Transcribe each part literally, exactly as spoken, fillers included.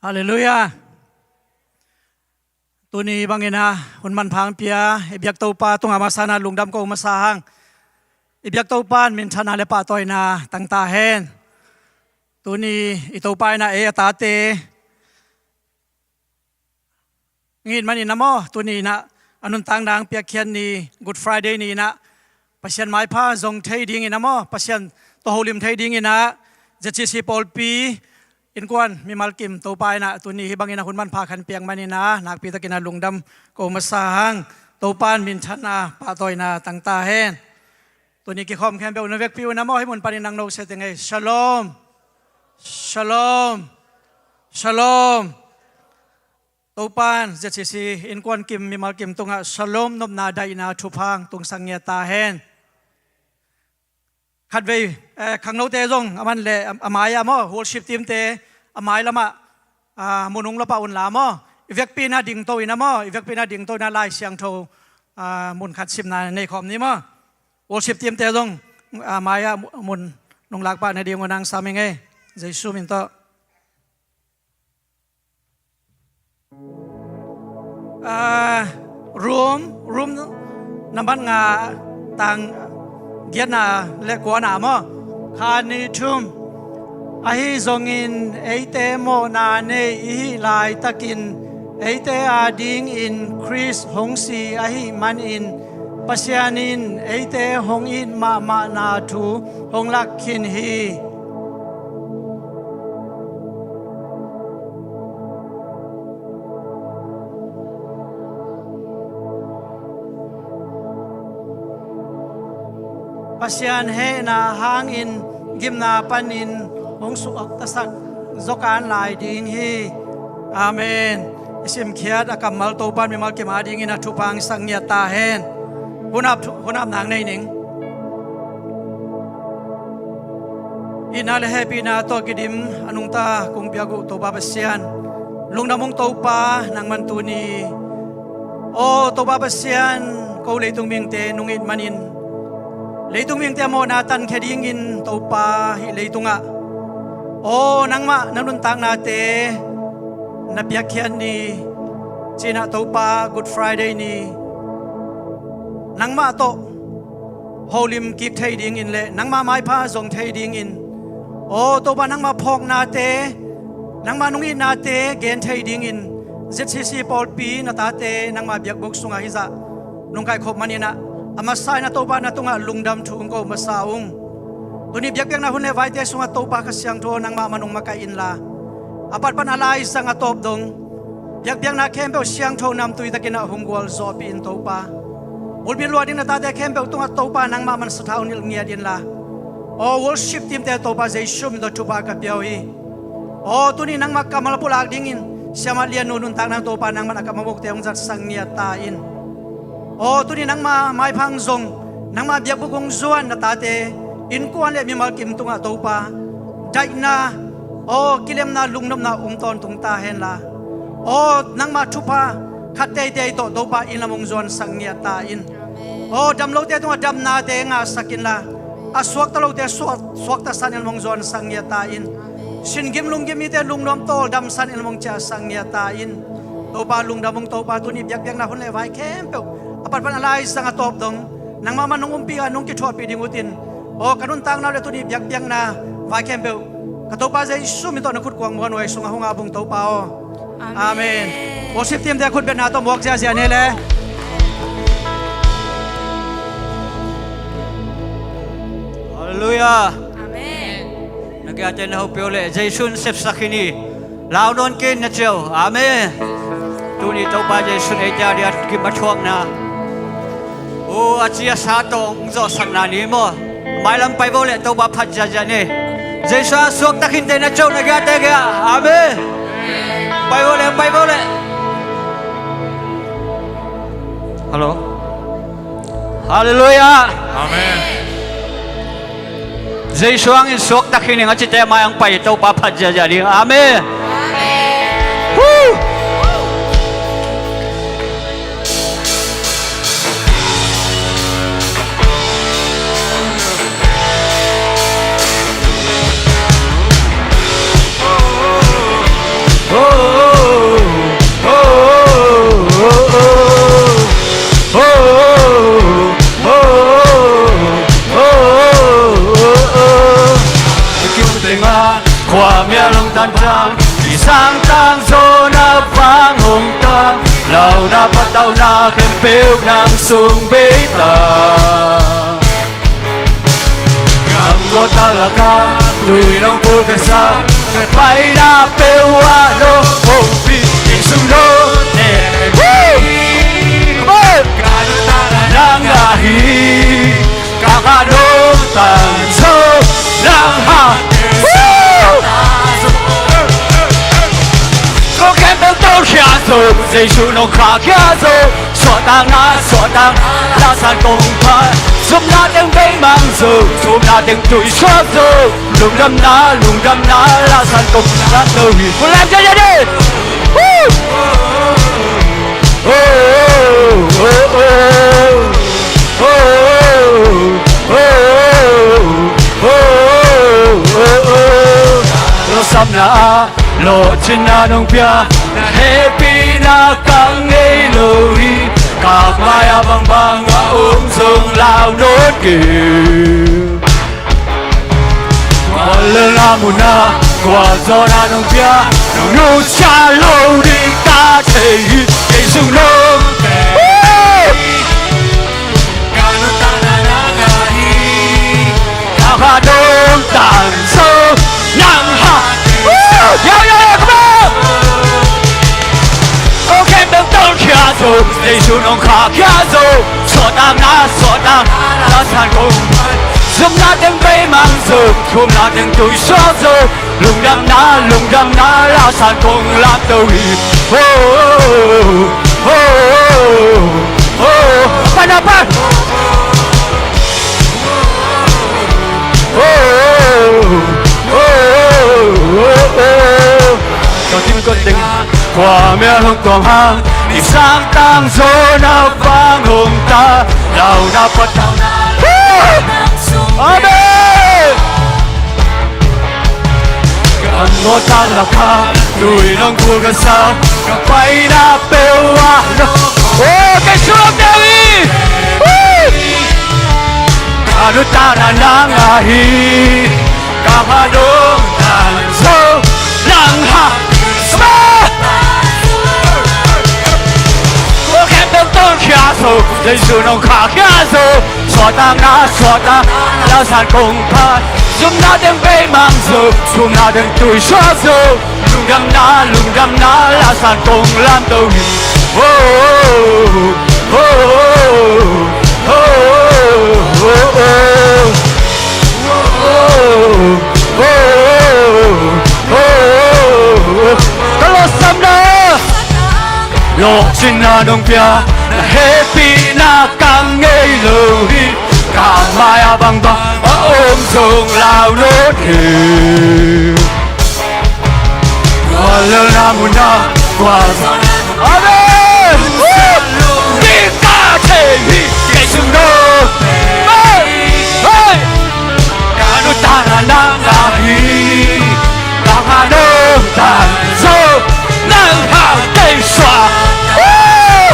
Halleluiah. Tuni bangin ah hun manpha hong pia i biak Topa tungah masa-in ah lungdam ko masa hang. I biak Topa in minthanna le pahtawina tang ta hen. Tuni i Topa in ah ei a tate ngin manin ah maw, tuni in ah a nuntakna hong piakkhiat ni, Good Friday ni in ah Pasian maipha zong thei dingin ah maw, Pasian tawh holim thei dingin ah Z C C pawlpi innkuan mimal kim Topa in ah tuni hih bangin ah hun manpha khat piak manin ah nakpi takin ah lungdam ko masa hang. Topa in minthanna pahtawina tang ta hen. Tuni kikhawm khempeuh na vekpi un ah maw, hih mun panin nang no se teng ei. Shalom. Shalom. Shalom. Topa in Z C C innkuan kim mimal kim tungah shalom nopna daihna thupha hong tungsak ngiat ta hen. Khatvei, eh, khangnote zong a man le a, a mai-ah maw, worship team-te a mai lamah, ah, mun hong lua pah un la maw. I vekpi in ah dingto in ah maw, i vekpi in ah dingto in ah Lai Siangtho, ah, mun khat simna nei khawm ni maw. Worship team-te zong a mai-ah mun hong lak pah nading un hong sam ing ei. Jesu min tawh. Ah, Rom, Rom nambat nga, tang giatna le kuana maw. Khat, nih, thum. Ahi zongin eite mawhna nei i hih laitakin eite adingin Khrist hong si ahih manin Pasian in eite hong it mahmahna thu hong lak khin hi. Pasian hehna hangin gimna panin hong suaktasak zaw kan lai ding hi. Amen. I simkhiat a kammal Topa in mimal kim adingin a thupha hong sak ngiat ta hen. Hun ap, hun ap nang nei ning. Itna le hehpihna tawh kidim a nungta kong piak uh Topa Pasian, lungdam ung Topa, nangman tuni, aw Topa Pasian, ko leitung mihingte nong it manin leitung mihingte a mawhna tankhia dingin Topa hih leitungah, aw nangmah na nuntaknate na piakkhiat ni, ci-in ah Topa, Good Friday ni nangmah tawh holim kik thei dingin le nangmah maipha zong thei dingin, aw Topa, nangmah phawknate, nangmah nong itnate gen thei dingin Z C C pawlpi na tate nangmah biakbuk sungah hih zah nong kaihkhop manin ah a masa in ah Topa, na tungah lungdam thu hong ko masa ung. Tuni biakpiakna hun le vaite sungah Topa Kha Siangtho nangmah man hong makaih inla, a patpat a laizang a tawp dong biakpiakna khempeuh siangtho namtui takin ah hong gualzawhpih in Topa. Bulpi luah ding na tate khempeuh tungah Topa nangmah man sathau nilh ngiat inla, aw worship team-te Topa, Jesu min tawh thupha ka pia uh hi. Aw tuni nangmah kammal a pulak dingin Siamah Lian Nu nuntakna Topa nangmah a kammal bukte hong zatsak ngiat ta in. Aw tuni nangmah maipha hong zong, nangmah biakbuk hong zuan na tate innkuan le mimal kim tungah Topa, daihna, aw kilemna, lungnopna um tawntung ta henla, aw nangmah thupha khat teitei tawh Topa inn lam hong zuansak ngiat ta in. Aw damlote tungah damnate ngahsak inla, a suakta lote suak, suaktasan in hong zuansak ngiat ta in. Singim lunggim mite lungnuam tawldamsan in hong ciahsak ngiat ta in. Topa lungdam ung Topa, tuni biakpiakna hun le vai khempeuh a patpat a laizang a tawp dong nangmah man nong umpih a nong kithuahpih ding uh tin, aw ka nuntakna uh le tuni biakpiakna vai khempeuh ka Topa Jesu min tawh na khutkuang muanhuai sungah hong ap ung Topa aw. Amen. Amen. Worship team-te khut betna tawh muak ziahziah ni le. Halleluiah. Amen. Na kiate na hopih uh le Jesu in sepsak hi ni. Lau nawn kei in na ciah uh. Amen. Tuni Topa Jesu in eite a dia gim a thuakna, aw a ci a sa tawh hong zawhsakna ni maw. Mailam pai vo le Topa phat ziahziah ni. Jesu a suakta khinte na ciah uh na kiate kia. Amen. Pai vo le, pai vo le. Hallo. Halleluiah. Amen. Jesu hangin suakta khin ing a cite mai hong pai Topa phat ziahziah ding. Amen. Amen. Woo! Khuamial hong tan tang, i sang tang zaw na vang hong tang, launa patauhna khempeuh nang sung bei tang. Gam gawt a lak a tui nong pulkhiatsak, ka paina peuh ah nong hopih, kei sung nong ne. Woo! Come on! Ka nuntakna nang ahi, ka kha nong tan zo, nang hang. Woo! Ko khempeuh tawlkhia zo, Jesu nong khahkhia zo. Suahtakna, suahtakna, la san kong phat. Zumna teng beimang zo, zumna teng tuisuak zo. Lungdamna, lungdamna, la san kong lamto hi. Full lam, ja, ja, ja. Woo! Oh, oh, oh, oh. Oh, oh, oh, oh. Lawhsamna, lawhcinna nong pia, na hehpihna ka ngei lo hi. Ka mai-ah bangbang a om zong lau nawn kei. Kua lelna munah kua zawhna nong pia, nong nusia lo ding ka thei hi. Kei sung nong, ka nuntakna nang ahi, ka kha nong tan zo, nang hang. Yo, yo, yo, come on! Ko khempeuh tawlkhia zo, Jesu nong khahkhia zo. Suahtakna, suahtakna, la san kong phat. Zumna teng beimang zo, zumna teng tuisuak zo. Lungdamna, lungdamna, la san kong lamto hi. Oh, oh, oh, oh, oh. Pan a pan. Oh, oh, oh, oh, oh. Kua mial hong tuam hang, i sang tang zaw na vang hong tang, launa patauhna. Amen. Gam gawt a lak a tui nong pulkhiatsak, ka paina peuh ah nong. Oh, kei sung nong teng hi. Woo! Ka nuntakna nang ahi, ka kha nong tan zo, nang hang. Come on! Ko khempeuh tawlkhia zo, Jesu nong khahkhia zo. Suahtakna, suahtakna, la san kong phat. Zumna teng beimang zo, zumna teng tuisuak zo. Lungdamna, lungdamna, la san kong lamto hi. Oh, oh, oh, oh. Ka lawhsamna, lawhcinna nong pia, na hehpihna ka ngei lo hi. Ka mai-ah bangbang a om zong lau nawn kei. Kua lelna munah kua. Amen. Woo! Ding ka thei hi, kei sung nong. Hey! Hey! Ka nuntakna nang ahi, ka kha nong tan zo, nang hang kei suak. Woo!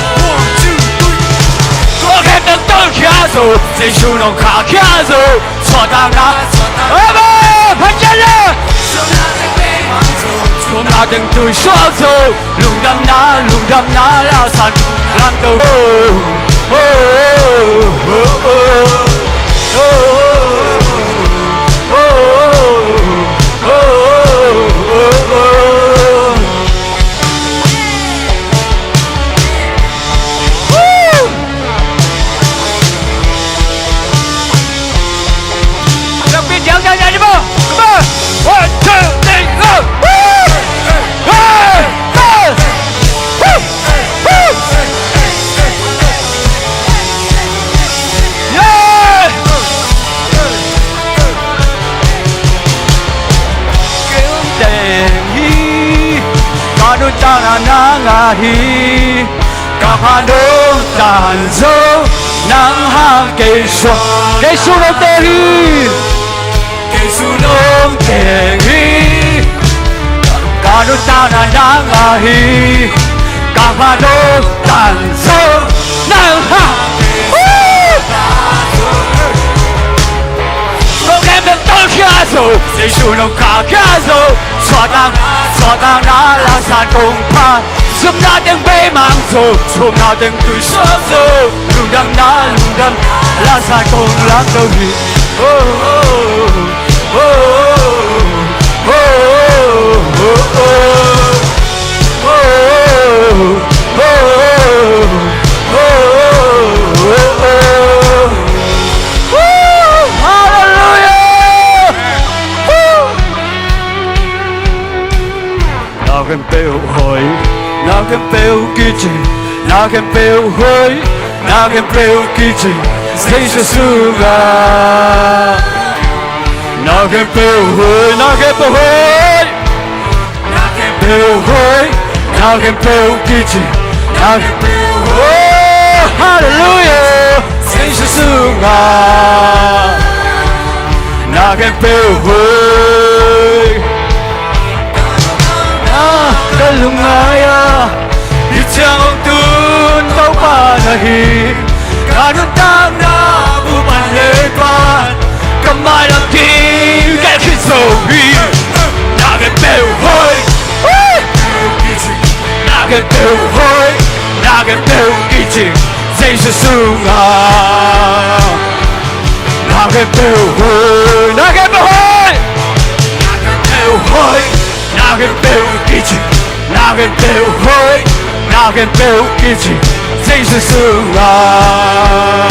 Ko khempeuh tawlkhia zo, Jesu nong khahkhia zo. Suahtakna, amen. Phat ciat le. Zumna teng tuisuak zo. Lungdamna, lungdamna, la san lamto. Oh, oh, oh, oh. One, two, three, go! Woo! Hey! Hey! Woo! Woo! Yeah! Kei teng hi, ka nuntakna nang ahi. Ka kha nong tan zo, nang hang kei suak. Kei sung nong teng hi. Kei sung nong teng hi. Ka nuntakna nang ahi. Ka kha nong tan zo, nang hang. Woo! Ko khempeuh Khia zo, Jesu nong kha khia zo. Suahtakna, suahtakna la san kong pha. Zumna teng beimang zo, zumna teng tuisuak zo. Lungdamna, lungdamna la san kong lam zo hi. Oh, oh, oh. Halleluia. Na khempeuh hoih, na khempeuh kici, na khempeuh hoih, na khempeuh kici, Jesu sungah. Na khempeuh hoih, na khempeuh hoih. Na khempeuh hoih, na khempeuh kici, na khempeuh hoih. Oh, halleluia. Jesu sungah na khempeuh hoih. Na ka lungngai a, hih ciang hong tun Topa na hi. Ka nuntakna bup pan lei pan, ka mailam kim gelh khit zo hi. Na khempeuh hoih, na khempeuh hoih, na khempeuh kici, Jesu sungah. Na khempeuh hoih, na khempeuh hoih, na khempeuh hoih, na khempeuh kici, na khempeuh hoih, na khempeuh kici, Jesu sungah.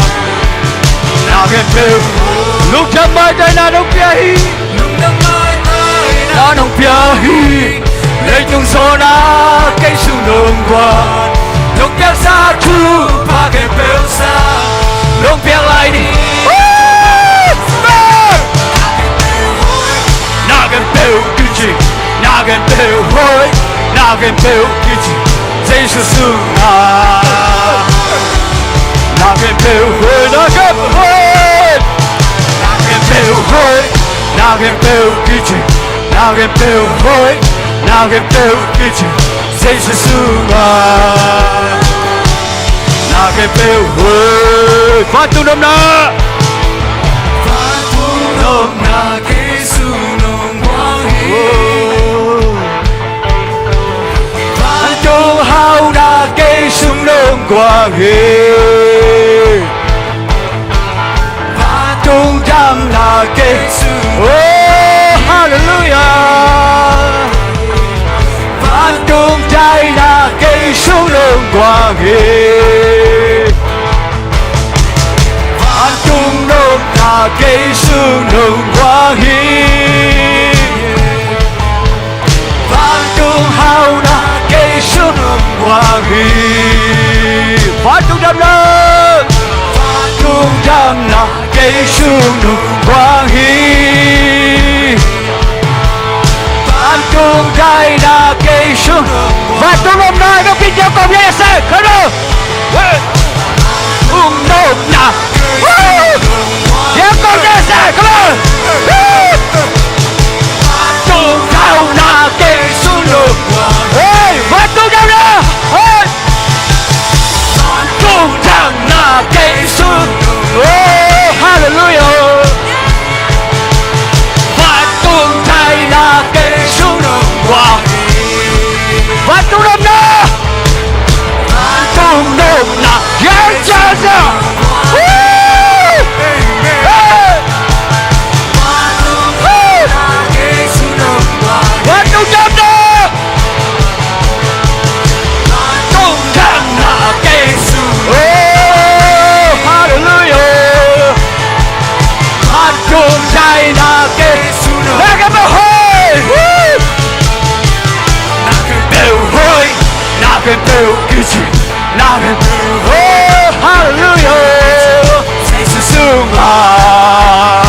Na khempeuh hoih. Lungdam maitaina nong pia hi. Lungdam maitaina nong pia hi. Leitung zawhna kei sung nong guan. Nong piaksa thupha khempeuh sang nong piak lai ni. Woo! Na khempeuh kici, na khempeuh hoih, na khempeuh kici, Jesu sungah. Na khempeuh hoih, na khempeuh hoih, na khempeuh hoih, na khempeuh kici, na khempeuh hoih, na khempeuh kici, Jesu sungah. Na khempeuh hoih. Vantung nopna. Vantung nopna kei sung nong guang hi. Vantung hauhna kei sung nong guang hi. Vantung damna kei sung. Oh, halleluia. Vantung daihna kei sung nong guang hi. Vantung nopna kei sung nong guang hi. Vantung hauhna kei sung nong guang hi. Vantung damna. Vantung damna kei sung nong guang hi. Vantung daihna kei sung. Vantung nopna, nong pia kong pia se, come on. Vantung nopna. Woo! Pia kong pia se, come on. Woo! Vantung hauhna kei sung nong. Hey, vantung damna. Hey. Vantung damna kei sung. Oh, halleluia. Vantung daihna kei sung nong guang. Vantung nopna. Vantung nopna. Yes, yes, yes. Woo! Hey! Vantung damna. Vantung damna kei sung. Oh, halleluia. Vantung daihna kei sung. Na khempeuh hoih. Woo! Na khempeuh hoih. Na khempeuh kici. Na khempeuh hoih. Halleluia. Jesu sungah.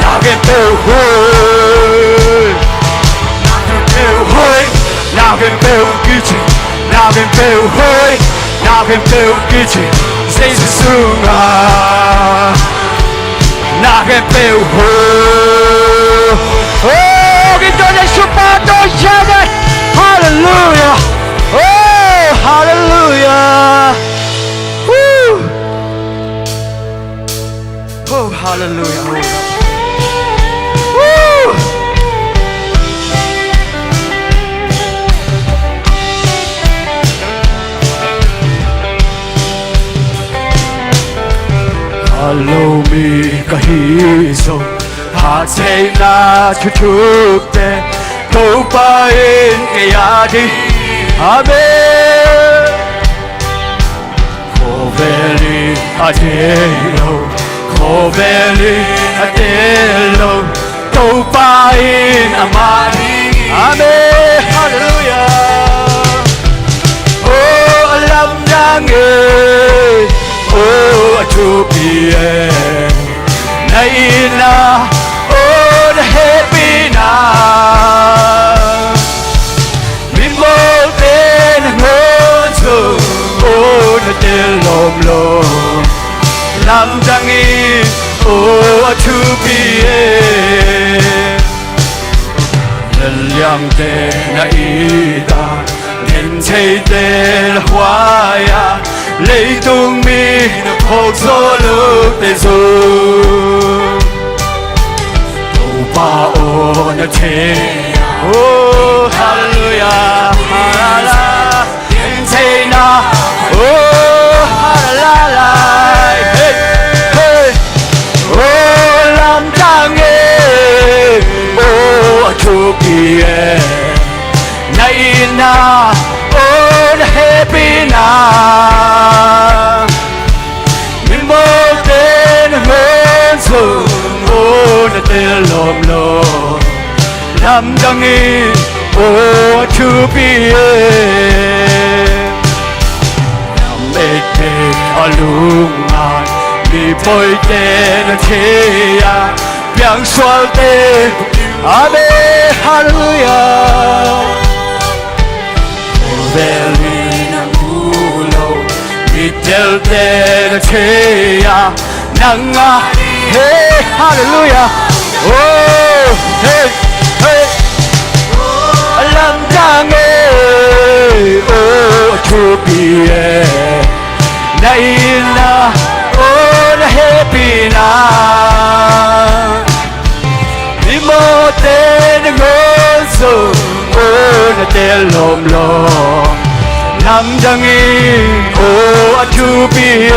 Na khempeuh hoih. Na khempeuh hoih. Na khempeuh kici. Na khempeuh hoih. Na khempeuh kici. Jesu sungah. Na khempeuh hoih. Oh, kita Jesu patut jadi. Halleluia. Oh, halleluia. Woo. Oh, halleluia. hi zong, hattheihna thuthukte Topa in kei a ding. Amen. Khawvel in a deih lo, khawvel in a deih lo, Topa in amah ding. Amen. Halleluiah. Oh, a lamdang e, oh, a thupi e, na itna, oh, na hehpihna. Mimawhte na ngawn zong, oh, na tel lawmlawm, lamdang in, oh, a thupi e. Lianliangte na it a, gentheite na huai a, leitung mi na phawk zawh lote zong, Topa aw na thei a. Oh, halleluiah, halleluiah. Gentheihna, oh, halleluiah. Hey, hey. Oh, lamdang e, oh, a thupi e, na itna, oh, na hehpihna. Mimawhte na ngawn zong, oh, na tel lawmlawm, lamdang in, oh, a thupi e. Nam et peuh a lungngai, mi pawite na thei a, piangsualte. Amen. Halleluiah. Khawvel in a mu lo, mi delte na thei a, nang a, hey, halleluiah. Oh, hey, hey. A lamdang e, oh, a thupi e, na itna, oh, na hehpihna. Mimawhte na ngawn zong, oh, na tel lawmlawm, lamdang in, oh, a thupi e.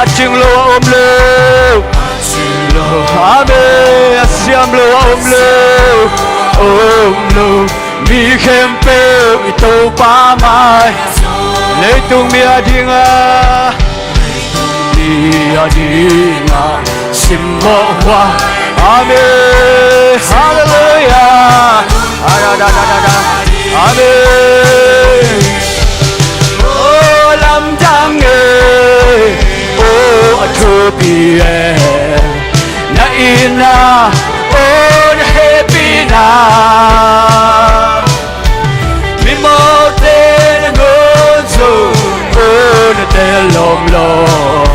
A cing lo a om lo, amen. A siam lo a om lo, om lo. Mi khempeuh i Topa mai, leitung mi a ding a, mi a ding a simmawh hua. Amen. Halleluiah. Amen. Oh, lamdang e, oh, a thupi e, na itna, oh, na hehpihna. Mimawhte na ngawn zong, oh, na tel lawmlawm,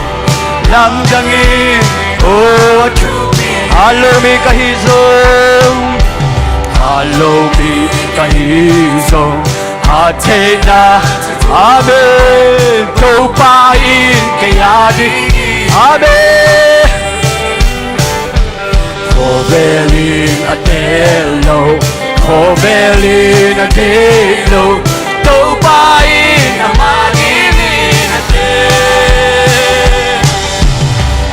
lamdang in, oh, a thupi. Hallo mi ka hih zong, hallo mi ka hih zong, hattheihna, amen, Topa in kei a ding. Amen. Khawvel in a tel lo, khawvel in a deih lo, Topa in amah dingin a tel.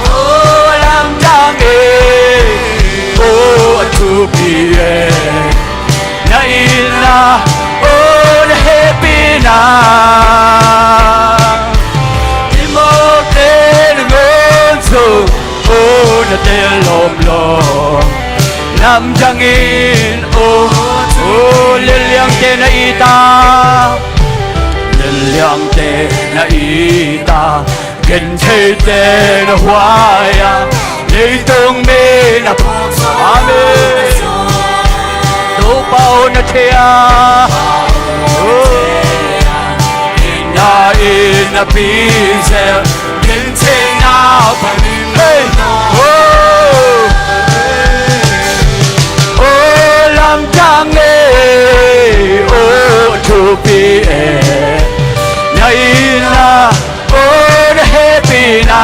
Oh, a lamdang e, oh, a thupi e, na itna, oh, na hehpihna. Mimawhte na ngawn zong, oh, na tel lawmlawm, lamdang in, oh, oh, lianliangte na it a, lianliangte na it a, gentheite na huai a, leitung mi na phawk. Amen. Topa aw na thei a, oh, na in na pi zel, gentheihna panin. Hey, oh, oh, lamdang e, oh, thupi e, na itna, oh, na hehpihna.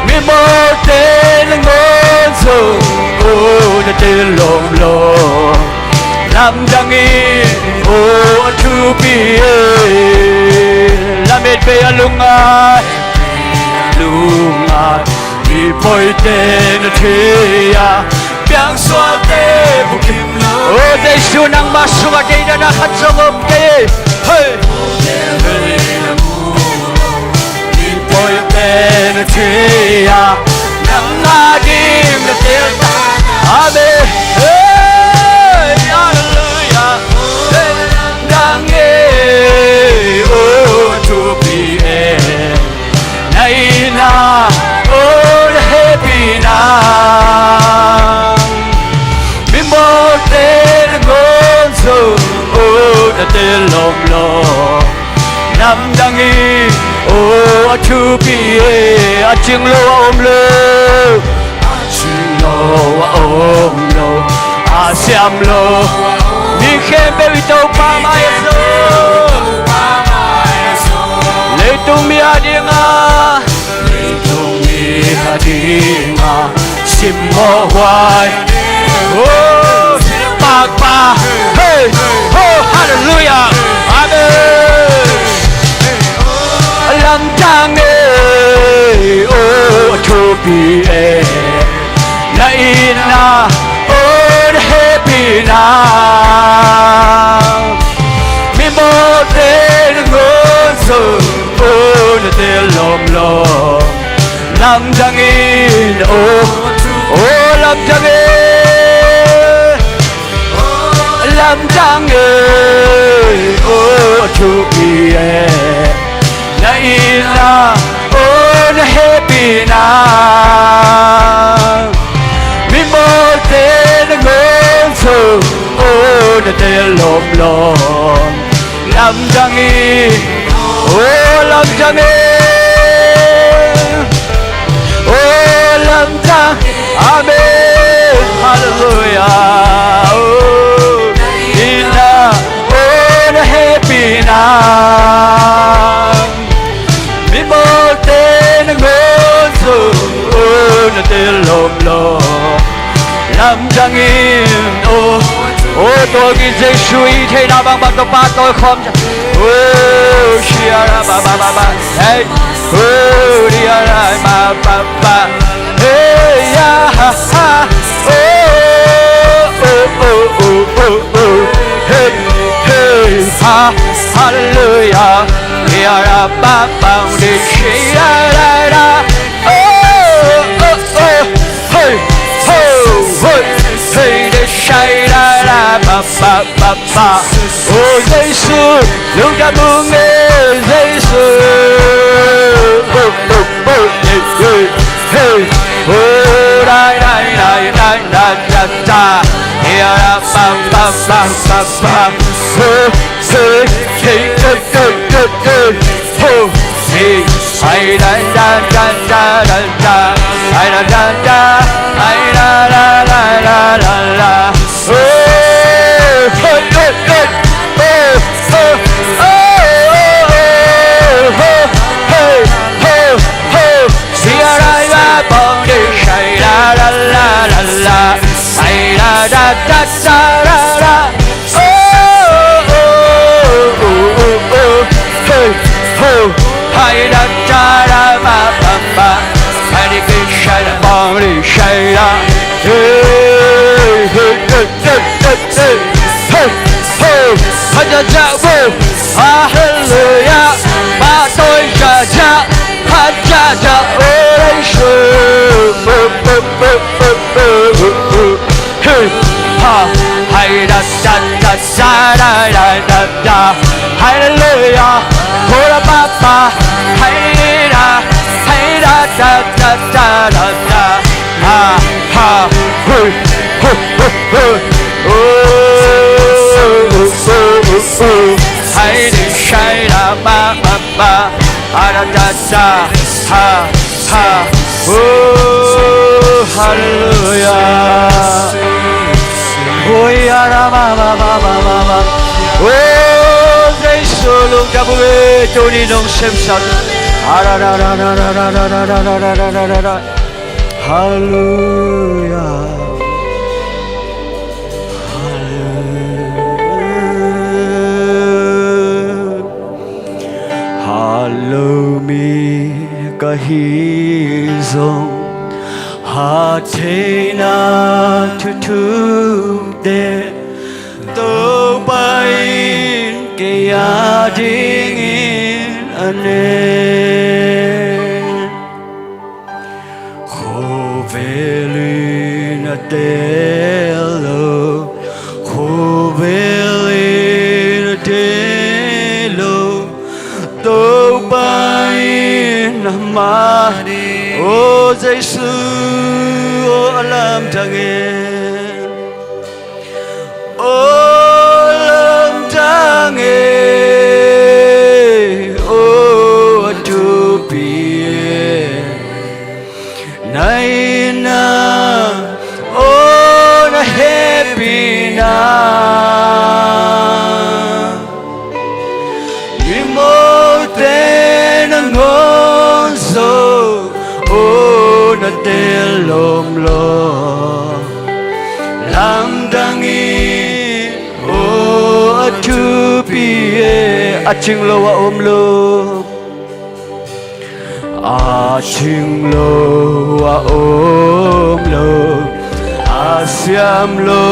Mimawhte na ngawn zong, oh, na tel lawmlawm, lamdang in, oh, a thupi e. Lamet pei a lungngai, Tungah mipawite na thei a, piangsuahte bukim lo. O Jesu, nangmah sungah deihna khat zong om kei. Hei. Mipawite na thei a, nang ading na teel ta. Amen. Hei, halleluiah. Hei, nang e, o thupi e. Na itna, o na hehpihna. Mimawlte nangawn zong, o na teel lawmlawm. Namdangin, o a thupi e, a cing lo a om lo. A cing lo a om lo, a siam lo. Mi khempeuh i Topa mai a zong. Leitung mi a dingah, leitung mi a dingah simmawh huai. Oh, pakpak. Hei. Oh, halleluiah. Amen. Lamdang e, o thupi e. Na itna, o na hehpihna. Mimawlte nangawn zong, o na teel lawmlawm. Lamdangin, o, o lamdang e. Lamdang e, o thupi e. Na itna, o na hehpihna. Mimawlte nangawn zong, o na teel lawmlawm. Lamdang e, o lamdang e. O lamdang. Amen. Halleluiah. O itna, o na hehpihna. Mimawlte nangawn zong, o na teel lawmlawm. Lamdangin, o, o, tawlkhin Jesu i theihna bangbang tawh pahtawi khawm. O, shia ra ba ba ba ba. Hei. O, dia ra ba ba ba. Hei, ya, ha, ha. O, o, o. Hei, hei, ha. Halleluiah. Dia ra ba ba, di, shia ra ra. O, o, o. Hey, ho, hey, hey, de shai la la, ba, ba, ba, ba. O Jesu, lungdam ung e Jesu. Ho, ho, ho, hey, hey, hey. Ho, dai, dai, dai, dai, da, da, da. Ya, da, ba, ba, ba, ba, ba. Ho, hey, hey, hey, hey, hey, hey. Ho, hey, hai da da da da da da, hai da da da, hai da da da da da da. Oh, hey, hey, hey, oh, oh, oh, oh, oh, hey, ho, ho, sia da da bong di, hai da da da da da, hai da da da da da da. Oh, oh, oh, oh, oh, oh. Hey, ho. Hai da da da ba ba ba. Hai di bi shai da bong di shai da. Hey, hey, hey, hey, hey, hey. Hey, ho. Ha ja ja wo. Hallelujah. Ba toi ja ja. Ha ja ja. Oh, hey, shu. Oh, oh, oh, oh, oh, oh, oh. Hey, ha, hai da da da da da da da da. Hallelujah. Ho da ba ba. Hai da, hai da da da da da da. Ha, ha, hui, hu, hu, hu. Oh, oh, oh, oh, oh. Hai di shai da ba ba ba. Ha da da da. Ha. Ha. Oh, hallelujah. Oh, ya ra ma ma ma ma ma ma. Oh, Jesu, lungdam ung e, tuni nong semsak. Ha ra ra ra ra ra. Hallelujah. Hallelujah. Hallelujah, mi ka hi. te, Topa in kei a dingin a ne. Khovel in a tel lo, khovel in a tel lo, Topa in a mani. O Jesu, o a lamdang e. O lamdang e, o a thupi e. Na itna, o na hehpihna, mimawlte nangawn zong, o na tel lawm lo. Lamdang in, o a thupi e. A cing lo a om lo, a cing lo a om lo, a siam lo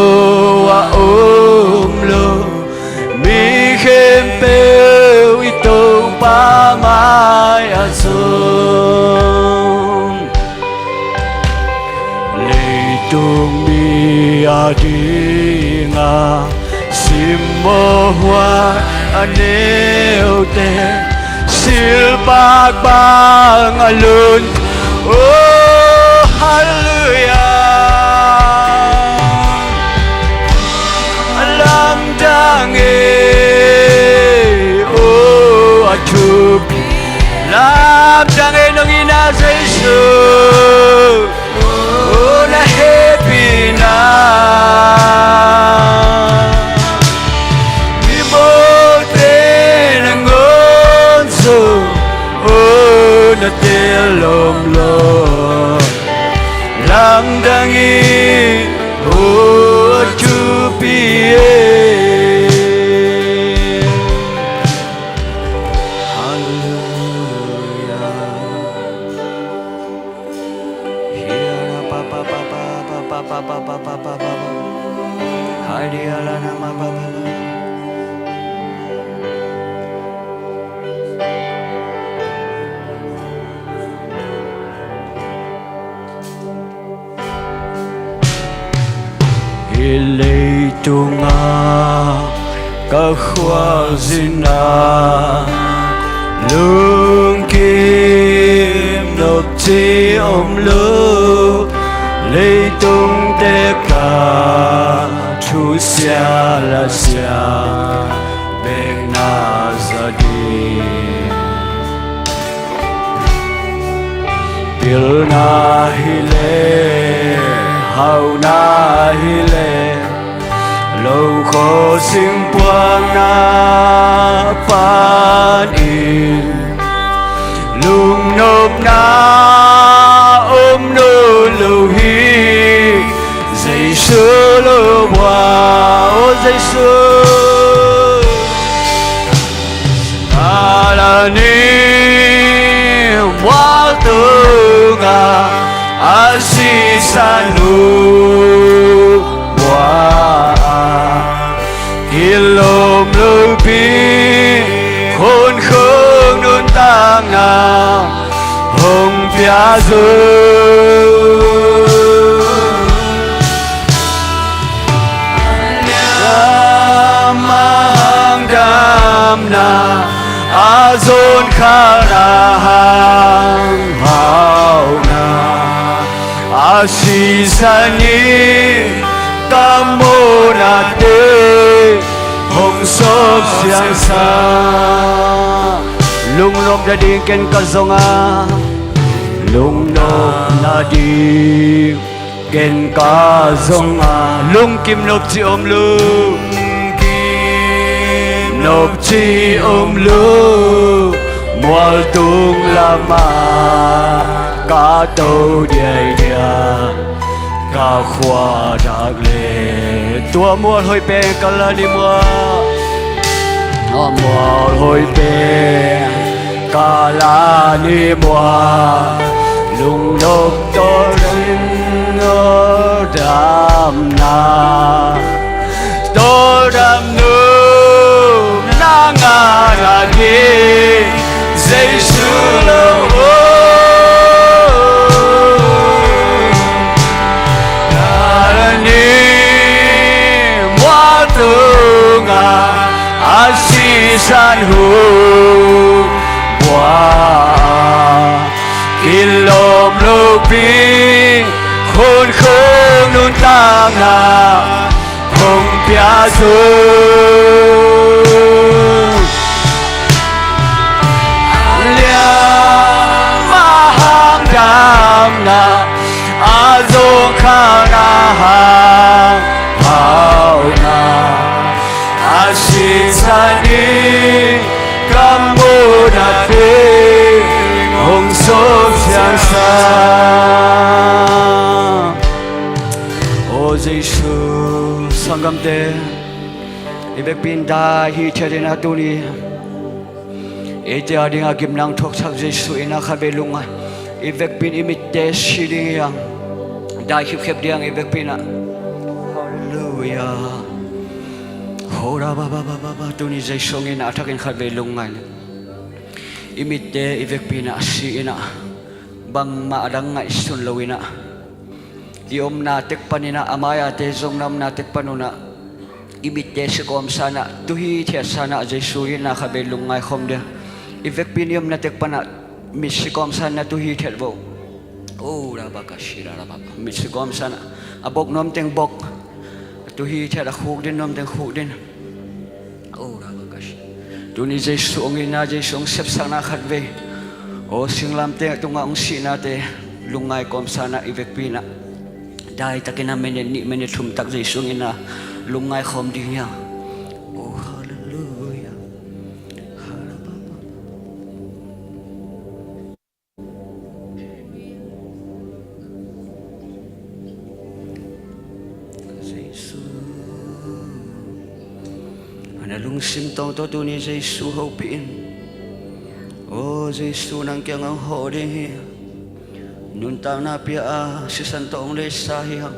a om lo, mi khempeuh i Topa mai-ah zong, leitung mi a dingin simmawh huai a neute, silpak bang a lun. O, halleluiah. A lamdang e, o a thupi. Lamdang e, nong itna Jesu, o na hehpihna, mimawlte nangawn zong, o na tel lawm lo. Lamdang in, o a thupi e. Halleluiah. Hih leitungah ka khualzinah lungkim nopci om lo, leitung tekah thusia lasia bekna za ding. Pilna hileh, hauhna hileh, lokhua singpuakna panin lungnopna om nawn lo hi. Jesu lo bua, o Jesu. Galani mual tungah a sisan uh bua, kilawm lopi khunkhung nuntakna hong pia zo. Damna, a zon khalna hang hauhna, a sisan i ka mawhnate hong sawp siangsak. Lungnop nading ken ka zong a, lungnop nading ken ka zong a, lungkim nopci om lo, lungkim nopci om lo, mual tung lamah ka to diaidia, ka khua dak le. Tua mual hoih pen Galani mual, mual hoih pen Galani mual, lungnop tawh ring. Damna, tawldam nunna ngah nading Jesu lo. Kalvary mual tungah a sisan hong buak, kilawm lopi khunkhung nuntakna hong pia zo. Liang mahang damna, a zong khalna hang hauhna, a sisan in ka mawhna teng hong sawp siangsa. O Jesu, sanggamte, i vekpi in dai hithiat in a tuni eite a dingah gimnang thuaksak Jesu in a khatvei lungngai. I vekpi in i mitte si ding hi hang, dai khipkhep ding hi hang i vekpi in a. Halleluiah. Hora ba ba ba ba ba, tuni Jesu hong in a, a thakin khatvei lungngai le. I mitte i vekpi in a si in a, bangmah a dang ngaihsun lo in a, i omna tek panin a, a mai-ate zong na omna tek pan un a, i mitte sikawmsa in a, tu hithiatsa in a, Jesu in a khatvei lungngai khawm ding. I vekpi in i omna tek pan a mit sikawmsa in a, tu hithiat vo. O rabakasi rababa, mit sikawmsa in a, a bok nuam teng bok, tu hithiat a, khukdin nuam teng khukdin. O rabakasi. Tuni Jesu hong in a, Jesu hong sepsakna khatvei, o singlamteh tungah hong sihnate lungngai kawmsa in a, i vekpi in a daitakin a minit nih minit thum tak Jesu hong in a lungngai khawm ding hi hang. O halleluiah. Jesu, a na lungsim tawngtaw tuni Jesu hopih in. O Jesu, nang kiangah hong hawh ding hi. Nuntakna pia a, sisan tawh hong leisa hi hang.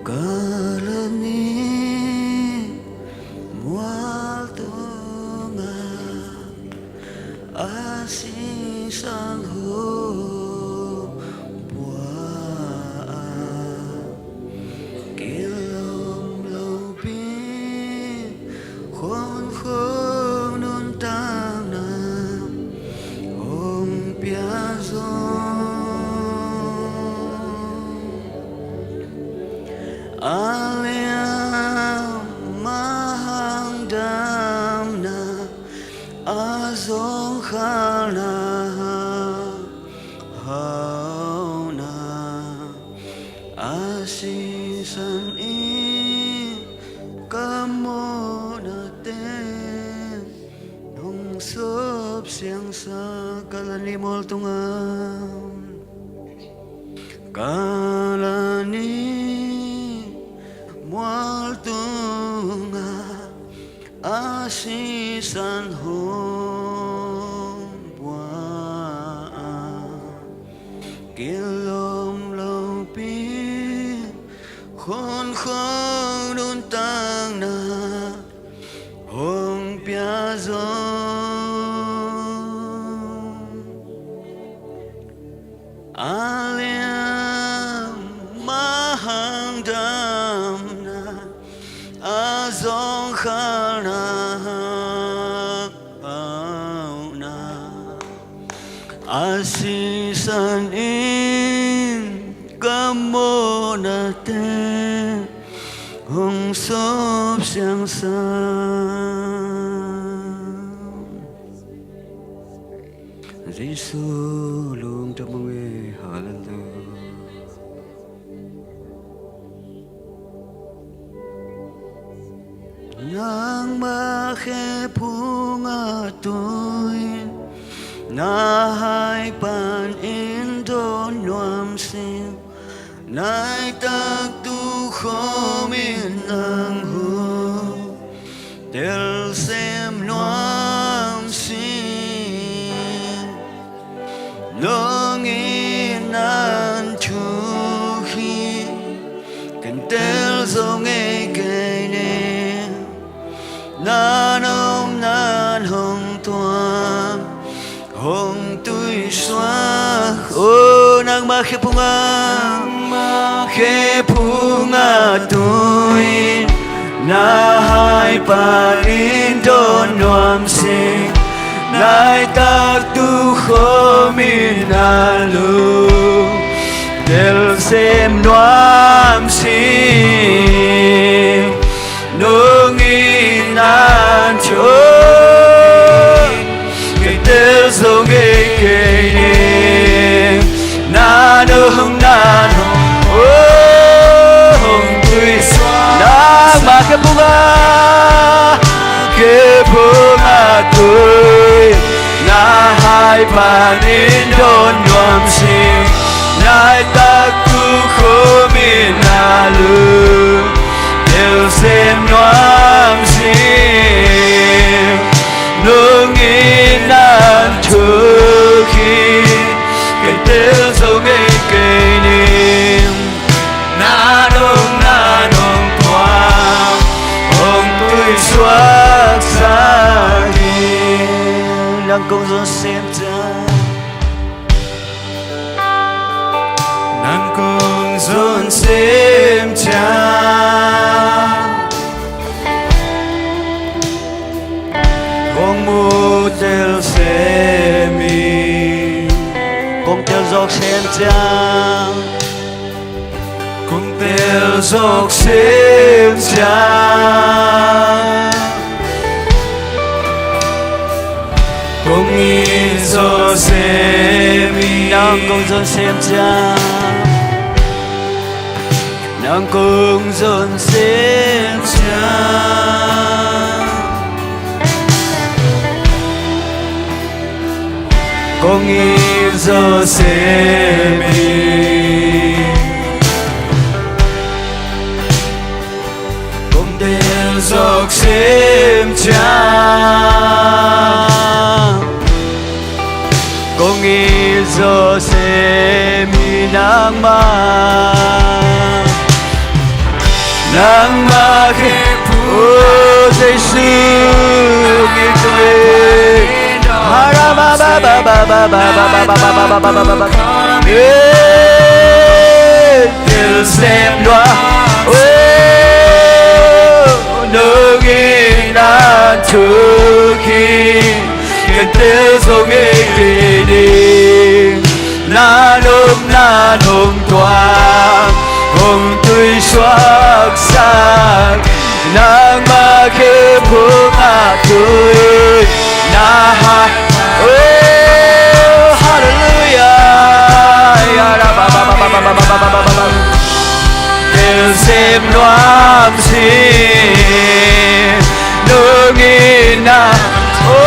Kalvary mual tungah a sisan hong buak a, kilawm lopi khunkhung nuntakna hong pia zo. A liang mahang damna, a zong khalna hauhna, a sisan in ka mawhna teng hong sawp siangsa. Kalvary mual tungah, Kalvary mual tungah a sisan hong buak a, kilawm lopi khunkhung nuntakna hong pia zo. A liang mahang damna, a zong khalna hauhna, a sisan in ka mawhna teng hong sawp siangsa. Jesu lu khephung a tui, na hai panin dawn nuam sing. Naitak tu khawmin nang hu tel sem nuam sing. Nong in nan thu hi, ken tel zo ngei kei ning. Nan om nan hong tuam, hong tuisuak. O nangmah khephung a, nangmah khephung a tui, na hai panin dawn nuam sing. Naitak tu khawmin na lung tel sem nuam sing. Nong in nan thu hi, ken tel zo ngei kei ning. Nan om nan hong, o, hong tuisuak. Nangmah khephung a, khephung a tui, na hai panin dawn nuam sing. Naitak tu khawmin na lung tel sem nuam sing. Nong in nan thu hi, ken tel zo ngei kei ning. Nan om nan hong tuam, hong tuisuak sa hi. Nang kong zon sem ciang, nang kong zon sem ciang, kong mu tel sem hi. Kong tel zawk sem ciang, kong tel zawk sem ciang, kong it zo sem hi. Nang kong zon sem ciang, nang kong zon sem ciang, kong it zo sem hi. Kong tel zawk sem ciang, kong it zo sem hi. Nangmah, nangmah khephung, o Jesu, ngi tui. Harama ba ba ba ba ba ba ba ba ba ba ba ba ba ba ba. Tel sem nuam, o, nong in nan thu hi, ken tel zo ngei kei ning. Nan om nan hong tuam, hong tuisuak sa hi. Nangmah khephung a tui, na hai, o, halleluiah. Tel sem nuam sing, nong in nan, o,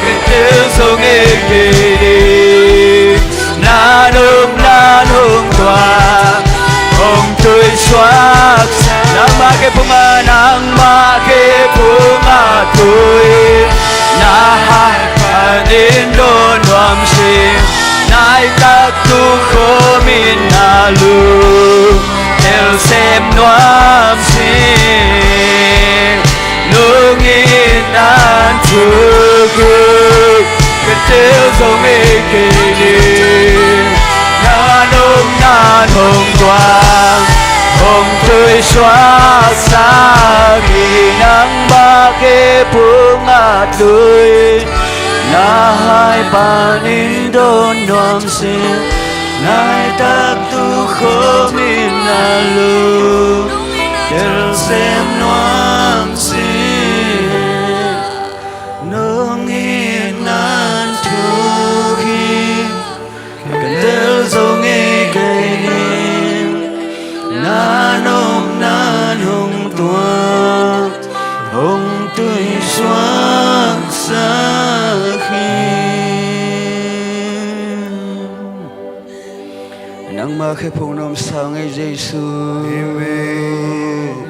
ken tel zo ngei kei ning. Nan om nan hong tuam, hong tuisuak. Nangmah khephung a, nangmah khephung a tui, na hai panin dawn nuam sing. Naitak tu khawmin na lung tel sem nuam sing. Nong in nan thu hi, ken tel zo ngei kei ning. Nan om nan hong tuam, hong tuisuak sa hi. Nangmah khephung a tui, na hai panin dawn nuam sing. Naitak tu khawmin na lung tel sem nuam sing. Nong it nan thu hi, ken tel zo ngei kei ning. Nan om nan hong tuam, hong Nangmah khe phung nuam sa ing ei Jesu. Amen.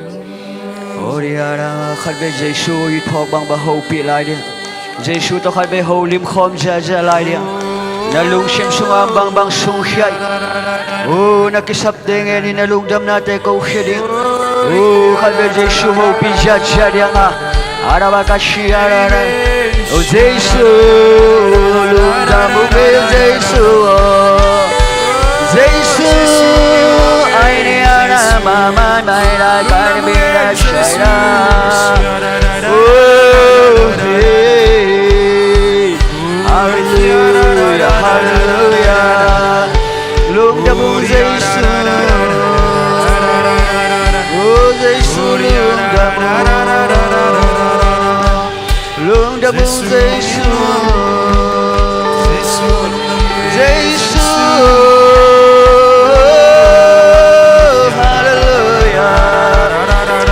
Aw, dia, khatvei Jesu i phawk bangbang hopih lai ding. Jesu tawh khatvei holim khawm ziahziah lai ding. Na lungsim sungah bangbang sungkhia in. Aw, na kisap te ngen in na lungdamnate kokhia ding. Aw, khatvei Jesu hopih ziahziah ding a. Arabakashia, Aw Jesu, lungdam ung ei Jesu. Jesu, ai ni ana mama mai lai kar mi lai shai lai. Oh, hey. Hallelujah, hallelujah. Lungdam ung Jesu. Oh, Jesu, lungdam ung. Lungdam ung Jesu. Jesu. Hallelujah.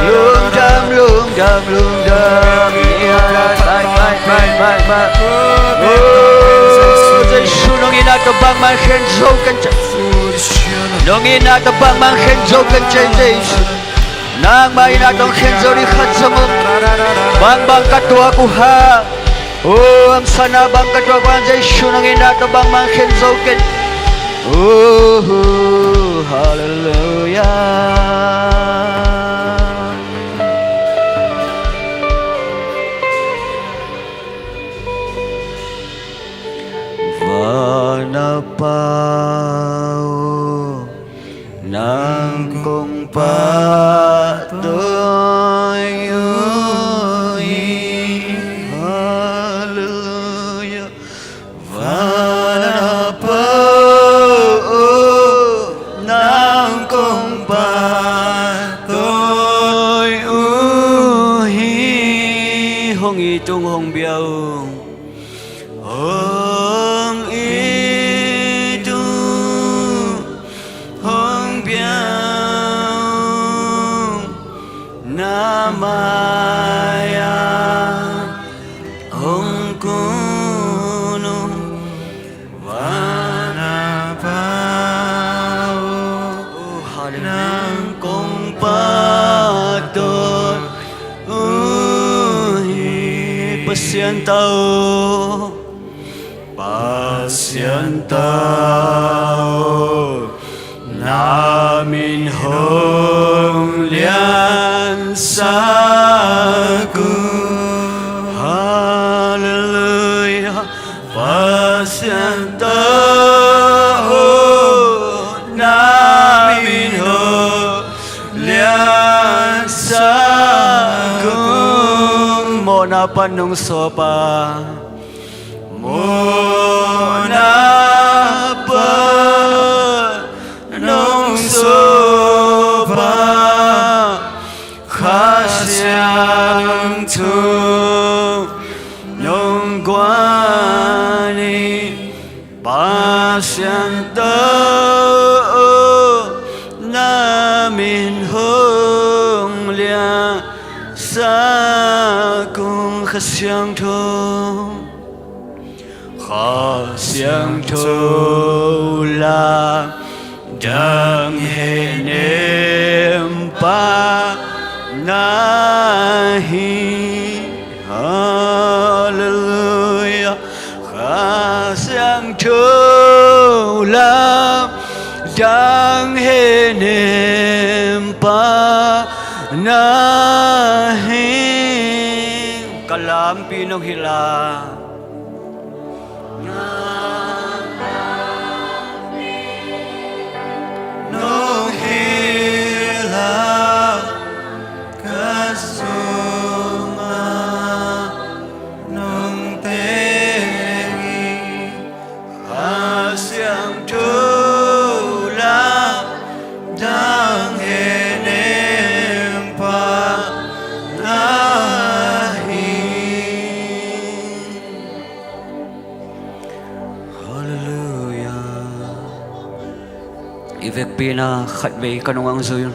Lungdam, lungdam, lungdam. Mai, mai, mai, mai, mai. Oh, Jesu, nong itna tawh bangmah khen zo kei in. Nong itna tawh bangmah khen zo kei in Jesu. Nangmah itna tawh khen zo ding khat zong om. Bangbang ka tuak uh hang. Oh, hamsatna bang ka tuak uh hang Jesu nong itna tawh bangmah khen zo kei in. Oh, hallelujah. Van a Pa aw, nang kong pahtawi uh hi. Hallelujah. Van a Pa aw, nang kong pahtawi uh hi. Hong it ung, hong bia ung. Hong it ung, hong bia ung, na mai-ah hong kun ung. Van a Pa aw, nang kong pahtawi uh hi. Pasian ta aw, Pasian ta aw, na min hong liansak ung. Hallelujah. Pasian ta aw, na min hong liansak ung. Mawhna pan nong suak a, mawhna pan nong suak a, Kha Siangtho nong guan in. Pasian ta aw, na min hong liansak ung. Kha Siangtho, Kha Siangtho lamdang hehnem pa na hi. Hallelujah. Kha Siangtho lamdang hehnem pa na hi. Ka lampi nong hilh a, nong hilh a, ka sungah nong teng hi. Kha Siangtho lamdang hehnem pa na hi. Hallelujah. I vekpi-in ah khatvei ka nung hong zui un.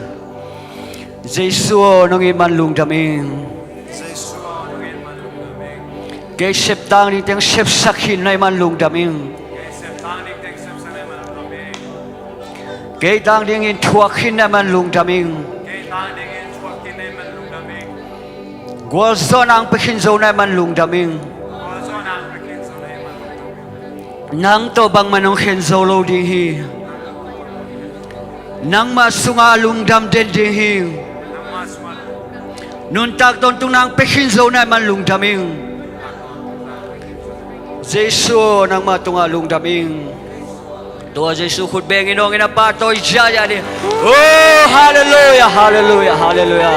Jesu aw, nong it man lungdam ing. Kei septang dingteng sepsak hi in, na it man lungdam ing. Kei septang dingteng sepsak na it man lungdam ing. Kei tang dingin thuak khin na man lungdam ing. Gualzawhna ang pia khin zo na man lungdam ing. Nang tawh bangmah nong khen zo lo ding hi. Nangmah sungah lungdam den ding hi. Nuntak tawntung nang pia khin zo na man lungdam ing. Jesu aw, nangmah tungah lungdam ing. Tua Jesu khut beng in hong in a pahtawi ziahziah ni. Oh, halleluiah, halleluiah, halleluiah.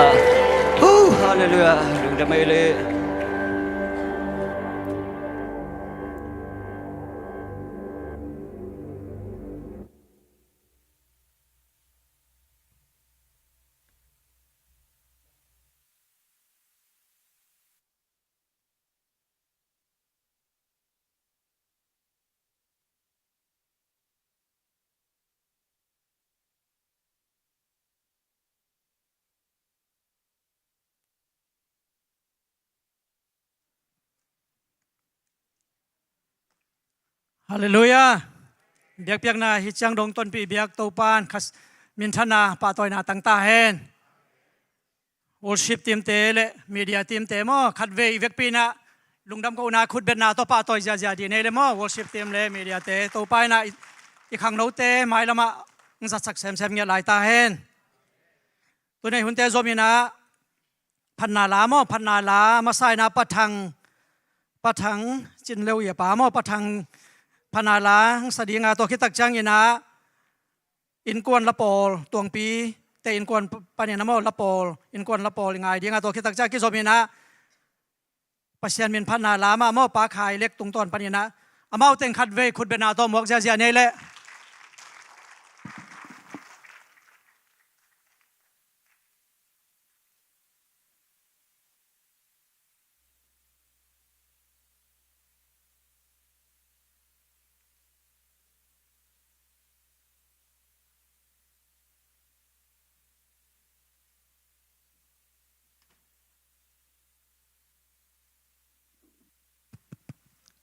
Oh, halleluiah. Lungdam ei leh. Halleluiah. Biakpiakna hi ciang dong tonpih biak Topa in kha minthanna pahtawina tang ta hen. Worship team te le media team te maw, khatvei i vekpi in ah lungdam kohna khutbetna tawh pahtawi ziahziah dih nei le maw, worship team le media te. Topa in ah i, i khangnote mailamah hong zatsak semsem ngiat lai ta hen. Tuni hunte zom in ah phatna la maw, phatna la masa in ah Pa Thang, Pa Thang Cin Leu i a pa maw, Pa Thang phatna la hong sa ding a, tua khit tak ciangin ah innkuan la pawl, Tuangpi te innkuan panin ah maw, la pawl, innkuan la pawl i ngai ding a, tua khit tak ciang kizom in ah Pasian min phatna la mah maw, Pa Khai Lek tungtawn panin ah amau teng khatvei khutbetna tawh muak ziahziah nei leh.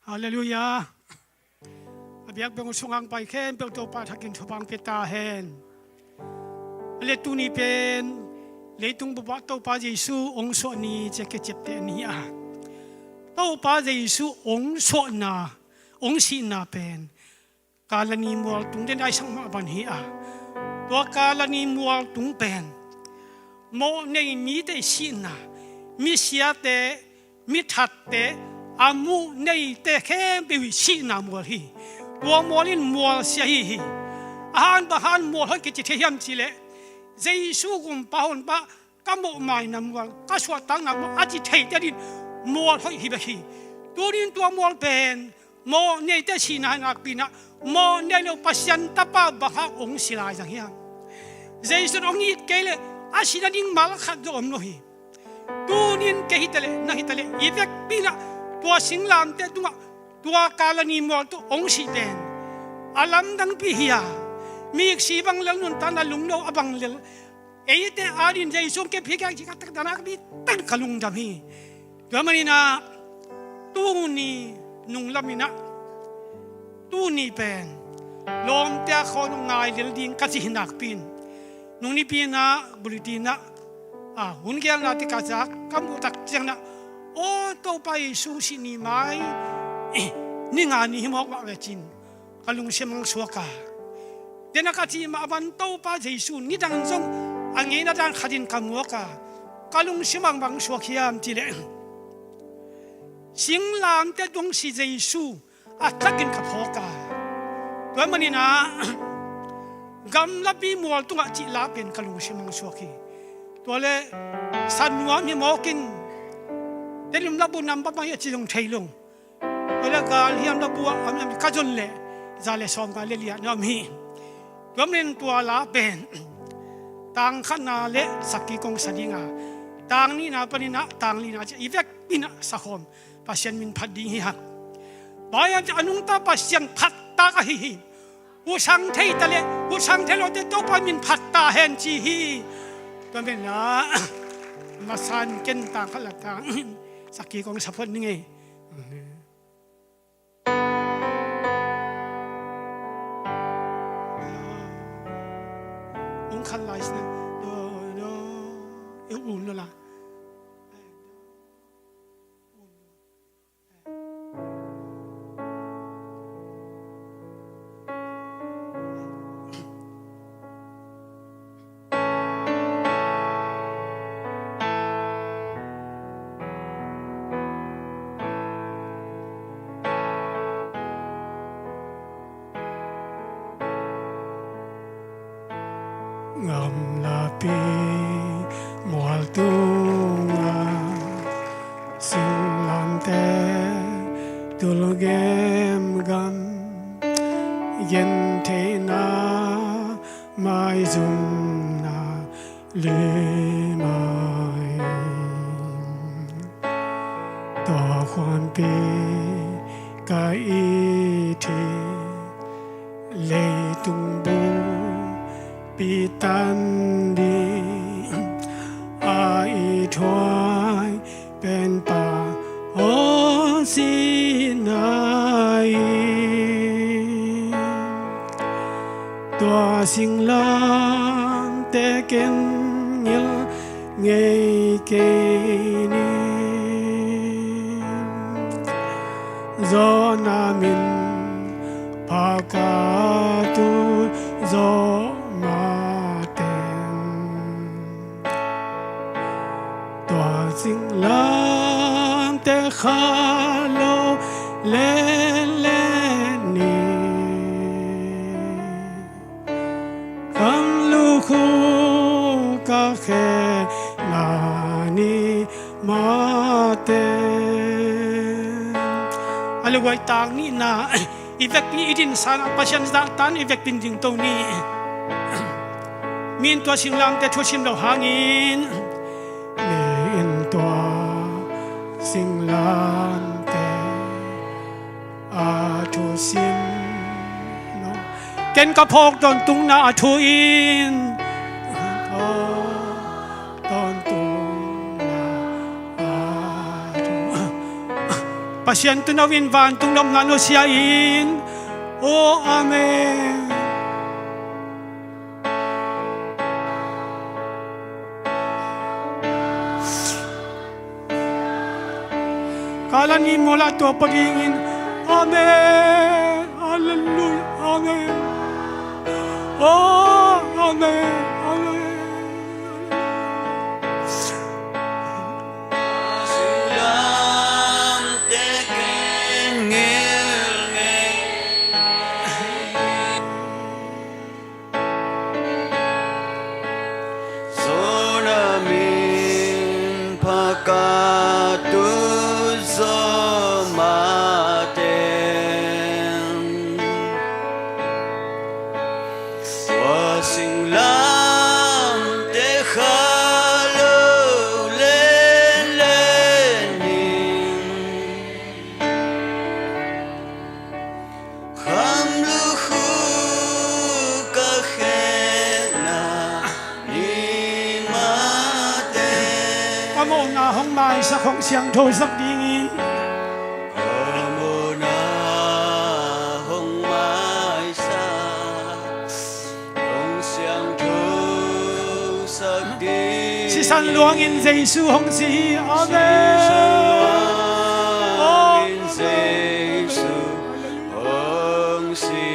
Halleluiah. A biakbeng uh sungah pai khempeuh Topa thakin thupha pia ta hen. A le tuni pen leitung bup ah Topa Jesu hong suah ni ci a kiciapteh ni a, Topa Jesu hong suahna, hong sihna pen Kalvari mual tung den aisak mah bang hi a, tua Kalvari mual tung pen mawh nei mite sihna, misiate, mithatte, a muh neite khempeuh i sihna mual hi. Tua mual in mual sia hi hi. A han bang han mual hoih kici thei hiam cih leh, Jesu gumpa honpa ka mawhmaina mual, ka suahtakna mual a ci theite adingin mual hoih hi bek hi. Tunin tua mual pen mawh neite sihna hi nakpi in ah, mawh nei lo Pasian Tapa bang hang hong si lai zang hiam? Jesu in hong it kei leh a sih nading mal khat zong om lo hi. Tunin kei hi ta leh, nang hi ta leh, i vekpi in ah tua singlamteh tungah tua Kalvari mual tawh hong sih pen a lamdangpi hi a, mi iksi bang lel, nuntakna lungno a bang lel, eite adingin Jesu hong kep hi keng cih ka taktak na ka bit tak ka lungdam hi. Tua manin ah tuni nunglam in ah, tuni pen lawmte a khawn hong ngai lel ding ka cih hi nakpi in, nung Nipi in ah, bulletin ah, a, hun gelna te ka zak, ka muh tak ciangin ah, aw, Topa Jesu sih ni mai, ni nga ni hi mawk mah ve ci-in ka lungsim hong suak a. Dena ka cih mah bang Topa Jesu nidang zong a ngeina dan khatin ka muak a, ka lungsim ah bang suak hiam cih leh, singlamteh tungah si Jesu a takin ka phawk a. Tua manin ah gamlapi mual tungah cih la pen ka lungsim hong suak hi. Tua leh sa nuam hi mawk in, Tedim labu nambat bang hi a ci zong thei lo. Tua leh gal hiam labu ah a om hiam ka zon leh za le sawmnga le li ah na om hi. Tua manin tua la pen tang khatna le sakhi kong sa ding a, tang nihna panin ah tang lina ciang i vekpi in ah sakhawm, Pasian min phat ding hi hang. Bang hiam cih leh a nungta Pasian phat tak ahi hi. Husang thei ta leh husang thei lote Topa min phat ta hen ci hi. Tua manin ah masa in ken tang khat la tang sakhi kong sa phot ning ei. khat lai sin a, no, no, e, um no la. Gamlapi mual tungah singlamteh tul gemgam, gentheihna maizumna limai. Tua khuampi ka it hi, leitung bukpi tan ding a it huai penpa aw si na hi. Tua singlamteh ken ngilh ngei kei ni. Zawhna min pha ka tut zawh mateng, tua singlamteh kha lo lenlen ni. Kham lukhu ka khe na ni mateng. A luai tak nihna, i vekpi i dinsan a Pasian zahtan i vekpi ding to ni. Mi in tua singlamteh thu sim lo hangin, mi in tua singlamteh a thu sim lo. Ken ka phawk tawntungna a thu in, phawk tawntungna a thu. Pasian tuuno in vantung nopna nusia in. O, amen. Kalan i mawla tua pa dingin. Amen. Halleluia. Amen. Oh, amen. Amen. Zawhna min pha ka tut zawh mateng, tua singlamteh kha lo lenlen in. Kham lukhu ka khenna ni mateng. Ka mawhna hong maisak, hong siangthosak dingin. Ka mawhna hong maisak, hong siangthosak ding. Sisan luangin Jesu hong si hi. Amen. Sisan luangin Jesu hong si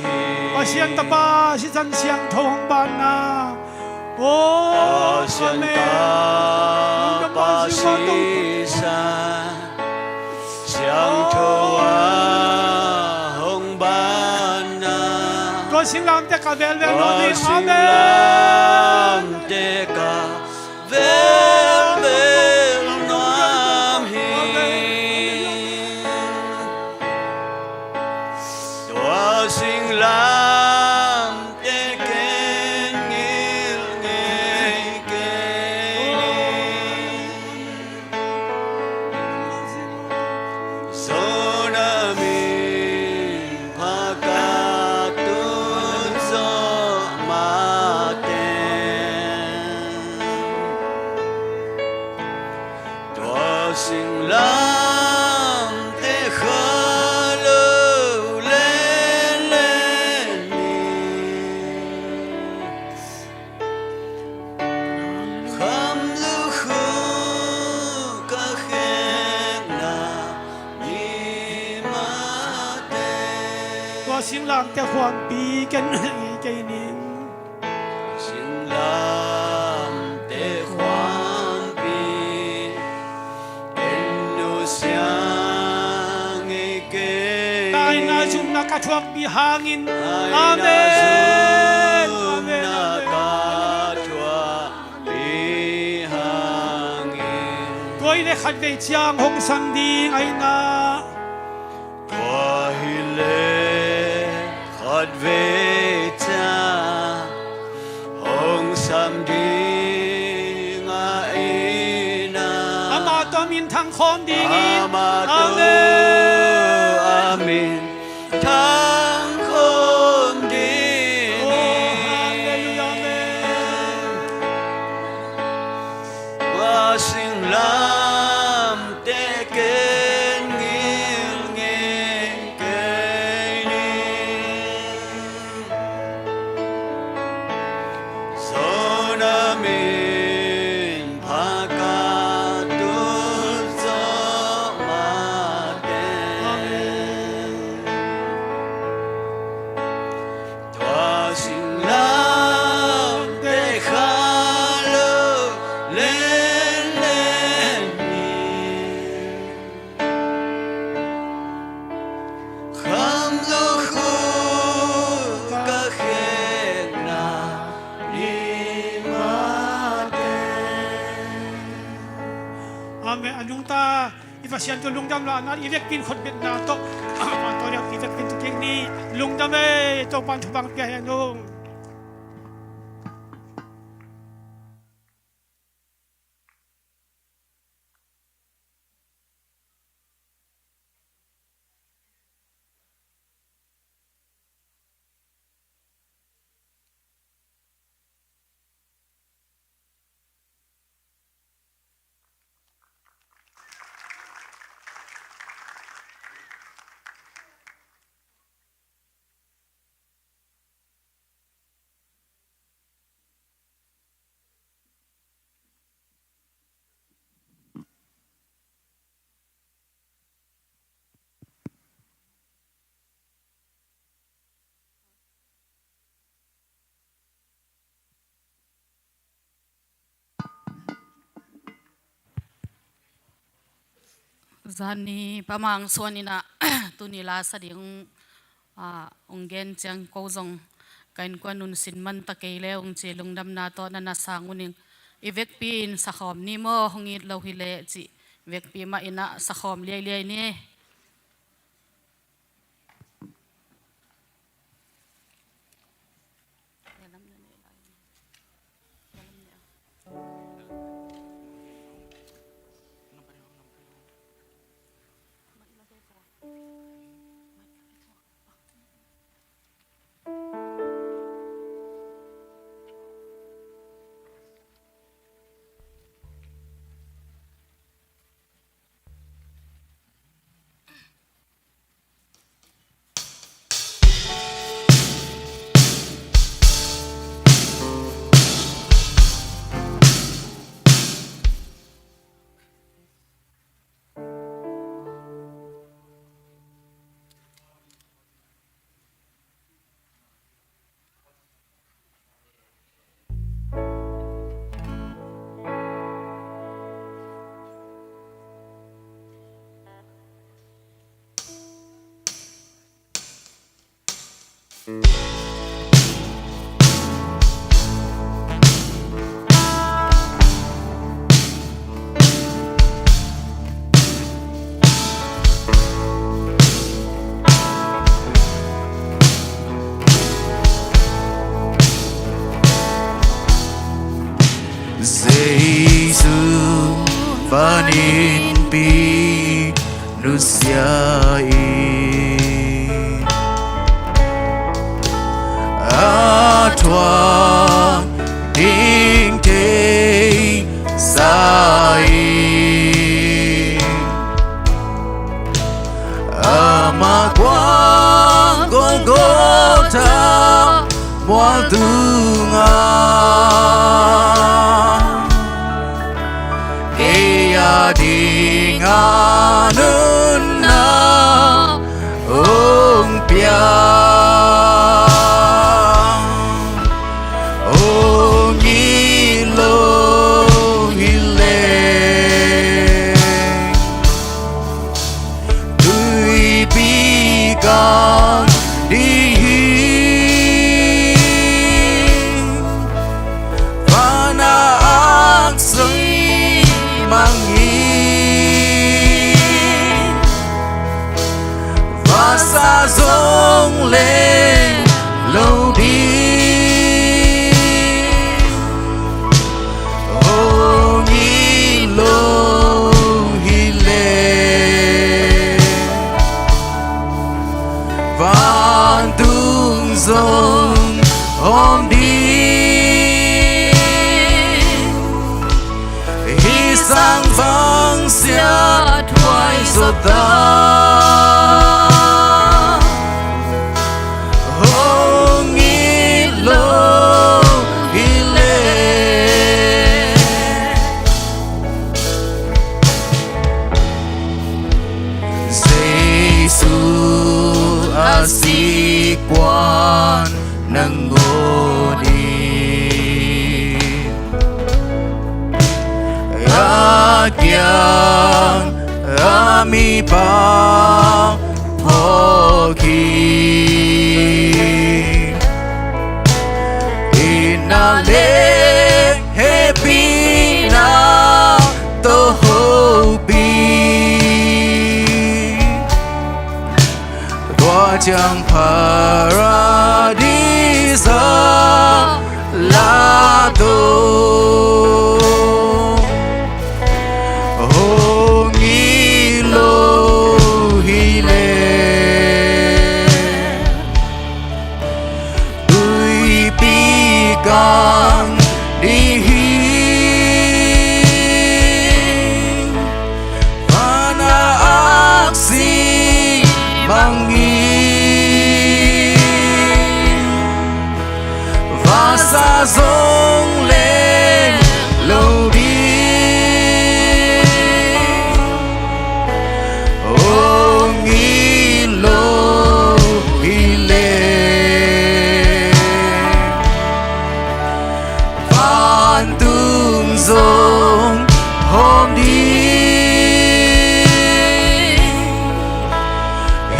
hi. Pasian Tapa sisan siangtho hong banna. Oh, Pasian Tapa sisan siangtho a hong banna. Tua singlamteh ka velvel nuam hi. Amen. Singlamteh ka velvel nuam hi. Tua singlamteh ken ngilh ngei kei ni. Zawhna min pha ka tut zawh mateng, Singlamteh khuampi ken ngei kei ning. Singlamteh khuampi ken nusia ngei kei. Taina zumna ka thuakpi hangin. Amen. Amen. Amen. Tua hi leh khatvei ciang hong sam ding ahi na. Tua hi leh khatvei ciang hong sam ding ahi na. Amah tawh a minthang khawm ding hi. Amah tawh a minthang khawm ding hi. Oh, hallelujah, amen. Tua singlamteh ken ngilngil kei ning. Zo na min pha ka tut zawh mateh. Tua singlamteh kha lo lenlen ni. Kham lo khu ka khekna ni mateh. Amen. A nungta i Pasian tawh lungdam lana i vekpi in khut betna tawh, a, tawh i vekpi in tu kik ni. Lungdam ei, Topa'n thupha pia hen ung. Zani Pa Mang Suan in ah tuni la sa ding, ah, hong gen ciang ko zong ka innkuan un sin man ta kei leh hong ci, lungdamna tawh na na sang un ing. I vekpi in sakhawm ni maw, hong it lo hi leh cih vekpi mah in ah sakhawm liailiai ni. Jesu van innpi nusia in, a thuak ding theisa in, amah kua Golgotha mual tungah kei a dingin nunna hong pia. hawm ding. Hih sang vangsiat huai zawta hong it lo hileh, Jesu a sik kuan nangawn in, a kiang a mipa phawk hi. Itna le hehpihna tawh hopih, tua ciang Paradis ah la tawh hong it lo hileh, tuipi kang ding hi. Van a aksi mang in, vasa zong leng lo ding, hong it lo hileh, vantung zong hawm ding.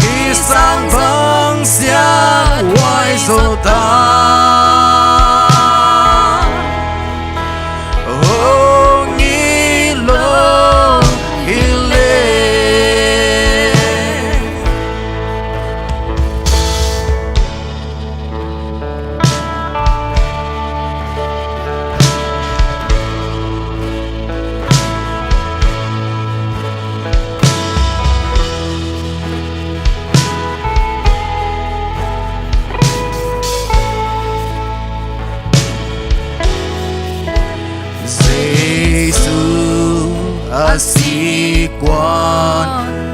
Hih sang vangsiat huai zawta hong it lo hileh, Jesu a sik kuan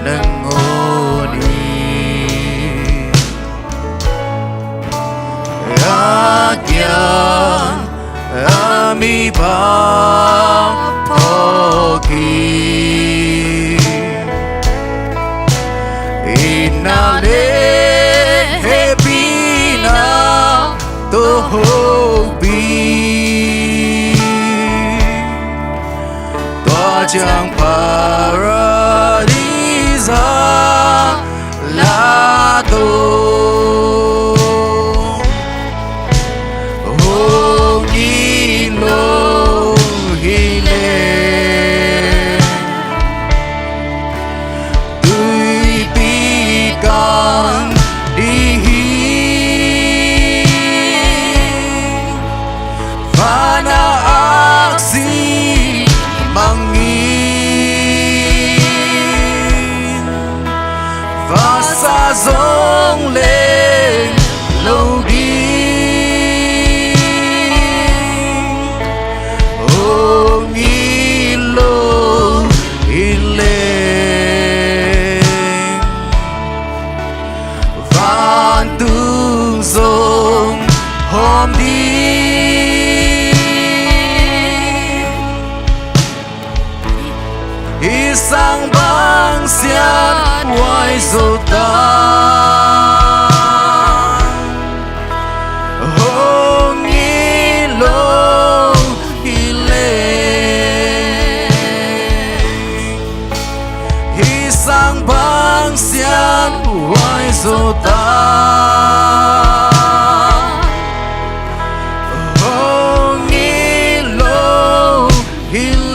nangawn in, a kiang a mipa phawk hi. Itna le hehpihna tawh hopih, tua ciang Paradis ah la tawh hong it lo hileh, tuipi kang ding hi. Van a aksi mang in, vasa zong leng lo ding, hong it lo hileh, vantung zong hawm ding. Hih sang vangsiat huai zawta hong it lo hileh, hih sang vangsiat huai zawta hong it lo hileh.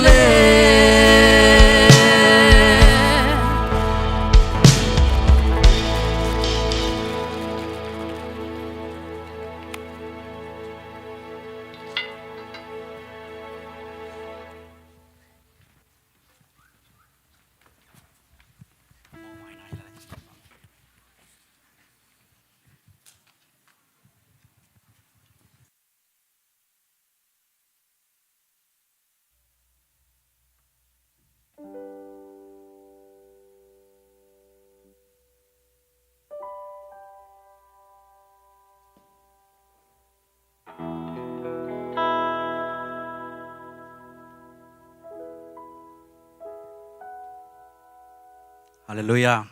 Halleluiah.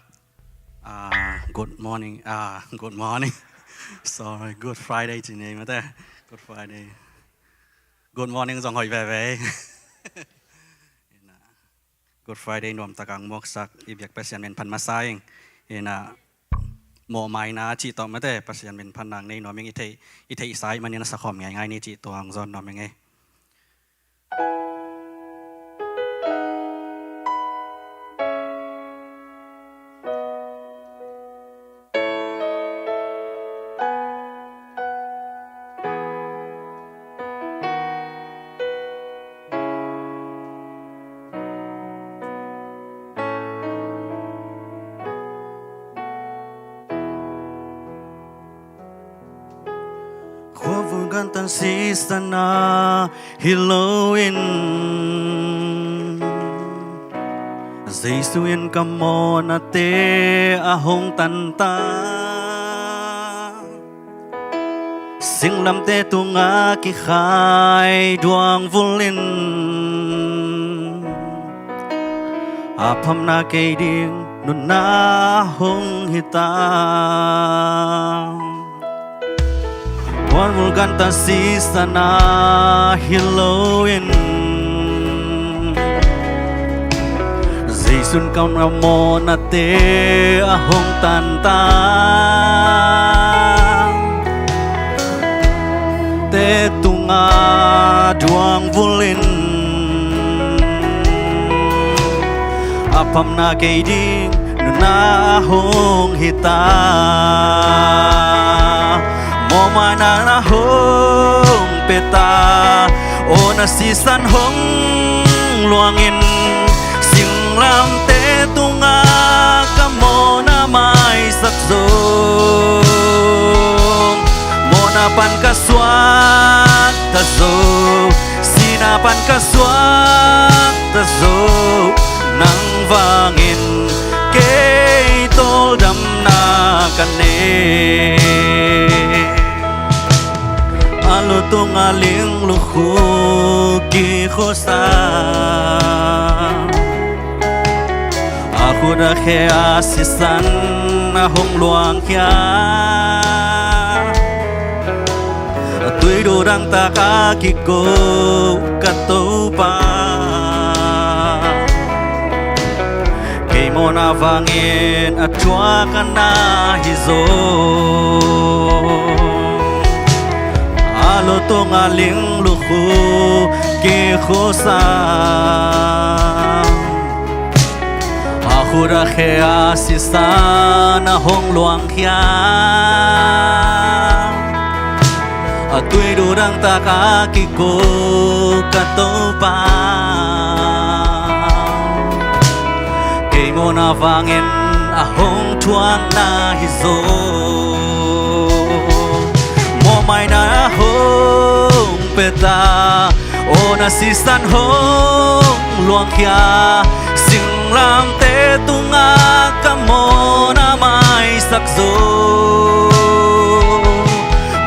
Ah, good morning. Ah, good morning. Sorry, Good Friday ci ni ei mate. Good Friday. Good morning zong hoih veve. Good Friday nuamtak a hong muaksak i biak Pasian min phat masa ing. Ina, mawhmaina cih tawh mate, Pasian min phat nang nei nuam ing. I theih, i theihsa ahih manin a sakhawm ngeingai ni cih tua hong zawn nuam ing ei. Khuavul gantat sisan a hi loin, Jesu in ka mawhnate a hong tan ta. Singlamteh tungah kikhai duangvulin, a phamna kei ding nunna hong hi ta. Khuavul gantat sisan a hi loin, Jesu in ka mawhnate a hong tan ta. Te tungah duangvulin, a phamna kei ding nunna hong hi ta. Mawhmaina na hong pia ta, aw na sisan hong luangin, singlamteh tungah ka mawhna maisak zo. Mawhna pan ka suakta zo, sihna pan ka suakta zo, nang vangin kei tawldamna ka nei. A lu tungah linglukhu kikhuasa, a khut a khe a sisan a hong luangkhia, a tuidu dangtak a kiko ka Topa, kei mawhna vangin a thuak a na hi zo. A lu tungah linglukhu kikhuasa, a khut a khe a sisan a hong luangkhia, a tuidu dangtak a kiko ka Topa, kei mawhna vangin a hong thuak na hi zo. Mawhmaina hong pia ta, aw na sisan hong luangkhia, singlamteh tungah ka mawhna maisak zo.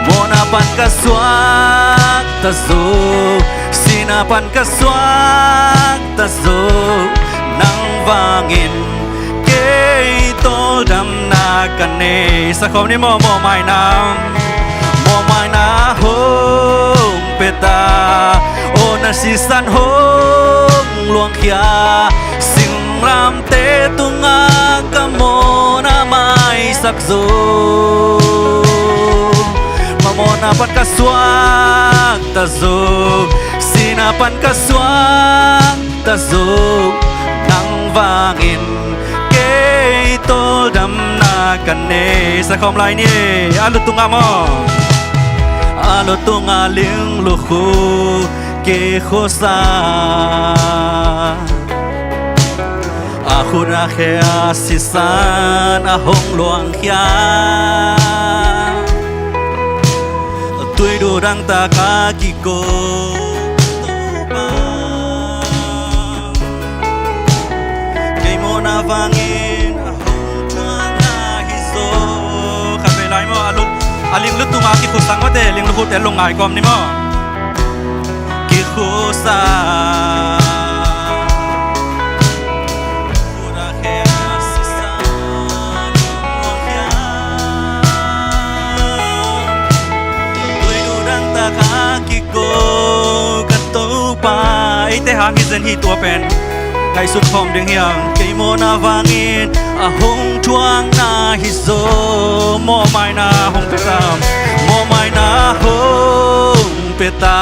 Mawhna pan ka suakta zo, sihna pan ka suakta zo, nang vangin kei tawldamna ka nei. Sakhawm ni maw. Mawhmaina, mawhmaina hong pia ta, aw na sisan hong luangkhia, singlamteh tungah ka mawhna maisak zo. Mawhna pan ka suakta zo, sihna pan ka suakta zo, nang vangin kei tawldamna ka nei. Sakhawm lai ni. A lu tungah maw. A lu tungah linglukhu kikhuasa, a khut a khe a sisan a hong luangkhia, a tuidu dangtak a kiko Topa, kei mawhna vangin a hong thuak na hi zo. Khat vei lai maw. A lu, a linglut tungah kikhuasa mate, linglut khut e lungngai kawm ni maw. Kikhuasa, khut a khe a si Ang hi zen hi tua pen ngaihsut khawm ding hiam? Kei mawhna vangin a hong thuakna hi zaw. Mawhmaina hong pia ta. Mawhmaina hong pia ta.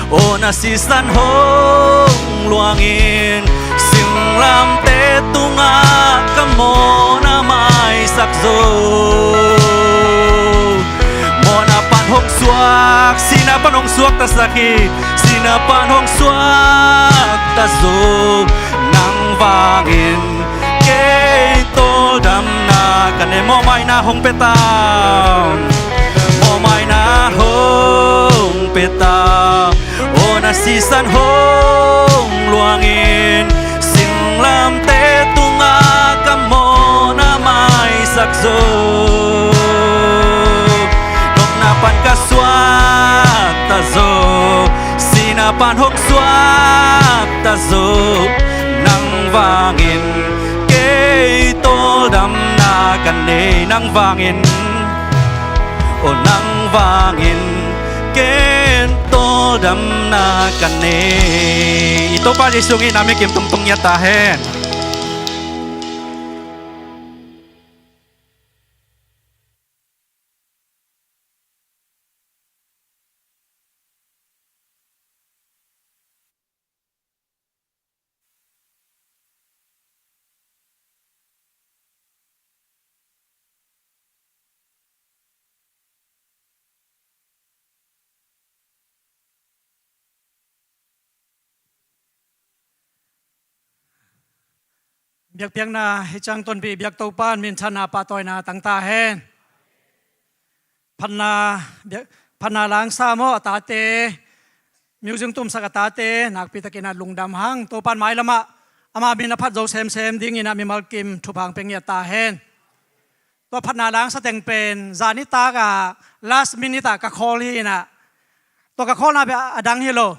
Aw na sisan hong luangin singlamteh tungah ka mawhna maisak zaw. Mawhna pan hong suak, sihna pan hong suaktasak hi. Sihna pan hong suakta zaw. Nang vangin kei tawldamna ka nei. Mawhmaina hong pia ta. Mawhmaina hong pia ta. Aw na sisan hong luangin singlamteh tungah ka mawhna maisak zaw. Nopna pan ka suakta zaw. Sihna pan hong suakta zaw. Nang vangin kei tawldamna ka nei. Nang vangin, aw nang vangin ken tawldamna ka nei. I Topa Jesu in a mikim tungtung ngiat ta hen. Biakpiakna hi ciang tonpih biak Topa in minthanna pahtawina tang ta hen. Phatna, biak, phatna langsa maw a tate, music tumsak a tate, nakpi takin a lungdam hang. Topa in mailamah ama min a phat zo semsem dingin a mimal kim thupha hong pia ngiat ta hen. Tua phatna langsa teng pen zan nitak a last minute a ka call hi in a, tua ka callna pen a dang hi lo.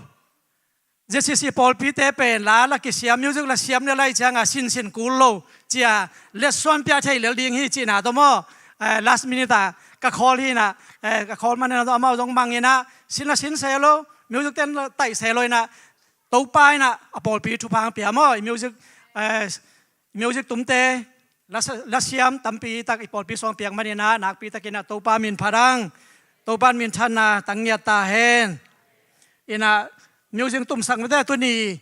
ZCC pawlpite pen la la kisiam, music la siam le lai cianga sinsin kul lo cia letsuan pia thei lel ding hi cihna tawh maw, eh, last minute a ka call hi in a, eh, ka call man in a tawh amau zong mang in a, sin la sin se lo, music ten la taih se lo in a, Topa in a, a pawlpi thupha hong pia maw, i music, eh, music tumte, la, lasiam tampi tak i pawlpi suang piak man in a, nakpi takin a Topa min phat hang. Topa in minthanna tang ngiat ta hen. In a, music tumsak mite tuni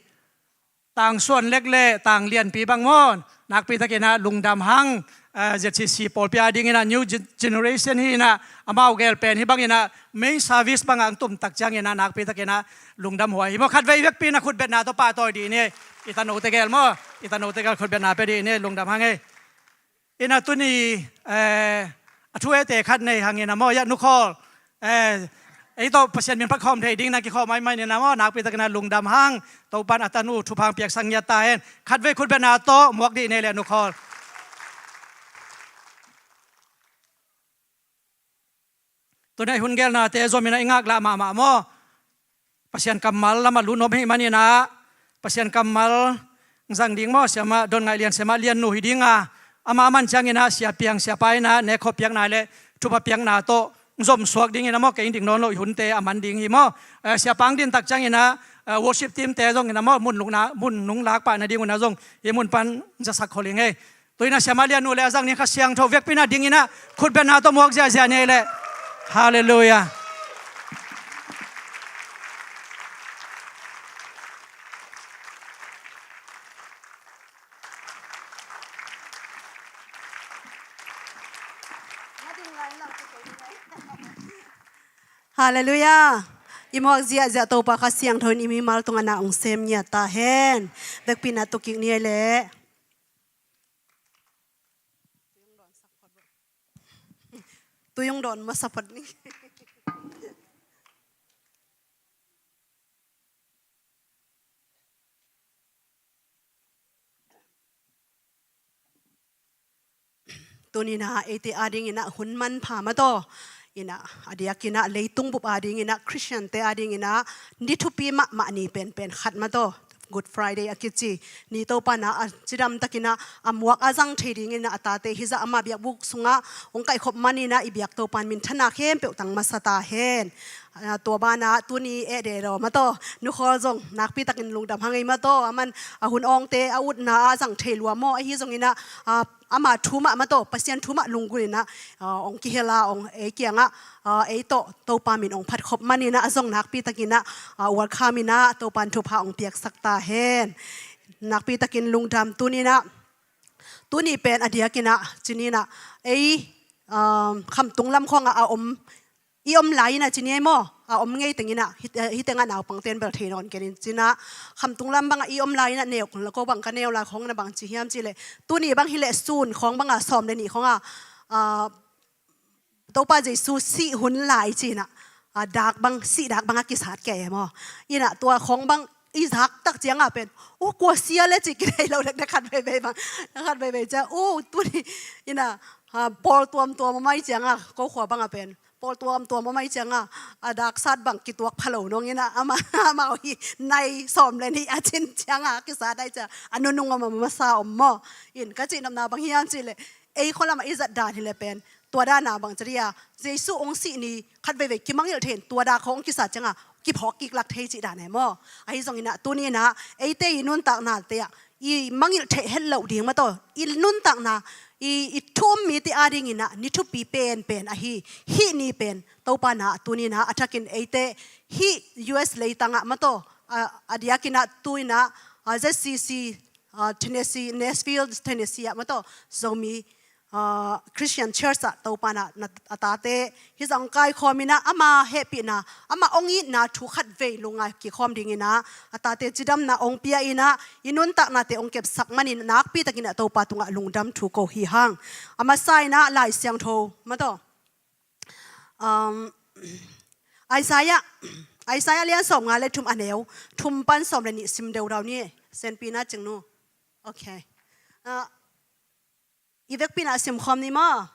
tangsuan lek le tang lianpi bang maw, nakpi takin a lungdam hang. Eh, ZCC pawlpi a dingin a new gen-, generation hi in a, amau gel pen hi bangin a main service bangah ang tum tak ciangin a nakpi takin a lungdam huai hi maw. Khatvei i vekpi in a khutbetna tawh pahtawi dih ni. I tanote gel maw, i tanote gel khutbetna pia dih ni, lungdam hang ei. In a tuni, eh, a thu ete khat nei hangin a maw, ya Nu Khawl, eh, ei tawh Pasian min phat khawm thei ding na kikhawm maimai ni na maw, nakpi takin a lungdam hang. Topa in a tanu thupha hong piaksak ngiat ta hen. Khatvei khutbetna tawh muak dih ni le Nu Khawl. Tuna i hun gelnate zom in a i ngaklah mahmah maw. Pasian kammal lamah lut nuam ahih manin a, Pasian kammal zang ding maw, siamah Don Ngaih Lian, siamah Lian nu hi ding a, amah a man ciangin a, Sia Piang, Sia Pa in a, nekkhop piakna le thupha piakna tawh zom suak dingin a maw, kei in dik nawn lo i hunte a man ding hi maw. Eh, Sia Pa hong din tak ciangin a, eh, worship team te zong in a maw, mun lukna, mun nung lak pah nading un a zong, hih mun pan zasak khol ing ei. Tu in a siamah Lian nu le a zang ni Kha Siangtho vekpi in a ding in a khutbetna tawh muak ziahziah ni ei leh. Halleluiah. Halleluiah. I muak ziahziah Topa Kha Siangtho in i mimal tungah na hong sem ngiat ta hen. Vekpi in a tu kik ni ei leh. Tui hong dawn masa phot ni. Tuni in a eite adingin a hun manpha mah tawh, in a a diakin a leitung bup adingin a Khristiante adingin a ni thupi mahmah ni penpen khat mah tawh, Good Friday a kici ni Topa in a cidam takin a a muak a zang thei dingin a a tate hizah ama biakbuk sungah hong kaihkhop manin a i biak Topa in minthanna khempeuh tang masa ta hen. Ah, tua banah tuni eh dero mataw, nukhawl zong nakpi takin lungdam hang ei mataw, aman a hun awngte a utna a zang thei lua maw, ahi zonginah, ah, ama thu mah mataw, Pasian thu mah lunggulhinah, ah, ong kihela ong ei kiangah, ah, ei tawh Topa min ong phatkhop maninah a zong nakpi takinah, ah, welcome inah Topan thupha ong piaksak ta hen. Nakpi takin lungdam tuninah, tuni pen a diakinah cininah ei, ah, khamtung lam khawngah a om i om lai inah cini ei maw, a om ngei tenginah, hi, eh, hi tengah naupangten bel thei nawn kenin cinah, khamtung lam bangah i om lai inah neu, ko bang ka neu lai khawng na bang ci hiam cihleh, tuni bang hileh sun khawng bangah sawm le nih khawngah, ah, Topa Jesu sih hun lai cinah, ah, dak bang, sih dak bangah kisat kei ei maw. Inah tua khawng bang i zak tak ciangah pen, uh, kua sia le ci kithei lo dek, dek khat veivei bang, dek khat veivei ciah, uh, tuni inah, ah, pawl tuamtuam a mai ciangah, ko khua bangah pen pawl tuamtuam a mai ciangah, a daksat bang kituak pha lo nong inah, amah, amau hi nai sawm le nih a cin ciangah kisat ai ciah, a nunung om a masa om maw. In ka cihnopna bang hiam cihleh, ei khualamah i zat dan hileh pen tua dana bang ciah dia, Jesu ong sih ni khat veivei kimangngilh thei in tua dak khawng ong kisat ciangah kiphawk kiklak thei cih dan ei maw. Ahi zonginah tuninah eite i nuntaknate ah i mangngilh theih het loh ding mataw, i nuntakna, i, i thu um mite adinginah ni thupi penpen ahi hih ni pen Topa na tuninah a thakin eite hih U S leitangah mataw, a, a diakinah tuinah, a, Z C C, a, Tennessee, Nashville, Tennessee ah mataw, Zomi, ah, Christian Church ah Topa na, na, a tate hi zong kaikhawm inah ama hehpihna, ama ong itna thu khat vei lungngai kikhawm dinginah a tate cidamna ong pia inah i nuntaknate ong kepsak manin nakpi takinah Topa tungah lungdam thu ko hi hang. A masa inah Lai Siangtho mataw, um, Isaiah, Isaiah lian sawmnga le thum a neu thum pan sawm le nih sim deuh dau ni, senpina cingnu. Okay. Ah, i vekpi inah simkhawm ni maw.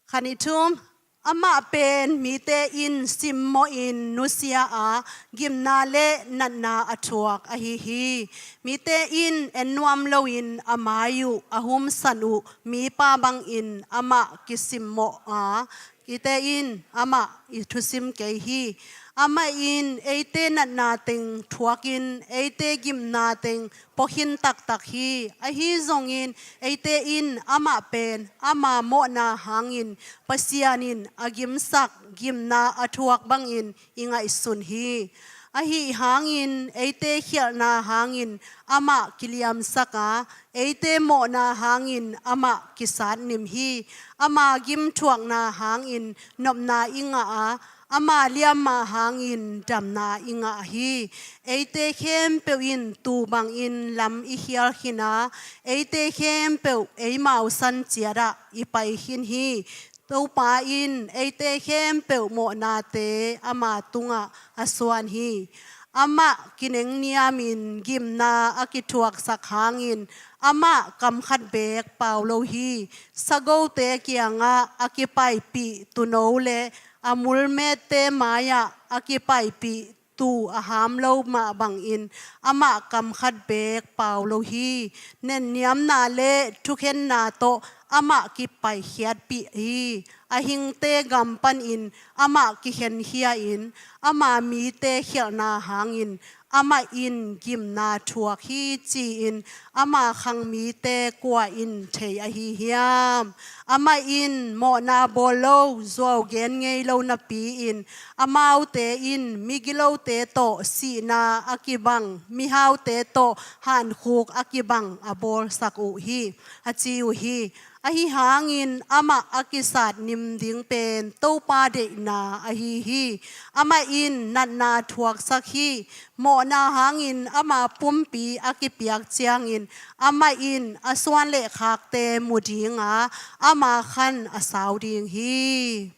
Khat nih thum. Amah pen mite in simmawhin nusia a, gimna le natna a thuak ahi hi. Mite in en nuam loin a mai uh a humsan uh mipa bangin amah kisimmawh a, mite in amah i thusim kei hi. Amah in eite natna teng thuakin eite gimna teng puakhin taktak hi. Ahi zongin eite in amah pen ama mawhna hangin Pasian in a gimsak gimna a thuak bangin i ngaihsun hi. Ahi hangin eite khialhna hangin amah kiliamsak a, eite mawhna hangin amah kisatnim hi. Ama gimthuakna hangin nopna i ngah a, ama liamma hangin damna i ngah hi. Eite khempeuh in tuu bangin lam i khial khin a, eite khempeuh eimau san ciatah i pai khin hi. Topa in eite khempeuh mawhnate ama tungah a suan hi. Amah kinengniamin gimna a kithuaksak hangin amah kam khat beek pau lo hi. Sagote kiangah a kipaipih tuuno le a mulmette mai-ah a kipaipih tuu a ham lo mah bangin amah kam khat beek pau lo hi. Nenniamna le thukhenna tawh amah kipaikhiatpih hi. A hingte gam panin amah kikhenkhia-in ama mite khialhna hangin amah in gimna thuak hi ci-in ama khang mite kua in thei ahi hiam? Amah in mawhna bawl lo, zuau gen ngei lo napi-in amaute in migilote tawh sihna a kibang, mihaute tawh hankhuk a kibang a bawlsak uh hi, a ci uh hi. Ahi hangin amah a kisatnim ding pen Topa deihna ahi hi. Amah in natna thuaksak hi. Mawhna hangin ama pumpi a kipiak ciangin amah in a suan le khakte mu dinga ama khan a sau ding hi.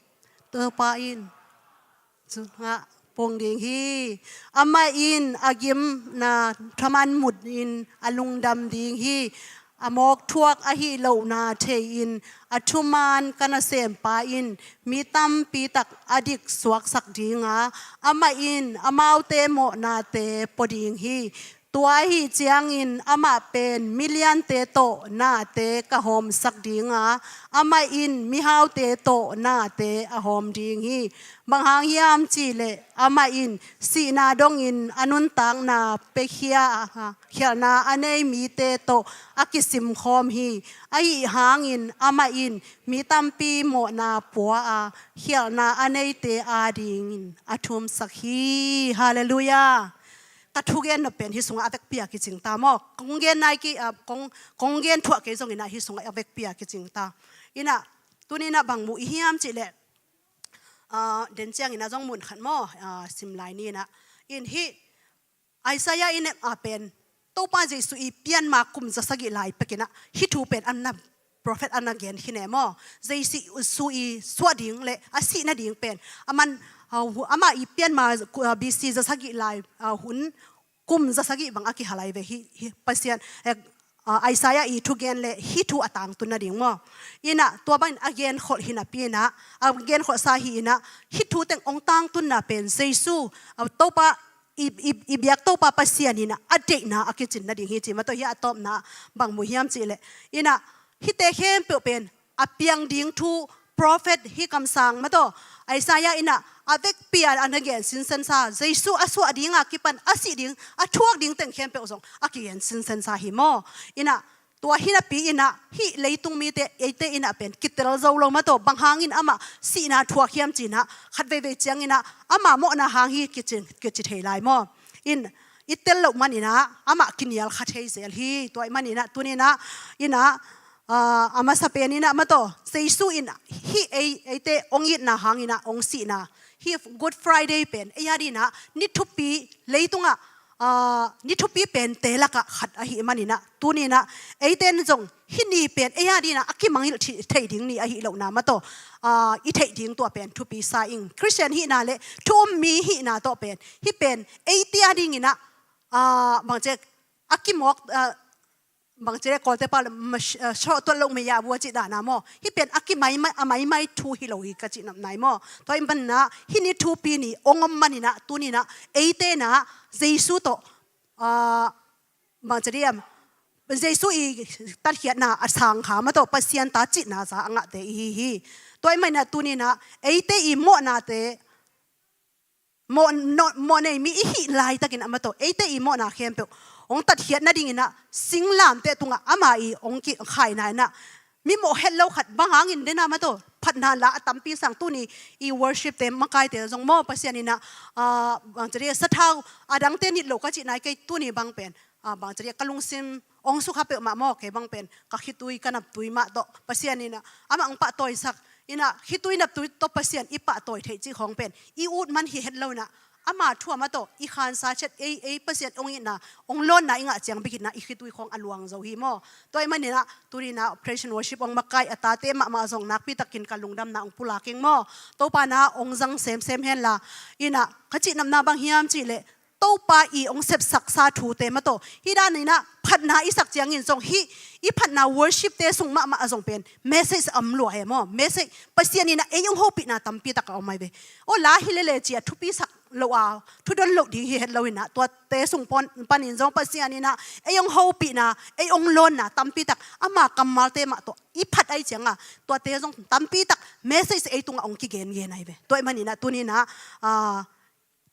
Topa in cungah pong ding hi. Amah in a gimna thaman mutin a lungdam ding hi. A mawk thuak ahi lohna thei-in a thuman ka nasempa in mi tampi tak a dik suaksak dinga amah in amaute mawhnate pua ding hi. Tua ahih ciangin amah pen miliante tawh nate ka hawmsak ding a, amah in mihaute tawh nate a hawm ding hi. Bang hang hiam cihleh amah in sihna dongin a nuntakna piakhia a, khialhna a nei mite tawh a kisimkhawm hi. Ahi hangin amah in mi tampi mawhna pua a, khialhna a neite adingin a thumsak hi. Halleluiah. Ka thugen nop pen hih sungah a vekpi a kicing ta maw? Kong gen nai kei, ah, kong, kong gen thuah kei zongin ah hih sungah a vekpi a kicing ta. Inah, tuni inah bang mu i hiam cihleh, ah, den ciangin ah zong mun khat maw, ah, sim lai ni inah. In hih Isaiah in ah pen Topa Jesuh i pianma kum za sagih lai pekin ah hih thu pen a na prophet a na gen hi ne maw? Jesuh i suah ding le a sih nading pen a man, ah, hu-, amah i pianma, ah, B C za sagih lai, ah, hun kum za sagih bang a kihalai ve hi, hi Pasian, eh, ah, Isaiah i thugen le hih thu a tangtun nading maw? Inah tua bangin a genkholh hi napi inah, a genkholhsa hi inah hih thu teng ong tangtunna pen Jesuh, ah, Topa i, i, i biak Topa Pasian inah a deihna a kicin nading hi ci maw. Tua hi a tawpna bang mu hiam cihleh, inah hihte khempeuh pen a piang ding thu prophet hih kamsang maw tawh Isaiah inah a vekpi a a na gen sinsensa, Jesuh a suah ding a kipan a sih ding, a thuak ding teng khempeuh zong a kigen sinsensa hi maw? Inah tua hi napi inah hih leitung mite eite inah pen kitel zo lo maw tawh, bang hangin amah sihna thuak hiam ci inah khat veivei ciang inah ama mawhna hang hi kici, kici thei lai maw? In i tel loh man inah amah kinial kha thei zel hi. Tua ahih man inah tuni inah, inah, ah, a masa pen inah maw tawh Jesuh in hih ei, eite ong itna hang inah ong sihna, hih Good Friday pen ei a dinah ni thupi, leitungah, ah, ni thupi pente lakah khat ahih man inah tuni inah eite in zong hih ni pen ei a dinah a kimangngilh thei, thei ding ni ahih lohna maw tawh, ah, i theih ding tua pen thupi sa ing. Khristian hihna le thu um mi hihna tawh pen hih pen eite a ding inah, ah, bangci a kimawk, ah, bangci le Kawlte pau le mash-, ah, shawh tuat loh mei a bua cih dahna maw? Hih pen a kimaimai, a maimai thu hi lo hi ka cihnop nai maw? Tua ahih man inah hih ni thupi ni ong om man inah tuni inah eite inah Jesuh tawh, ah, bangci diam, Jesuh i tatkhiatna a sang kha maw tawh Pasian ta cihna za a ngahte i hi hi. Tua ahih man inah tuni inah eite i mawhnate, mawh, no, mawh nei mi i hih laitakin ah maw tawh eite i mawhna khempeuh ong tatkhiat nading inah singlamteh tungah ama i ong kikhaina inah mi mawh het lo khat bang hangin den a maw tawh phatna la a tampi sang tuni i worship te makaite zong maw Pasian inah, ah, bangci le sathau a dangte nit lo ka cih nai kei tuni bang pen, ah, bangci le ka lungsim ong sukha peuhmah maw kei bang pen ka khitui ka naptui mah tawh Pasian inah amah ong pahtawisak inah khitui naptui tawh Pasian i pahtawi theih cih khawng pen i ut man hi het lo inah ama thu a maw tawh i khansa ciat ei, ei Pasian ong itna, ong lawnna i ngah ciang bek inah i khitui khawng a luang zo hi maw? Tua ahih man inah tuni inah praise and worship ong makai a tate mahmah zong nakpi takin ka lungdamna ong pulak ing maw? Topa na ong zang semsem henla inah ka cihnopna bang hiam cihleh Topa i ong sepsaksa thute maw tawh hih dan inah phatna i sak ciangin zong hih i phatna worship te sung mahmah a zong pen message a om lua hi maw? Message Pasian inah ei ong hopihna tampi tak a om ahi ve. Aw la hi lele ci a thupi sak lo a, thudon lo ding hi het lo inah tuate sung pon, panin zong Pasian inah ei ong hopihna, ei ong lawnna tampi tak ama kammalte mah tawh i phat ahi cianga tuate zong tampi tak message ei tungah ong kigengen ahi ve. Tua ahih man inah tuni inah, ah,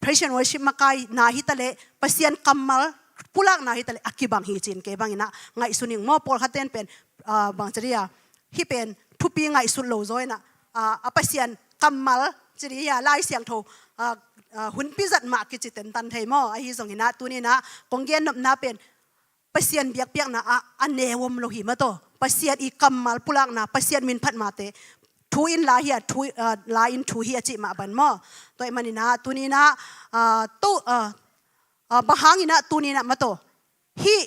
praise and worship makaina hi ta leh Pasian kammal pulakna hi ta leh a kibang hi ci-in kei bang inah ngaihsun ing maw? Pawlkhat ten pen, ah, bangci dia hih pen thupi ngaihsut lo zaw inah, ah, a Pasian kammal ci dia Lai Siangtho, ah, ah, hunpi zat mah kici tentan thei maw? Ahi zong inah tuni inah kong gennopna pen Pasian biakpiakna ah a neu om lo hi maw tawh Pasian i kammal pulakna, Pasian min phat mate thu in la hi a, thu, ah, la in thu hi a cih mah ban maw? Tua ahih man inah tuni inah, ah, to, ah, ah, bang hang inah tuni inah maw tawh hih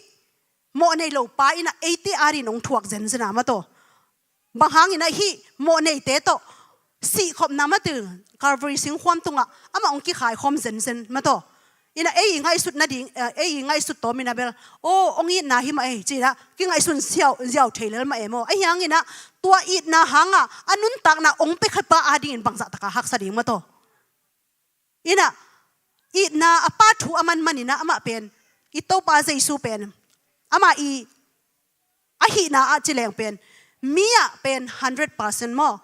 mawh nei lo pa inah eite adin ong thuak zenzen a maw tawh bang hang inah hih mawh neite tawh sihkhopna maw tawh Calvary singkhuam tungah amah ong kikhaikhawm zenzen maw tawh inah ei i ngaihsut nading, eh, ei i ngaihsut tawm inah bel aw ong itna hi mah ei ci inah kingaihsun ziau, ziau thei lel mah ei maw? Ahi hang inah tua itna hanga a nuntakna ong pia kha pa adingin bangzah taka haksa ding maw tawh? Inah itna a pa thu a man man inah amah pen i Topa Jesu pen amah i a hihna ah ci leng pen, mi ah pen hundred percent maw?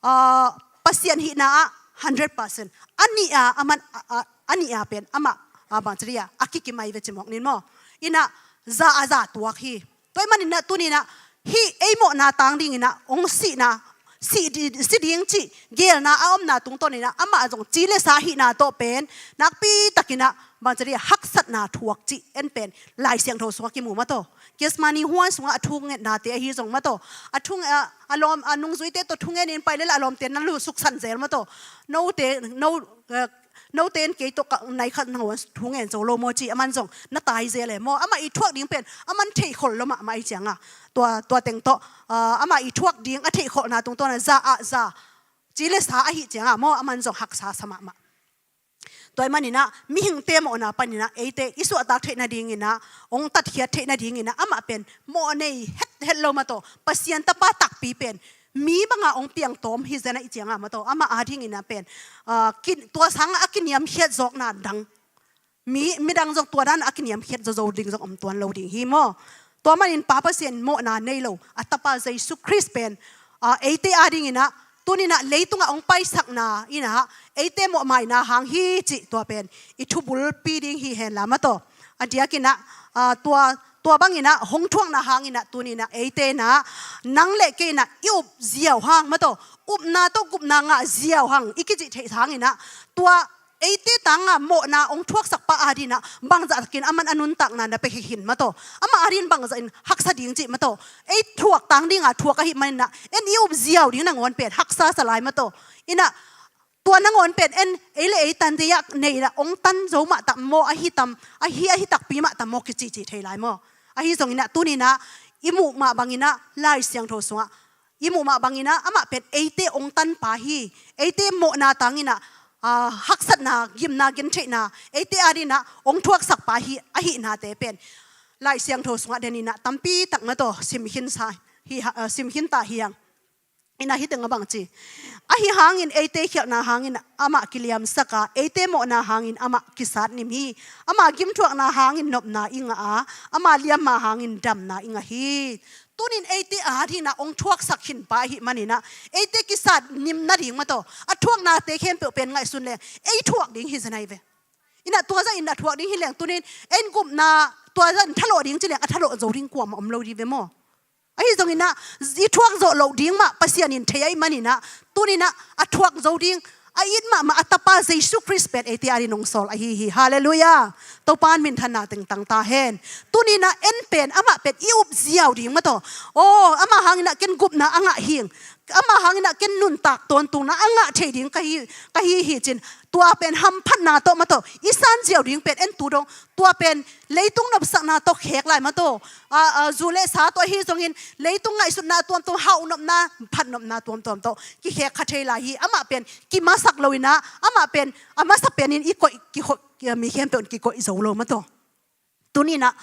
Ah, Pasian hihna ah hundred percent. A nih a, a man, a, a, a nih a pen amah, ah, bang ci dih a, a kikim ahi ve ci mawk ning maw? Inah za a za tuak hi. Tua ahih manin ah tuni inah hih ei mawhna tang ding inah hong sihna, si di, si ding cih geelna a omna tungtawn inah amah zong ci le sa hihna tawh pen nakpi tak inah bang ci dih a, haksatna thuak cih en pen Lai Siangtho sungah kimu maw taw. Gethsemane huan sungah a thungetnate ahi zong maw taw. A thung, a, a lawm, a nungzuite tawh thungen in pai le lah a lawmte na lusuk san zel maw taw. Note, no, eh, note in kei tawh ka nai khat nangawn thungen zo lo maw ci, aman zong na tai zel e maw. Amah i thuak ding pen aman theihkholh lo mahmah ahih ciangah tua, tua teng tawh, ah, amah i thuak ding a theihkholhna tungtawn a za ah za, ci le sa ahih ciangah maw, aman zong haksa sa mahmah. Tua ahih manin ah mihingte mawhna panin ah eite i suahtak theih nadingin ah, hong tatkhiat theih nadingin ah amah pen mawh nei hethet lo maw taw. Pasian Tapa takpi pen mi banga hong piangtawm hi zen ahih ciangah maw taw, amah adingin ah pen, ah, kin, tua sangah a kiniamkhiat zawkna dang, mi, midang zong tua dan a kiniamkhiat zawzo ding zong om tuan lo ding hi maw? Tua manin Pa Pasian mawhna nei lo a Tapa Jesu Khrist pen, ah, eite adingin ah tuni inah leitungah hong paisakna inah eite mawhmaina hang hi cih tua pen i thubulpi ding hi hen la maw taw. A diakin ah, ah, tua, tua bangin ah hong thuakna hangin ah tuni inah eite inah nang le kei inah i up ziau hang maw taw, upna tawh gupna ngah ziau hang i kicih theih hangin ah tua eite tanga mawhna hong thuaksak pa adin ah bangzah takin aman a nuntakna na pia hi khin maw taw. Amah adin bangzah in haksa ding cih maw taw. Ei thuak tang dinga thuak ahih manin ah en i up ziau ding nangawn pen haksa sa lai maw taw. Inah tua nangawn pen en ei le ei tante ah nei inah hong tan zo mah tam maw, ahi tam, ahi, ahi takpi mah tam maw kicihcih thei lai maw. Ahi zongin ah tuni inah i muh mah bangin ah Lai Siangtho sungah i muh mah bangin ah amah pen eite hong tanpa hi. Eite mawhna tangin ah, ah, haksatna, gimna, gentheihna eite adin ah hong thuaksakpa hi, ahihnate pen Lai Siangtho sungah den inah tampi tak maw taw sim khinsa hi ha, ah, sim khinta hi hang. Inah hih teng a bang ci. Ahi hangin eite khialhna hangin amah kiliamsak a, eite mawhna hangin amah kisat nim hi. Ama gimthuakna hangin nopna i ngah a, ama liamma hangin damna i ngah hi. Tunin eite adin ah hong thuaksak khin pa ahih manin ah eite kisat nim nading maw taw, a thuaknate khempeuh pen ngaihsun leng ei thuak ding hi zen ahi ve. Inah tua zah in a thuak ding hi leng tunin en gupna tua zah in thalawh ding ci leng a thalawh zo ding kuamah om lo ding ve maw. Ahi zongin ah i thuak zawh loh ding mah Pasian in thei ahih manin ah tunin ah a thuak zo ding a it mahmah a Tapa Jesu Khrist pen eite adin hong sawl ahi hi. Halleluiah. Topa in minthanna teng tang ta hen. Tunin ah en pen amah pen i up ziau ding maw taw. Aw, amah hangin ah ken gupna a ngah hing, amah hangin ah ken nuntak tawntungna a ngah thei ding ka hi, ka hi hi cin tua pen hamphatna tawh maw taw i san ziau ding pen en tu dong tua pen leitung nopsakna tawh khek lai maw taw. A, a, zu le sa tawh ahi zongin leitung ngaihsutna tuamtuam, hauh nopna, phat nopna tuamtuam tawh kikhek kha thei lai hi. Amah pen kimasak lo inah amah pen a masa penin i koih, kikhoih, mi khempeuh in kikoih zo lo maw taw. Tunin ah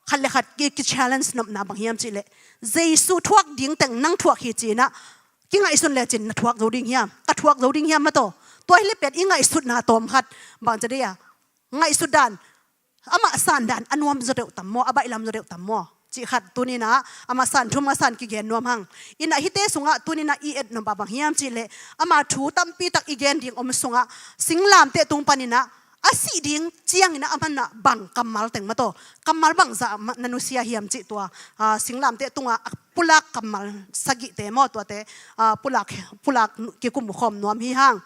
khat le khat ki, ki challenge nopna bang hiam cih leh Jesu thuak ding teng nang thuak hi ci inah kingaihsun lecin na thuak zo ding hiam, ka thuak zo ding hiam maw taw. Tua hi leh pen i ngaihsutna tawm khat bang ci dih a, ngaihsut dan, amah san dan a nuam zaw deuh tam maw, a baihlam zaw deuh tam maw cih khat tunin ah amah san thum a san kigen nuam hang. Inah hihte sungah tunin ah i et nop a bang hiam cih leh ama thu tampi tak i gen ding om sungah singlamteh tung panin ah a sih ding ciangin ah a man ah bang kammal teng maw taw, kammal bangzah na nusia hiam cih tua, ah, singlamteh tungah a pulak kammal sagihte maw tuate, ah, pulak, pulak kikum khawm nuam hi hang.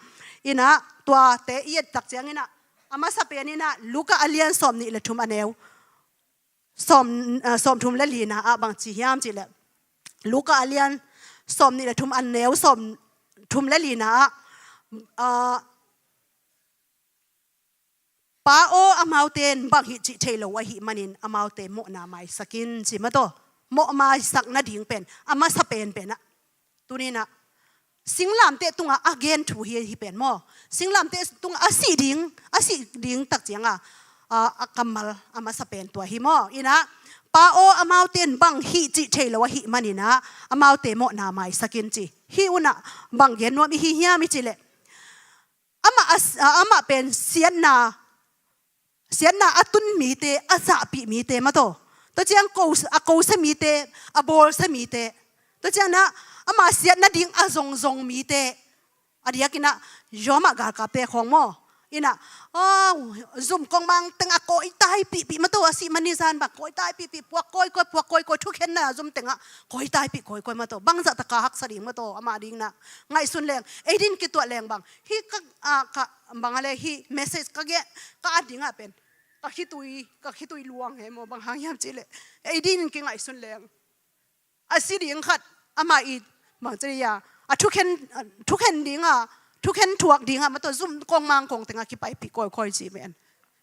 Inah tuate i et tak ciangin ah a masa penin ah Luka a lian sawm nih le thum a neu sawm, ah, sawm thum le lina ah bang ci hiam cih leh Luka a lian sawm nih le thum a neu sawm thum le lina ah, ah, Pa aw, amaute in bang hih cih thei lo ahih manin amaute mawhna maisak in ci maw taw. Mawh maisak nading pen a masa penpen ah tunin ah singlamteh tungah a gen thu hi, hi pen maw. Singlamteh tungah a sih ding, a sih ding tak ciangah, a, a kammal a masa pen tua hi maw. Inah Pa aw, amaute in bang hih cih thei lo ahih manin ah amaute mawhna maisak in ci. Hih un ah bang gen nuam i hi hiam i cih leh amah, a, amah pen siatna siatna a tun mite, a zahpih mite maw taw. Tua ciang ko, a kosia mite, a bawlsia mite. Tua ciang na, ama siat nading a zongzong mite. A diakin ah, Roma galkapte khawng maw. In ah, oh, zum kongmang teng ah kawi taipihpih maw taw, a sih man ni zan bang kawi taipihpih, puak kawikawi, puak kawikawi, thukhenna zum teng ah kawi taipih kawikawi maw taw. Bangzah tak a haksa ding maw taw, amah ding na. Ngaihsun leng, ei din kituah leng bang. Hih ka, ah, ka, bang a le hih message ka gen, ka at ding ah pen. Ka khitui, ka khitui luang hi maw, bang hang hiam cih leh. Ei din kingaihsun leng. A si ding khat, amah i, bang ci ding a, a thukhen, a thukhen ding a, thukhen thuak ding a, maw taw zum kongmang kong teng ah kipaipih kawikawi ci men.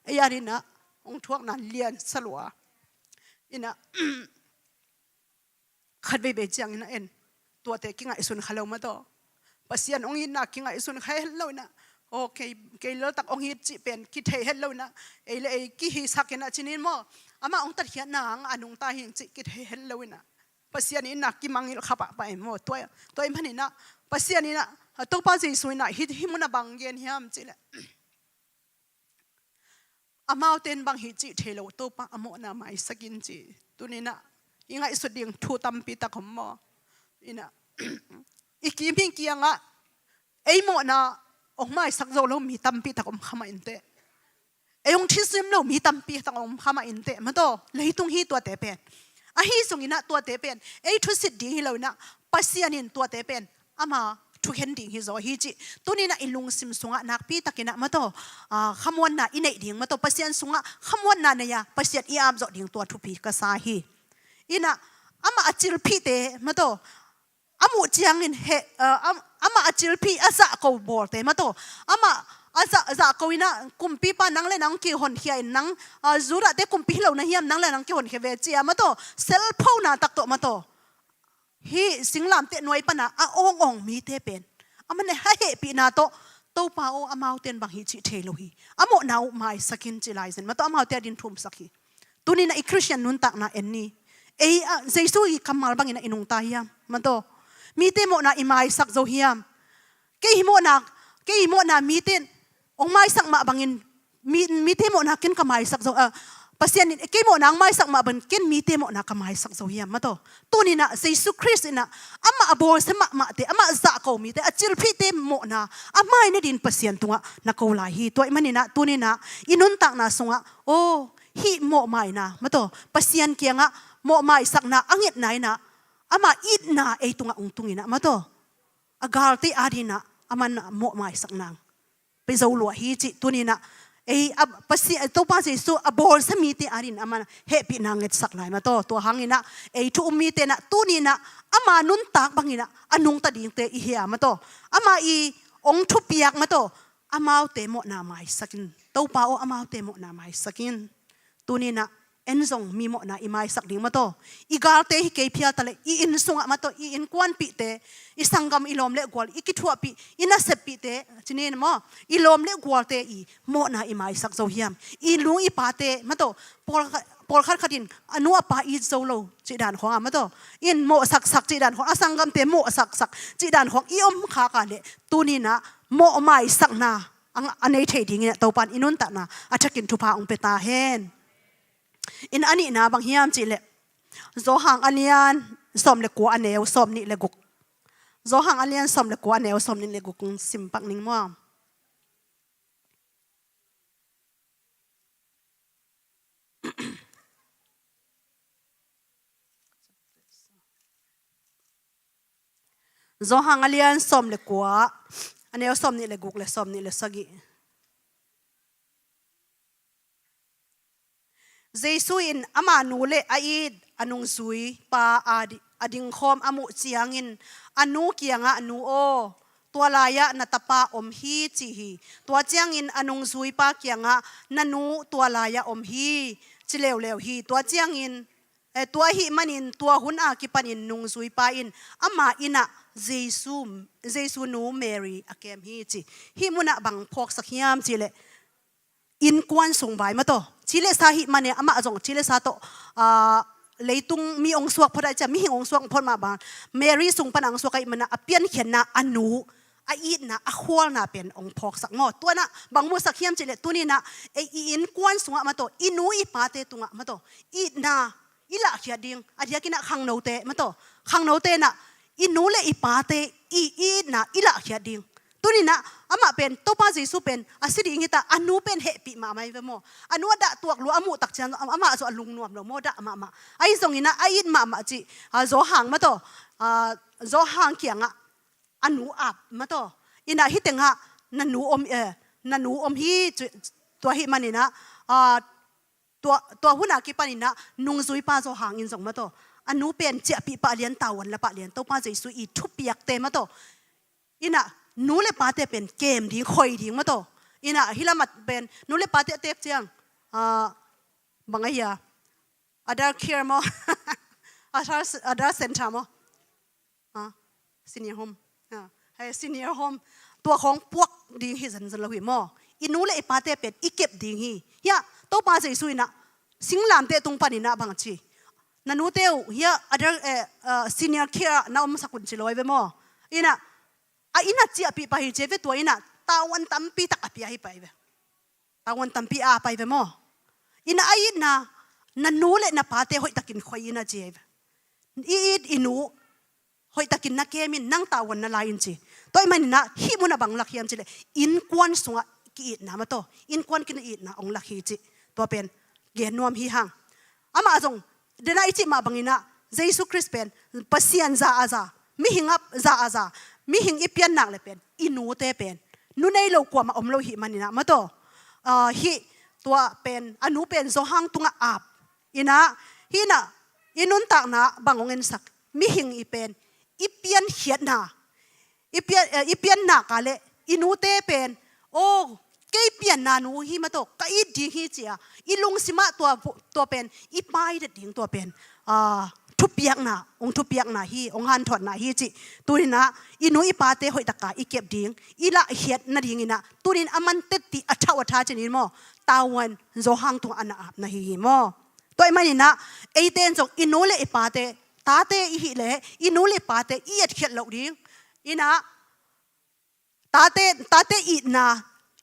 Ei a din ah, hong thuakna lian sa lua. In ah, khat veivei ciangin ah en, tuate kingaihsun kha lo maw taw. Pasian hong itna kingaihsun kha het lo in ah, aw, kei, kei laltak hong it cih pen kithei het lo in ah, ei le ei kihisak in ah ci-in maw. Amah hong tatkhiatna hang a nungta hi ing cih kithei het lo in ah. Pasian itna kimangngilh kha pahpah hi maw. Tua, tua ahih manin ah, Pasian in ah, a Topa Jesu in ah, hih, hih mun ah bang gen hiam cih leh. Amaute in bang hih cih thei lo, Topa a mawhna maisak in ci. Tuni in ah, i ngaihsut ding thu tampi tak om maw. In ah, i kim hi kiangah, ei mawhna hong maisak zo lo mi tampi tak om kha mah inteh. Ei hong thusim lo mi tampi tak om kha mah inteh maw taw. Leitung hi tuate pen. Ahi zongin ah tuate pen ei thusit ding hi lo in ah, Pasian in tuate pen ama thukhen ding hi zaw hi cih. Tuni in ah i lungsim sungah nakpi takin ah maw taw, ah, khamuanna i neih ding maw taw, Pasian sungah khamuanna nei a, Pasian i apzawh ding tua thupi ka sa hi. In ah, amah a cilphihte maw taw, a muh ciangin he, ah, am-, amah a cilphih, a zahko bawlte maw taw. Amah a zah, zahko in ah, kumpipa nang le nang kihonkhia in nang, ah, Judahte kumpi hi lo na hiam, nang le nang kihonkhia ve ci a maw taw. Selphona tak tawh maw taw. Hih singlamteh nuai pan a a awngawng mite pen. Amah ne a hehpihna tawh, Topa aw, amaute in bang hih cih thei lo hi. A mawhna uh maisak in ci lai zen maw taw, amaute a din thumsak hi. Tuni in ah i Khristian nuntakna en ni. Ei, ah, Jesu i kammal bangin ah i nungta hiam maw taw. Mite mawhna i maisak zo hiam. Kei hih mawhna, kei hih mawhna mite in hong maisak mah bangin, mi, mite mawhna ken ka maisak zo, ah, Pasian in kei mawhna hong maisak mah bangin ken mite mawhna ka maisak zo hiam maw taw. Tuni in ah Jesu Khrist in ah amah a bawlsia mahmahte, amah zahko mite, a cilphihte mawhna a mai nadin Pasian tungah na ko lai hi. Tua ahih manin ah tuni in ah i nuntakna sungah, aw, hih mawhmaina maw taw, Pasian kiangah mawhmaisakna a ngetna in ah, ama itna ei tungah hong tung in ah maw taw, a galte a din ah aman mawhmaisakna pia zo lua hi cih tuni in ah, ei, a, Pasi-, Topa Jesu a bawlsia mite a din aman hehpihna ngetsak lai maw taw. Tua hangin ah ei thu um mite in ah tuni in ah ama nuntak bangin ah a nungta dingte i hi a maw taw. Amah i hong thupiak maw taw, amaute mawhna maisak in. Topa aw, amaute mawhna maisak in. Tuni in ah en zong mi mawhna i maisak ding maw taw. I galte hi kei phial ta leh, i inn sungah maw taw, i innkuanpihte, i sanggam, i lawm le gual, i kithuahpih, i naseppihte, ci-in maw, i lawm le gualte i mawhna i maisak zo hiam. I nu i pate maw taw, pawlkhat, pawlkhat khat in a nu a pa it zo lo cih dan khawng a maw taw, in mawhsaksak cih dan khawng, a sanggamte mawhsaksak cih dan khawng i om khak a leh, tuni in ah mawhmaisakna a, a nei thei dingin ah Topa in i nuntakna a thakin thupha hong pia ta hen. In a nihna bang hiam cih leh, Johan a lian sawm le kua, a neu sawm nih le guk. Johan a lian sawm le kua, a neu sawm nih le guk, sim pak ning maw. Johan a lian sawm le kua, a neu sawm nih le guk le sawm nih le sagih. Jesu in ama nu le a it a nungzuipa a di-, a dingkhawm a muh ciangin a nu kiangah, "Nu aw, tua lai-ah na tapa om hi," ci hi. Tua ciangin a nungzuipa kiangah, "Na nu tua lai-ah om hi," ci leuleu hi. Tua ciangin, eh, tua ahih manin tua hun a kipanin nungzuipa in ama inn ah Jesu, Jesu nu Mary a kem hi ci. Hih munah bang phawksak hiam cih leh, innkuan sung vai maw taw. Ci le sa ahih manin amah zong ci le sa tawh, ah, leitung mi hong suak phot ahih ciang, mihing hong suak phot mah bang, Mary sung pan hong suak ahih manin a piankhiatna a nu, a itna, a khualna pen hong phawksak maw. Tua inah bang musak hiam cih leh tuni inah ei i innkuan sungah maw tawh, i nu i pate tungah maw tawh, itna i lahkhiat ding, a diakin ah khangnote maw tawh, khangnote inah i nu le i pate i, i itna i lahkhiat ding. Tuni inah amah pen, Topa Jesu pen a si ding hi ta, a nu pen hehpih mahmah hi ve maw. A nu a dah tuak lua a muh tak ciang amah zong a lungnuam lo maw, dah mahmah. Ahi zongin ah a it mahmah cih, a, Zawhang maw tawh, a, Zawhang kiangah a nu ap maw tawh. Inah hih tengah na nu om, eh, na nu om hi, tua ahih manin ah, a, tua, tua hun a kipan inah nungzuipa Zawhang in zong maw tawh, a nu pen ciahpih pah lian, tavuan la pah lian, Topa Jesu i thupiakte maw tawh. Inah nu le pate pen kem ding, khoi ding maw tawh. Inah hih lamah pen nu le pate a teek ciang, a, bang ahi a, adult care maw? Adult, adult center maw? Ha? Senior home. Ha. Hei, senior home. Tua khawng puak ding hi zenzen lo hi maw. I nu le i pate pen i kep ding hi. Hiah, Topa Jesu inah singlamteh tung panin ah bang ci, na nute uh hiah adult, eh, eh, senior care ah na omsak un ci lo ahi ve maw. Inah a inn ah ciahpih pah hi ci ahi ve, tua inah tavuan tampi tak a pia hi pah ahi ve. Tavuan tampi a pah ahi ve maw. Inah a itna, na nu le na pate hoihtakin khoi inah ci ahi ve. I it i nu hoihtakin na kem in, nang tavuan na la in ci. Tua ahih manin ah hih munah bang lak hiam cih leh innkuan sungah ki-itna maw tawh, innkuan ki-itna hong lak hi cih. Tua pen gen nuam hi hang. Amah zong, denah i cih mah bangin ah, Jesu Khrist pen Pasian za a za, mihing a za a za, mihing i pian nak le pen, i nute pen nu nei lo kuamah om lo hi manin ah maw tawh, ah, hih tua pen, a nu pen Zawhang tungah ap. Inah, hih inah i nuntakna bang hong ensak, mihing i pen i piankhiatna, i pian, eh, i piannak a le i nute pen, oh, kei pianna nu hi maw tawh, ka it ding hi ci a, i lungsimah tua, tua pen i paidet ding, tua pen, ah, thupiakna, hong thupiakna hi, hong hanthotna hi cih. Tuni inah i nu i pate hoihtaka i kep ding, i lahkhiat nadingin ah tuni in a man tetti a thau a tha cin in maw, tavuan Zawhang tungah a na apna hi hi maw. Tua ahih manin ah eite in zong i nu le i pate, tate i hih leh i nu le i pate i etkhiat loh ding. Inah tate, tate itna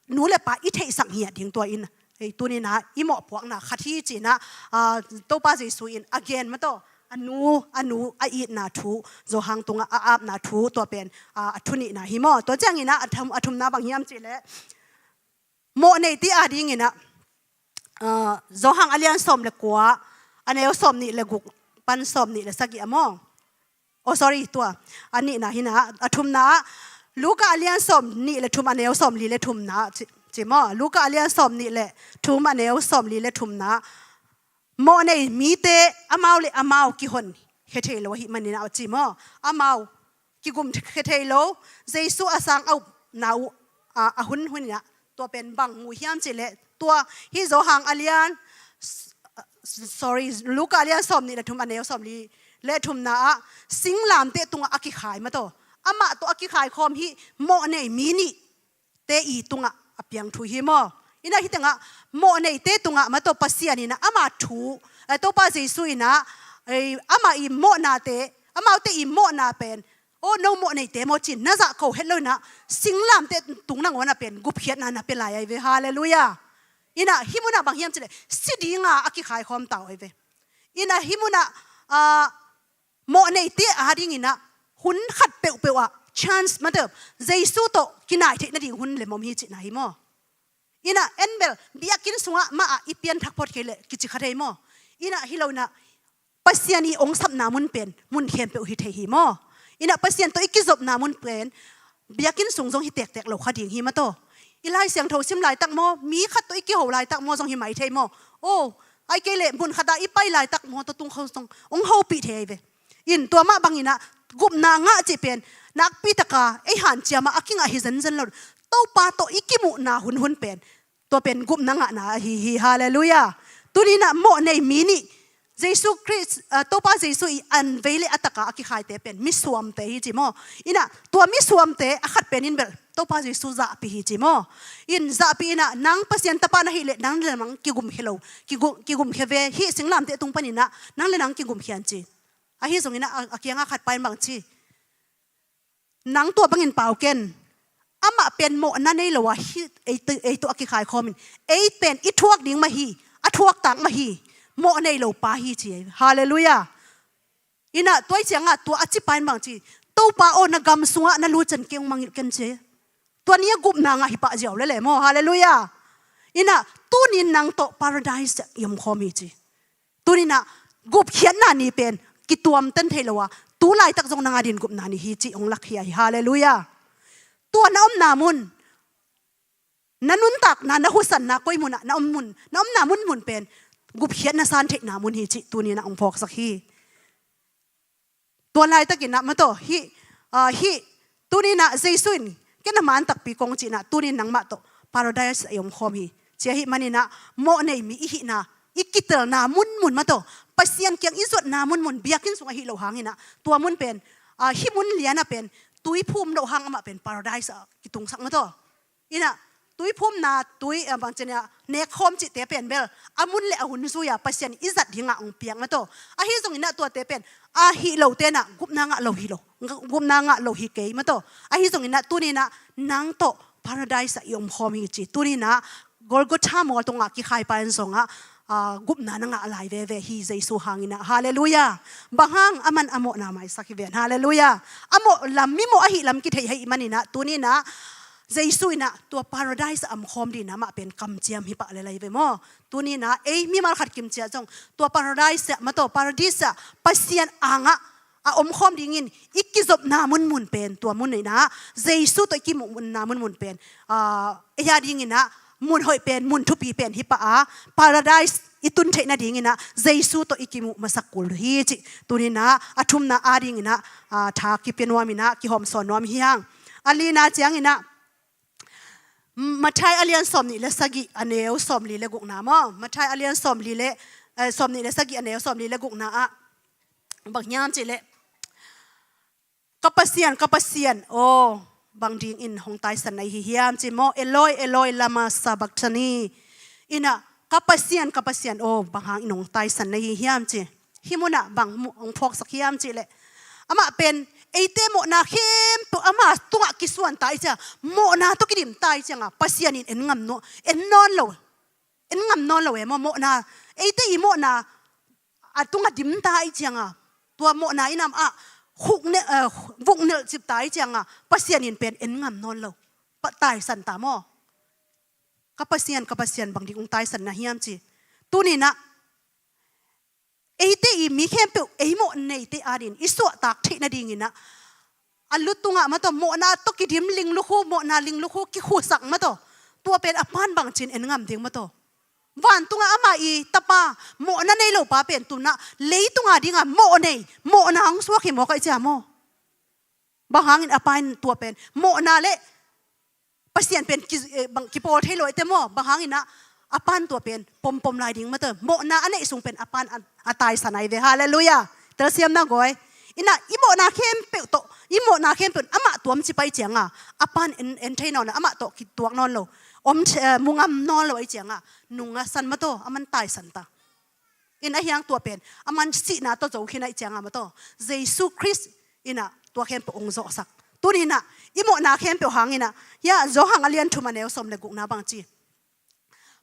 nu le pa i theihsak ngiat ding, tua in hei tuni inah i mawhpuakna khat hi ci inah, ah, Topa Jesu in a gen maw tawh, a nu, a nu a itna thu, Zawhang tungah a apna thu, tua pen, ah, a thu nihna hi maw. Tua ciangin ah a thum, a thumna bang hiam cih leh mawhneite adingin ah, ah, Zawhang a lian sawm le kua, a neu sawm nih le guk pan sawm nih le sagih ah maw. Oh, sorry, tua a nihna hi inah, a thumna ah Luka a lian sawm nih le thum, a neu sawm li le thumna ci, ci maw. Luka a lian sawm nih le thum, a neu sawm li le thumna. Mawhnei mite amau le amau kihonkhia thei lo ahih manin ah ci maw. Amau kigumkhia thei lo, Jesu a sang a upna uh, a, a hun hun inah tua pen bang mu hiam cih leh, tua hih Zawhang a lian, s-, sorry, Luka a lian sawm nih le thum, a neu sawm li le thumna ah singlamteh tungah a kikhai maw tawh, amah tawh a kikhai khawm hih mawhnei mi nih te i tungah a piang thu hi maw. Inah hih tengah mawhneite tungah maw tawh Pasian inah ama thu, eh, Topa Jesu inah, eh, amah i mawhnate, amaute i mawhna pen, oh, no mawhneite maw ci-in na zahko het lo inah singlamteh tung nangawn ah pen gupkhiatna na pia lai ahi ve. Halleluiah. Inah hih munah bang hiam cih leh si dinga a kikhai khawm ta uh ahi ve. Inah hih munah, ah, mawhneite adingin ah hun khat peuhpeuh ah chance maw tawh, Jesu tawh kinai theih nading hun lem om hi cihna hi maw. Inah en bel biakinn sungah mah ah i pianthak phot kei leh kici kha thei maw. Inah hi lo inah Pasian i hong sapna mun pen mun khempeuh hi thei hi maw. Inah Pasian tawh i kizopna mun pen biakinn sung zong hi tektek lo kha ding hi maw tawh. I Lai Siangtho sim laitak maw, mi khat tawh i kiho laitak maw zong hi mai thei maw. Oh, ahih kei leh mun khat ah i pai laitak maw, tua tung khawng zong hong hopih thei ahi ve. In tua mah bangin ah gupna ngah cih pen nakpi taka ei hanciam ah a kingah hi zenzen lo. Topa tawh i kimuhna hunhun pen, tua pen gupna ngahna ahi hi. Halleluiah. Tuni inah mawhnei mi nih Jesu Khrist, ah, Topa Jesu i an vei le a taka a kikhaite pen misuamte hi ci maw. Inah tua misuamte a khat pen in bel Topa Jesu zahpih hi ci maw. In zahpih inah nang Pasian tapa na hih leh nang le nang kigumkhia lo, kigu-, kigumkhia ve, hih singlamteh tung panin ah nang le nang kigumkhia in ci. Ahi zongin ah a, a kiangah khat pa in bang ci, nang tua bangin pau ken, Amah pen mawhna nei lo a, hih ei tawh a kikhaikhawm in, ei pen i thuak ding mah hi, a thuak tak mah hi, mawh nei lo pa hi ci. Halleluiah. Inah tua i ciangah tua a cipa in bang ci, Topa aw, na gam sungah na lut ciang kei hong mangngilh ken ci. Tua ni a gupna ngah hi pah ziau lele maw. Halleluiah. Inah tuni in nang tawh paradise ah i omkhawm hi ci. Tuni inah gupkhiatna ni pen kituamten thei lo a, tu laitak zong nang adingin gupna ni hi cih hong lakhia hi. Halleluiah. Tua na omna mun, na nuntakna, na husanna koi munah na om mun, na omna munmun pen gupkhiatna san theihna mun hi cih tuni inah hong phawksak hi. Tua laitakin ah maw taw, hih, ah, hih, tuni inah Jesu in, ken a man takpi kong cih inah, tuni in nangmah tawh paradise ah i omkhawm hi ci ahih manin ah, mawh nei mi i hihna, i kitelna munmun maw taw, Pasian kiang i zuatna munmun, biakinn sung ahih loh hangin ah, tua mun pen, ah, hih mun lian ah pen, tui phum loh hang amah pen paradise ah kitungsak maw taw. Inah, tui phumna, tui, ah, bang ci ni a, nekkhawm cihte pen bel a mun le a hun zui a Pasian i zat dingah hong piak maw taw. Ahi zongin ah tuate pen ahih lote inah gupna ngah lo hi lo, gupna ngah lo hi kei maw taw. Ahi zongin ah tuni inah nang tawh paradise ah i omkhawm hi ci. Tuni inah Golgotha mual tungah kikhai pa in zongah, ah, gupna na ngah lai veve hi Jesu hangin ah. Halleluiah. Bang hang? Aman a mawhna maisak hi ven. Halleluiah. A mawh lam, mi mawh ahih lam kithei ahih manin ah tuni inah Jesu inah tua paradise ah omkhawm dingin amah pen kamciam hi pah lel hi ve maw. Tuni inah ei mimal khat kimciat zong tua paradise ah maw taw, paradise ah Pasian angah a omkhawm dingin i kizopna munmun pen, tua mun inah Jesu tawh i kimuhna munmun pen, ah, ei adingin ah mun hoih pen, mun thupi pen hi pah a, paradise i tun theih nadingin ah Jesu tawh i kimuh masak kul hi cih tuni inah a thumna adingin ah, ah, tha kipia nuam inah kihawmsawn nuam hi hang. A lina ciangin ah Matthai a lian sawmnih le sagih a neu sawmli le gukna maw. Matthai a lian sawmli le, eh, sawmnih le sagih a neu sawmli le gukna ah bang hiam cih leh, ka Pasian, ka Pasian aw, bang dingin hong taisan na hi hiam ci maw. Eloi, Eloi, lama sabachthani. Inah, ka Pasian, ka Pasian aw, bang hangin hong taisan na hi hiam ci. Hih munah bang mu-, hong phawksak hiam cih leh, amah pen eite mawhna khempeuh ama tungah kisuan ta i ciang, mawhna tawh kidim ta i ciangah Pasian in en ngam nawn, en nawn lo, en ngam nawn lo e maw. Mawhna, eite i mawhna a tungah dim ta i ciangah, tua mawhna in amah khuknelh, eh, vuknelh cip ta i ciangah Pasian in pen en ngam nawn lo, pa-, taisan ta maw. Ka Pasian, ka Pasian, bang ding hong taisan na hiam ci. Tuni inah eite i mi khempeuh, ei mawh neite adingin i suahtak theih nadingin ah, a lu tungah maw taw, mawhna tawh kidim linglukhu, mawhna linglukhu kikhusak maw taw, tua pen a pa'n bangci in en ngam ding maw taw. Vantungah ama i tapa, mawhna nei lo pa pen tu inah leitung adingah mawh nei, mawhna hong suak hi mawk ahih ciang maw. Bang hangin a pa in tua pen mawhna le Pasian pen ki, eh, bang kipawl thei lo ahih teh maw. Bang hangin ah a pa'n tua pen pompom lai ding maw taw. Mawhna a neih sung pen a pa'n a, a taisan ahi ve. Halleluiah. Telsiam na guai. Inah i mawhna khempeuh tawh, i mawhna khempeuh in amah tuam ci pai ciangah, a pa'n en, en thei nawn lo, amah tawh kituak nawn lo, om, eh, mu ngam nawn lo ahih ciangah, nung a san maw taw, aman taisan ta. In ahi hang tua pen aman sihna tawh zo khin ahih ciangah maw taw, Jesu Khrist inah tua khempeuh hong zawhsak. Tuni inah i mawhna khempeuh hang inah, hiah Johan a lian thum a neu sawm le gukna bang ci.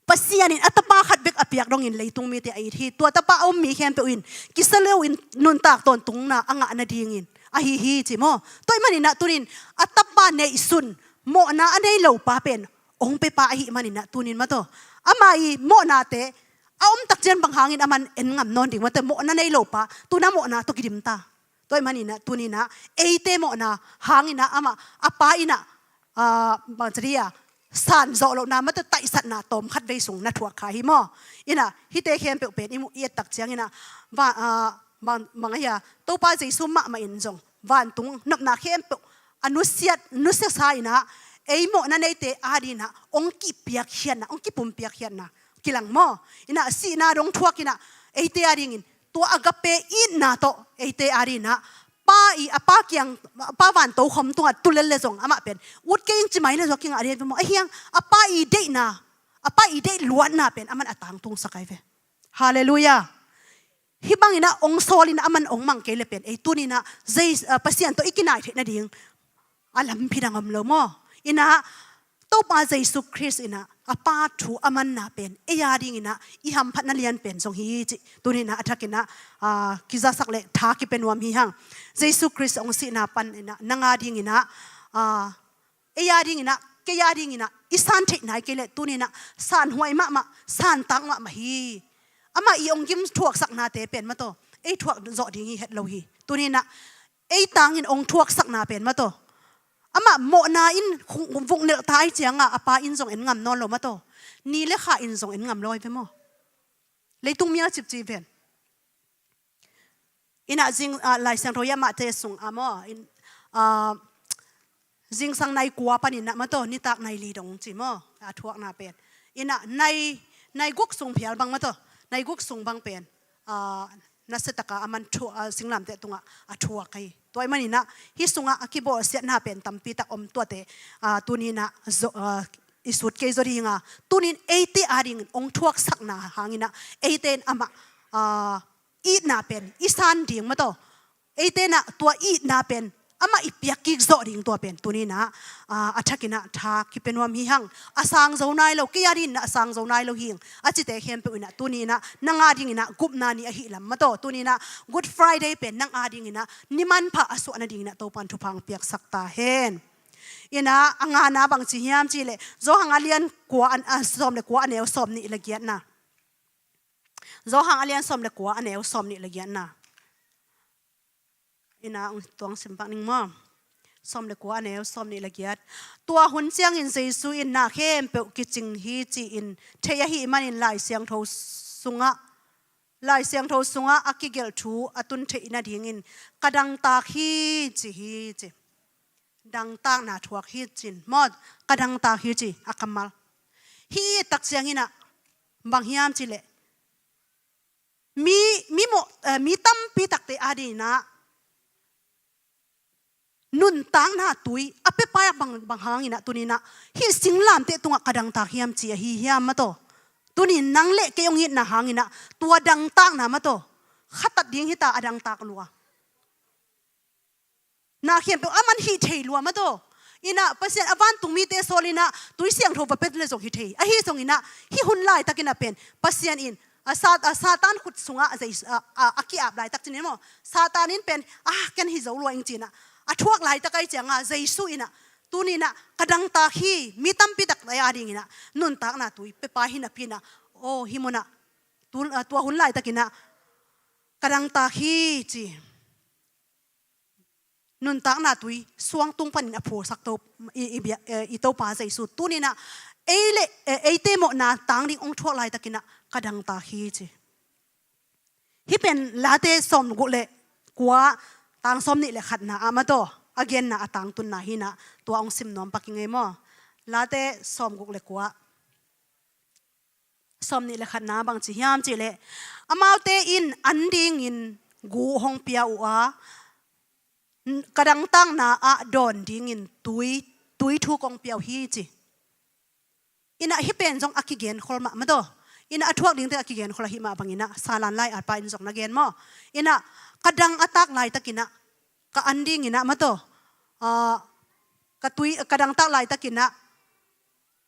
Pasian in a tapa khat bek a piak dongin leitung mite a it hi. Tua tapa a um mi khempeuh in kisia lo in nuntak tawntungna a ngah nadingin ahi hi ci maw. Tua ahih manin ah tuni in a tapa neihsun, mawhna a nei lo pa pen hong pia pa ahih manin ah tuni in maw taw, ama i mawhnate a om tak ciang bang hangin aman en ngam nawn ding maw taw. Mawhna nei lo pa, tu inah mawhna tawh kidim ta. Tua ahih manin ah tuni inah eite mawhna hang inah amah a pa inah, ah, bang ci dia, san zawh lohna maw taw, taisatna tawm khat vei sung na thuak kha hi maw. Inah hihte khempeuh pen i mu i et tak ciang inah, va, ah, bang, bang ahi a, Topa Jesu mahmah in zong vantung nopna khempeuh a nusiat, nusiasa inah, ei mawhna neite adingin ah hong kipiakkhiatna, hong kipumpiakkhiatna kilang maw. Inah sihna dong thuak inah eite adingin tua agape itna tawh eite adingin ah pa i, a pa kiang, a pa vantokhom tungah tu lel le zong amah pen ut kei ing ci mai le zong kingah ding maw. Ahi hang a pa i deihna, a pa i deih luatna pen aman a tangtungsak ahi ve. Halleluiah. Hih bangin ah hong sawl inah aman hong mang kei le pen ei tuni inah Jes-, ah, Pasian tawh i kinai theih nading a lampi dang om lo maw. Inah Topa Jesu Khrist inah a Pa thu a manna pen ei a dinginah i hamphatna lian pen zong hi cih tuni inah a thakinah, aa, kizasak le tha kipia nuam hi hang. Jesu Khrist hong sihna pan inah nang a dinginah, aa, ei a dinginah, kei a dinginah i san theih nai kei leh tuni inah sanhuai mahmah, santak mahmah hi. Amah i hong gim thuaksaknate pen mataw ei thuak zawh ding hi het lo hi. Tuni inah ei tangin hong thuaksakna pen mataw amah mawhna in vuknelh ta ai cianga a Pa in zong en ngam nawn lo mataw, ni le kha in zong en ngam lo ai ve maw? Leitung mial cipci ven. Inah zing, ah, Lai Siangtho i amahte sung ah maw, in, ah, zingsang nai kua panin ah mataw nitak nai li dong ci maw, a thuakna pen. Inah nai, nai guk sung phial bang mataw, nai guk sung bang pen, ah, nasiataka a man thu, ah, singlamteh tungah a thuak hi. Tua ahih maninah hih sungah a kibawlsiatna pen tampitak om tuate, ah, tuninah zo, ah, i sut kei zaw dinga. Tunin eite a dingin hong thuaksakna hanginah eite in amah, ah, itna pen i san ding mataw. Eite inah tua itna pen amah i piak kik zawh ding tua pen tuninah, aa, a thakinah tha kipia nuam hi hang. A sang zo nai lo, kei a dinginah a sang zo nai lo hi hang. A cite khempeuh inah tuninah nang a dinginah gupna ni ahi lam mataw. Tuninah Good Friday pen nang a dinginah ni manpha a suah nadinginah Topan thupha hong piaksak ta hen. Inah a ngana bangci hiam cihleh Johan a lian kua a, a sawm le kua a neu sawm nih le giatna. Johan a lian sawm le kua a neu sawm nih le giatna. Inah tua hong simpak ning maw. Sawm le kua a neu sawm nih le giat. Tua hun ciangin Jesu in na khempeuh kicing hi ci-in thei ahih manin Lai Siangtho sungah, Lai Siangtho sungah a kigelh thu a tun theih nadingin ka dangtak hi ci hi ci. Dangtakna thuak hi cin maw, ka dangtak hi ci a kammal. Hih tak cianginah bang hiam cihleh mi, mi mawh, eh, mi tampi takte a dinginah nuntakna tui a pia pa bang, bang hanginah tuninah hih singlamteh tungah ka dangtak hiam ci ahi hiam mataw. Tunin nang le kei hong itna hanginah tua dangtakna mataw khatat ding hita a dangtak lua. Na khempeuh a man hih thei lua mataw. Inah Pasian a vantung mite sawl inah tui siangtho va pia le zong hi thei. Ahi zonginah hih hun laitakinah pen Pasian in a Sat-, a Satan khut sungah a, a, a, a ki-ap laitak cinin maw, Satan in pen, ah, ken hi zo lua ing cinah a thuak laitak ai cianga Jesu inah tuninah ka dangtak hi, mi tampi tak a dinginah nuntakna tui pia pa hi napi inah, aw hih munah tu, ah, tua hun laitakinah ka dangtak hi ci. Nuntakna tui suangtung panin a phuasak to, i, i, bia, eh, i Topa Jesu tuninah ei le, eh, eite mawhna tang ding hong thuak laitakinah ka dangtak hi ci. Hih pen Late sawm guk le kua tang sawm nih le khatna ah mataw a genna a tangtunna hinah tua hong sim nuam pak ing ei maw. Late sawm guk le kua. Sawm nih le khatna bangci hiam cihleh amaute in an dingin gu hong pia uh a, ka dangtakna ah dawn dingin tui, tui thuk hong pia uh hi ci. Inah hih pen zong a kigenkhol mah mataw. Inah a thuak dingte a kigenkhol ahih mah banginah Salan lai-atpa in zong na gen maw. Inah ka dang a tak laitakinah ka an dinginah mataw, ah, ka tui, ka dangtak laitakinah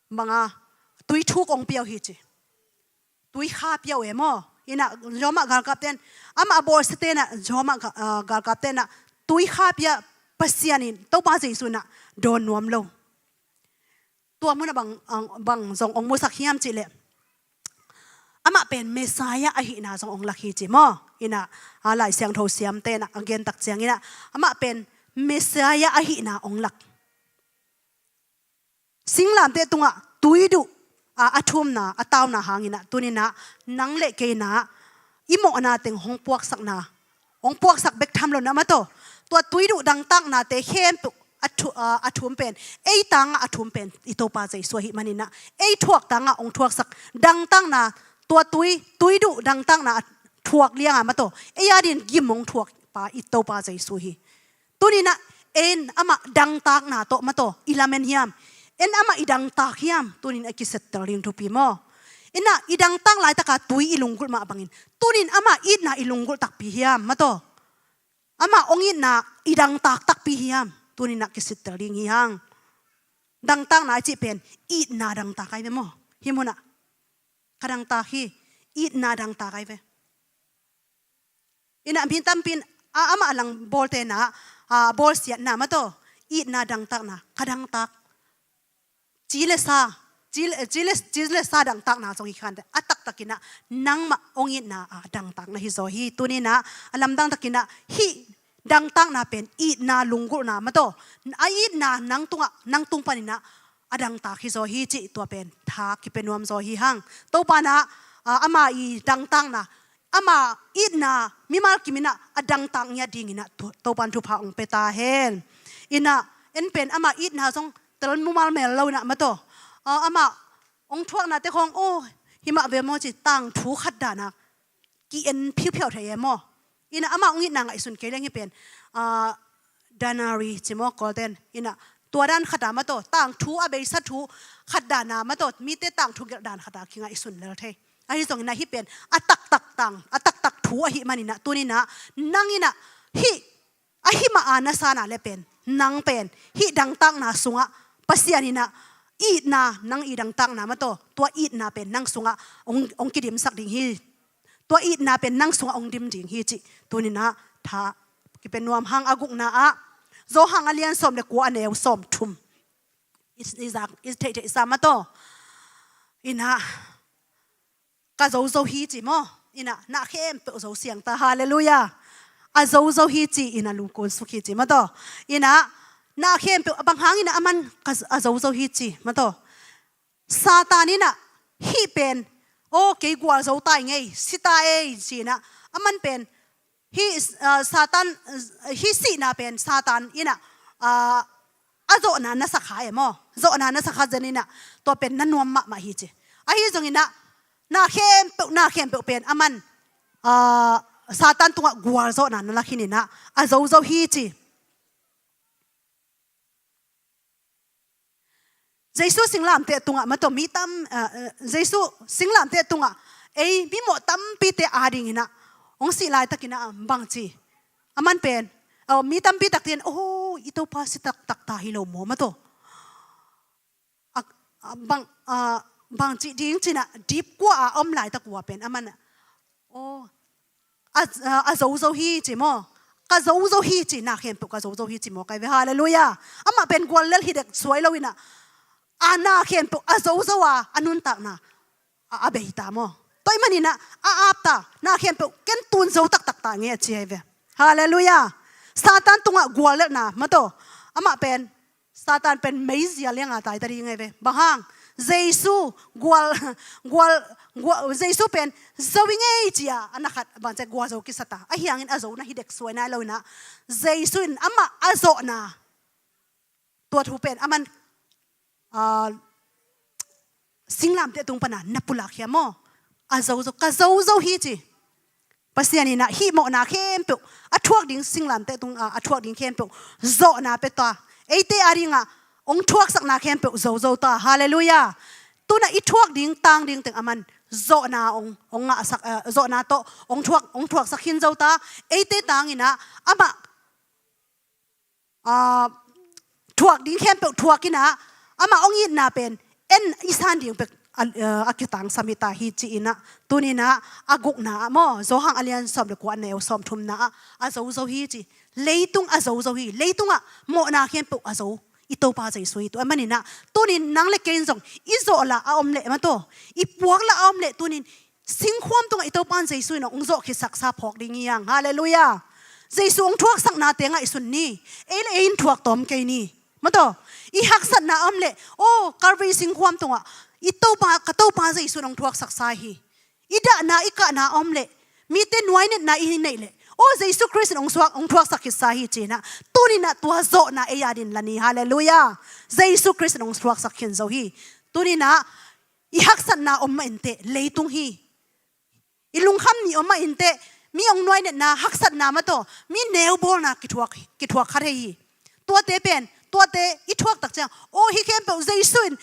banga tui thuk hong pia uh hi ci. Tui kha pia uh e maw. Inah Roma galkapten, amah a bawlsiate inah Roma ga-, ah, galkapte inah tui kha pia Pasian in Topa Jesu inah dawn nuam lo. Tua munah bang, ang, bang zong hong musak hiam cihleh amah pen Messiah ahihna zong hong lak hi ci maw. Inah, ah, Lai Siangtho siamte inah a gentak cianginah amah pen Messiah ahihna hong lak. Singlamteh tungah tui duh, a, a thumna, a tauna hanginah tuninah nang le kei inah i mawhna teng hong puaksakna, hong puaksak bek tham lo na mataw. Tua tui duh dangtaknate khempeuh a thu-, a, a thum pen ei tangah a thum pen i Topa Jesu ahih maninah ei thuak tangah hong thuaksak dangtakna, tua tui, tui duh dangtakna a thuak lianga mataw ei a din gim hong thuak pa i Topa Jesu hi. Tuninah en amah dangtakna tawh mataw i lamen hiam? En amah i dangtak hiam? Tunin a kisettel ding thupi maw? Inah i dangtak laitaka tui i lunggulh mah bangin tunin amah itna i lunggulh takpi hiam mataw? Amah hong itna i dangtak takpi hiam? Tuninah kisettel ding hi hang. Dangtakna i cih pen itna dangtak ai ve maw? Hih munah ka dangtak hi. Itna dangtak ai ve. Inah mi tampi in a amah lang bawlte inah a bawlsiatna mataw, itna dangtakna, ka dangtak, ci le sa, ci le, ci le, ci le sa dangtakna zong hi khan a taktak inah nangmah hong itna a dangtakna hi zaw hi. Tuni inah a lamdang tak inah hih dangtakna pen itna lunggulhna mataw, a itna nang tungah, nang tung pan inah a dangtak hi zaw hi cih tua pen tha kipia nuam zaw hi hang. Topa inah, a, ama i dangtakna, ama itna mimal kim inah a dangtak ngiat ding inah Tu-, Topa in thupha hong pia ta hen. Inah en pen ama itna zong tel mumal mel lo inah mataw, a, ama hong thuaknate khawng, aw, himah ve maw ci, tangthu khat dan a ki-en phiuphiau thei e maw? Inah amah hong itna ngaihsun kei leng hih pen, ah, denarii ci maw Kawlten. Inah tua dan khat a mataw, tangthu a beisa thu khat dan a mataw, mite tangthu gelh dan khat a kingaihsun lel thei. Ahi zong inah hih pen a taktak tang, a taktak thu ahih man inah tuni inah nang inah hih a himah a na sa na le pen, nang pen hih dangtakna sungah Pasian inah itna, nang i dangtakna mataw, tua itna pen nang sungah hong, hong kidimsak ding hi. Tua itna pen nang sungah hong dim ding hi cih tuni inah tha kipia nuam hang. A gukna ah Johan a lian sawm le kua, a neu sawm thum. I, i zak, i theihtheih sa mataw. Inah ka zozo hi ci maw? Inah na khempeuh zo siang ta. Halleluiah. A zozo hi ci inah lungkun suk hi ci mataw. Inah na khempeuh, bang hang inah aman ka z-, a zozo hi ci mataw? Satan inah hih pen, aw, kei gualzo ta ing ei, si ta ei ci inah aman pen hih, ah, Satan, hih sihna pen Satan inah, ah, a zawhna na sa kha e maw? Zawhna na sa kha zen inah tua pen na nuam mahmah hi ci. Ahi zong inah na khempeuh, na khempeuh pen aman, ah, Satan tungah gualzawhna na la khin inah a zozo hi ci. Jesu singlamteh tungah mataw mi tam, ah, ah, Jesu singlamteh tungah ei mimawh tampite ading inah hong sih laitak inah bangci, aman pen, aw, mi tampi takte in, aw, i Topa si taktak ta hi lo maw mataw? A, a, bang, a, bangci ding ci inah dipkua a om laitak uh a pen aman, aw, a, a, a zozo hi ci maw? Ka zozo hi ci, na khempeuh ka zozo hi ci maw kai ve. Halleluiah. Amah pen guallel hi dek suai lo inah a na khempeuh a zozo a, a nuntakna a, a bei ta maw? Tua ahih man inah a ap ta, na khempeuh ken tun zo taktak ta nge a ci ai ve. Halleluiah. Satan tungah guallelhna mataw, amah pen Satan pen meizia lianga tai ta ding ai ve. Bang hang? Jesu gual, gual, gual, Jesu pen zo ing ei ci a, a na khat bang ci a gualzo kisa ta. Ahi hangin a zo na hi dek suai nai lo inah Jesu in amah a zawhna, tua thu pen aman, ah, singlamteh tung pana na pulak hiam maw? A zozo, ka zozo hi ci. Pasian inah hih mawhna khempeuh, a thuak ding singlamteh tung, ah, a thuak ding khempeuh zawhna pia ta. Eite adingah hong thuaksakna khempeuh zozo ta. Halleluiah. Tunah i thuak ding, tang ding teng aman zawhna hong, hong ngahsak, ah, zawhna tawh hong thuak, hong thuaksak khin zo ta. Eite tang inah amah, ah, thuak ding khempeuh thuak inah amah hong itna pen en i san ding pek a, a, a kitangsam hi ta hi ci inah tuni inah a gukna ah maw, Johan a lian sawm le kua, a neu sawm thumna ah a zozo hi ci. Leitung a zozo hi. Leitungah mawhna khempeuh a zo i Topa Jesu hi. Tua ahih man inah tunin nang le kei in zong i zawh lah a om leh mataw, i puak lah a om leh tunin singkhuam tungah i Topa in Jesu in hong zawh khitsaksa phawk ding hi hang. Halleluiah. Jesu hong thuaksaknate ngaihsun ni. Ei le ei in thuak tawm kei ni. Mataw, i haksatna om leh, aw, Calvary singkhuam tungah i Topa, ka Topa Jesu in hong thuaksaksa hi. I dahna, i kahna om leh, mite nuainetna i neih leh, aw, Jesu Khrist in hong suak, hong thuaksak khitsa hi ci inah tuni inah tua zawhna ei adin la ni. Halleluiah. Jesu Khrist in hong thuaksak khin zo hi. Tuni inah i haksatna om mah inteh, leitung hi. I lungkham ni om mah inteh, mi hong nuainetna, haksatna mataw, mi neubawlna kithuak, kithuak kha thei hi. Tuate pen, tuate i thuak tak ciang, aw, hih khempeuh Jesu in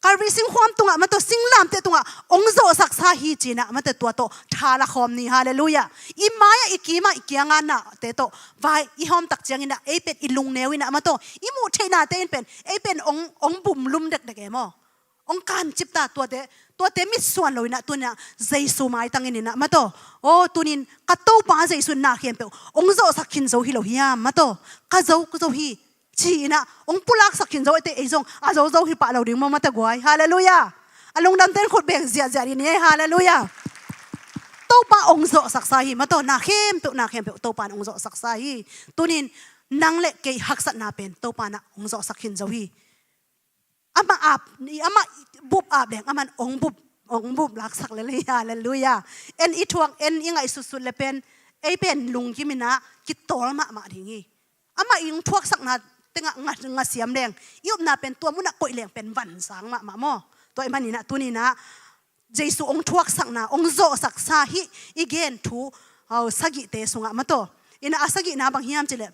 Calvary singkhuam tungah mataw, singlamteh tungah hong zawhsak ta hi ci-in ah, mate, tua tawh tha la khawm ni. Halleluiah. I mai-ah, i kim-ah, i kiangah nate tawh vai i hawm tak ciangin ah, ei pen i lungneu in ah, mate, i muh theihnate in pen, ei pen ong, ong bumlum dekdek e maw. Ong kancip ta, tuate, tuate mitsuan lo in ah, tuni-in ah Jesu maitang in ah, mate, aw, tuni-in ka Topa Jesu in na khempeuh ong zawhsak khin zo hi lo hiam, mate, ka zo, ka zo hi, ci-in ah ong pulaksak khin zo, ei te, ei zong a zo zo hi pah lo ding maw, mate guai. Halleluiah. A lungdamte in khut beng ziahziah dih ni ei. Halleluiah. Topa ong zawhsaksa hi, mate, na khempeuh, na khempeuh Topa in ong zawhsaksa hi. Tuni-in nang le kei haksatna pen Topa in ah ong zawhsak khin zo hi. Amah ap, amah bup ap leng, amah in ong bup, ong bup laksak lel hi. Halleluiah. En i thuak, en i ngaihsutsut le pen, ei pen lunggim in ah kitawl mahmah ding hi. Amah i ong thuaksakna tengah nga, ngasiam leng, i upna pen tua munah koih leng pen vansang mahmah maw. Tua ahih manin ah tuni-in ah Jesu ong thuaksakna, ong zawhsaksa hih i gen thu, aw, sagihte sungah, mate, in ah a sagihna bang hiam cih leh,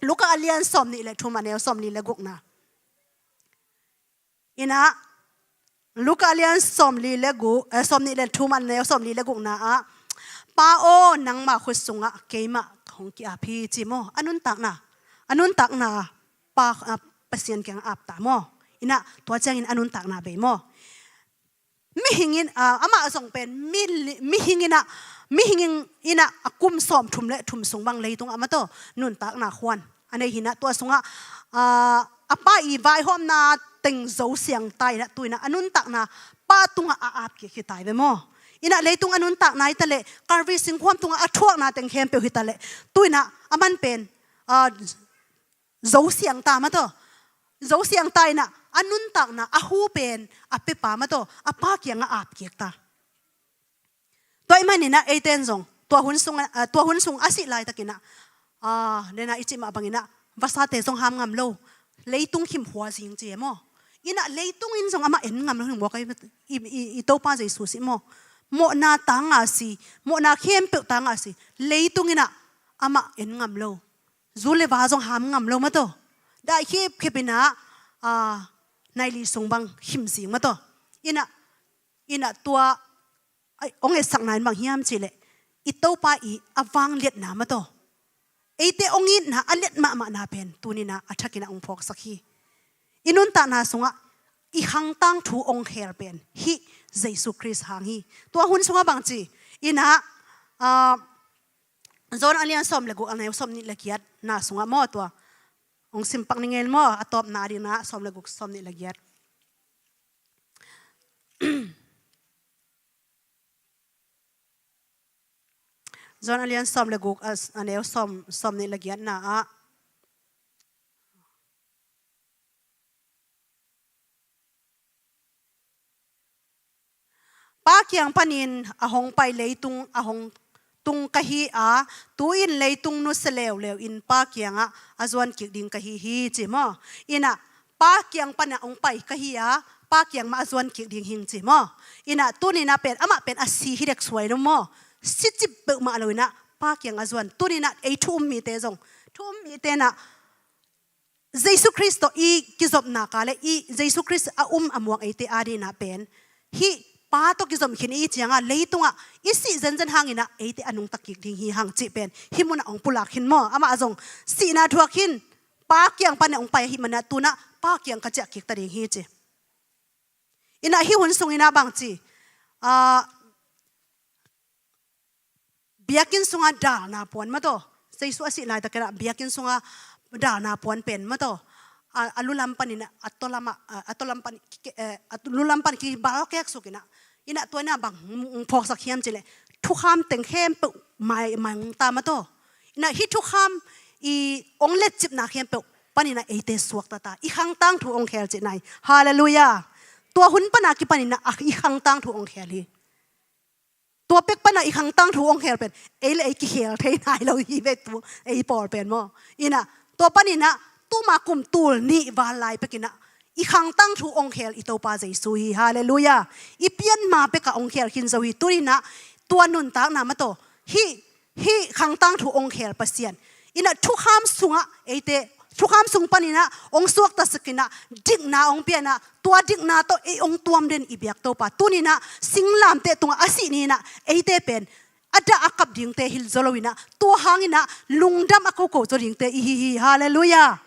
Luka a lian sawmnih le thum, a neu sawmli le gukna. In ah, Luka a lian sawmli le guk, eh, sawmnih le thum, a neu sawmli le gukna ah, Pa aw, nangma khut sungah keimah hong ki-ap hi, ci maw. A nuntakna, a nuntakna Pa, ah, Pasian kiangah ap ta maw. In ah tua ciangin a nuntakna bei maw. Mihing in, ah, amah zong pen mi, mihing in ah, mihing in ah a kum sawmthum le thum sung bang leitungah, mate, nuntakna khuan a nei hi-in ah, tua sungah, ah, a Pa i vaihawmna teng zo siang ta in ah, tu-in ah a nuntakna Pa tungah a ap kik hi ta hi ve maw. In ah leitung a nuntakna hi ta leh, Kalvari singkhuam tungah a thuakna teng khempeuh hi ta leh, tu-in ah aman pen, ah, zo siang ta, mate, zo siang ta in ah a nuntakna, a hu pen a piapa, mate, a Pa kiangah ap kik ta. Tua ahih manin ah eite in zong tua hun sung, ah, tua hun sung a sih laitakin ah, ah, den a i cih mah bangin ah vasate zong ham ngam lo, leitung khim hua zing ci e maw. In ah leitung in zong amah en ngam lo hi maw, ka i, i, i Topa Jesu sih maw. Mawhna tanga si, mawhna khempeuh tanga si, leitung in ah amah en ngam lo. Zu le va zong ham ngam lo, mate. Dai khipkhip in ah, ah, nai li sung bang khim zing, mate. In ah, in ah tua, ai, ong etsakna in bang hiam cih leh, i Topa i a vangliatna, mate, eite ong itna a liat mahmahna pen tuni-in ah a thakin ah ong phawksak hi. I nuntakna sungah i khangtang thu ong khel pen hih Jesu Khrist hang hi. Tua hun sungah bang ci in ah, ah, John a lian sawm le guk, a neu sawmnih le giatna sungah maw, tua ong simpak ni ngei maw, a tawpna dingin ah sawm le guk, sawmnih le giat. John a lian sawm le guk, a, a neu sawm, sawmnih le giatna ah, Pa kiang panin a hong pai leitung a hong tung ka hi a, tu-in leitung nusia leuleu in Pa kiangah a zuan kik ding ka hi hi, ci maw. In ah, Pa kiang panin a hong pai ka hi a, Pa kiang mah a zuan kik ding hing, ci maw. In ah, tuni-in ah pen, amah pen a si hi dek suai lo maw. Si cip peuhmah lo in ah, Pa kiang a zuan. Tuni-in ah ei thu um mite zong, thu um mite in ah, Jesu Khrist tawh i kizopna ka le, i Jesu Khrist a um a muang eite adingin ah pen, hih Pa tawh kizom khin i ciangah, leitungah i sih zenzen hangin ah eite a nungta kik ding hi hang cih pen hih munah hong pulak khin maw. Amah zong sihna thuak khin, Pa kiang panin hong pai ahih manin ah, tu-in ah Pa kiang ka ciah kik ta ding hi, ci. In ah hih hun sungin ah bang ci, ah, biakinn sungah dalna puan, mate. Jesu a sih laitakin ah biakinn sungah dalna puan pen, mate, a, a lu lam panin ah, a tawlam ah, a, a tawlam pan, eh, a lu lam pan kibalkek suk in ah. In ah tua in ah bang phawksak hiam cih leh, thukham teng khempeuh mai, mai ta, mate. In ah hih thukham i ong letcipna khempeuh panin ah eite suakta ta. I khangtang thu ong khel cihna hi. Halleluiah. Tua hun pan a kipanin ah, a, i khangtang thu ong khel hi. Tua pek pan a i khangtang thu ong khel pen, ei le ei kikhel thei nai lo hi ve, tu ei pawl pen maw. In ah, tua panin ah, tuma kum tul nih val lai pekin ah, i khangtang thu ong khel i Topa Jesu hi. Halleluiah. I pian ma pek ah ong khel khin zo hi. Tuni-in ah, tua nuntakna, mate, hih, hih khangtang thu ong khel Pasian. In ah, thukham sungah eite thukham sung paninah hong suaktasak inah dikna hong pia inah tua dikna tawh ei hong tuam den i biak Topa. Tuninah singlamteh tungah a sih ni inah eite pen a dah a kap dingte hi zaw lo inah tua hang inah lungdam a koko zaw dingte i hi hi. Halleluiah.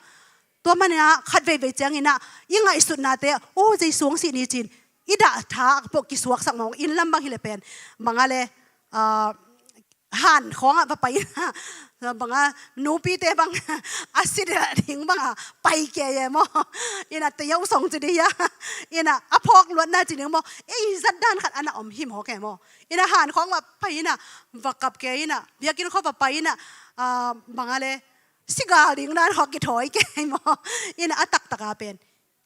Tua maninah khat veivei cianginah i ngaihsutnate, o, Jesu hong sih ni cin i dah tha a pawh kisuaksak mawk in lam bang hi le pen banga le, ah, han khawngah va pai inah banga nupite bang a si ding banga pai ke e maw. Inah tayau song ci ding hia. Inah a phawk luatna ci ding maw. Ei zat dan khat ana om hi maw ke maw. Inah han khawng va pai inah va kap ke inah biakinn khaw va pai inah, ah, banga le sigal ding dan khawng kithawi ke maw. Inah a taktaka pen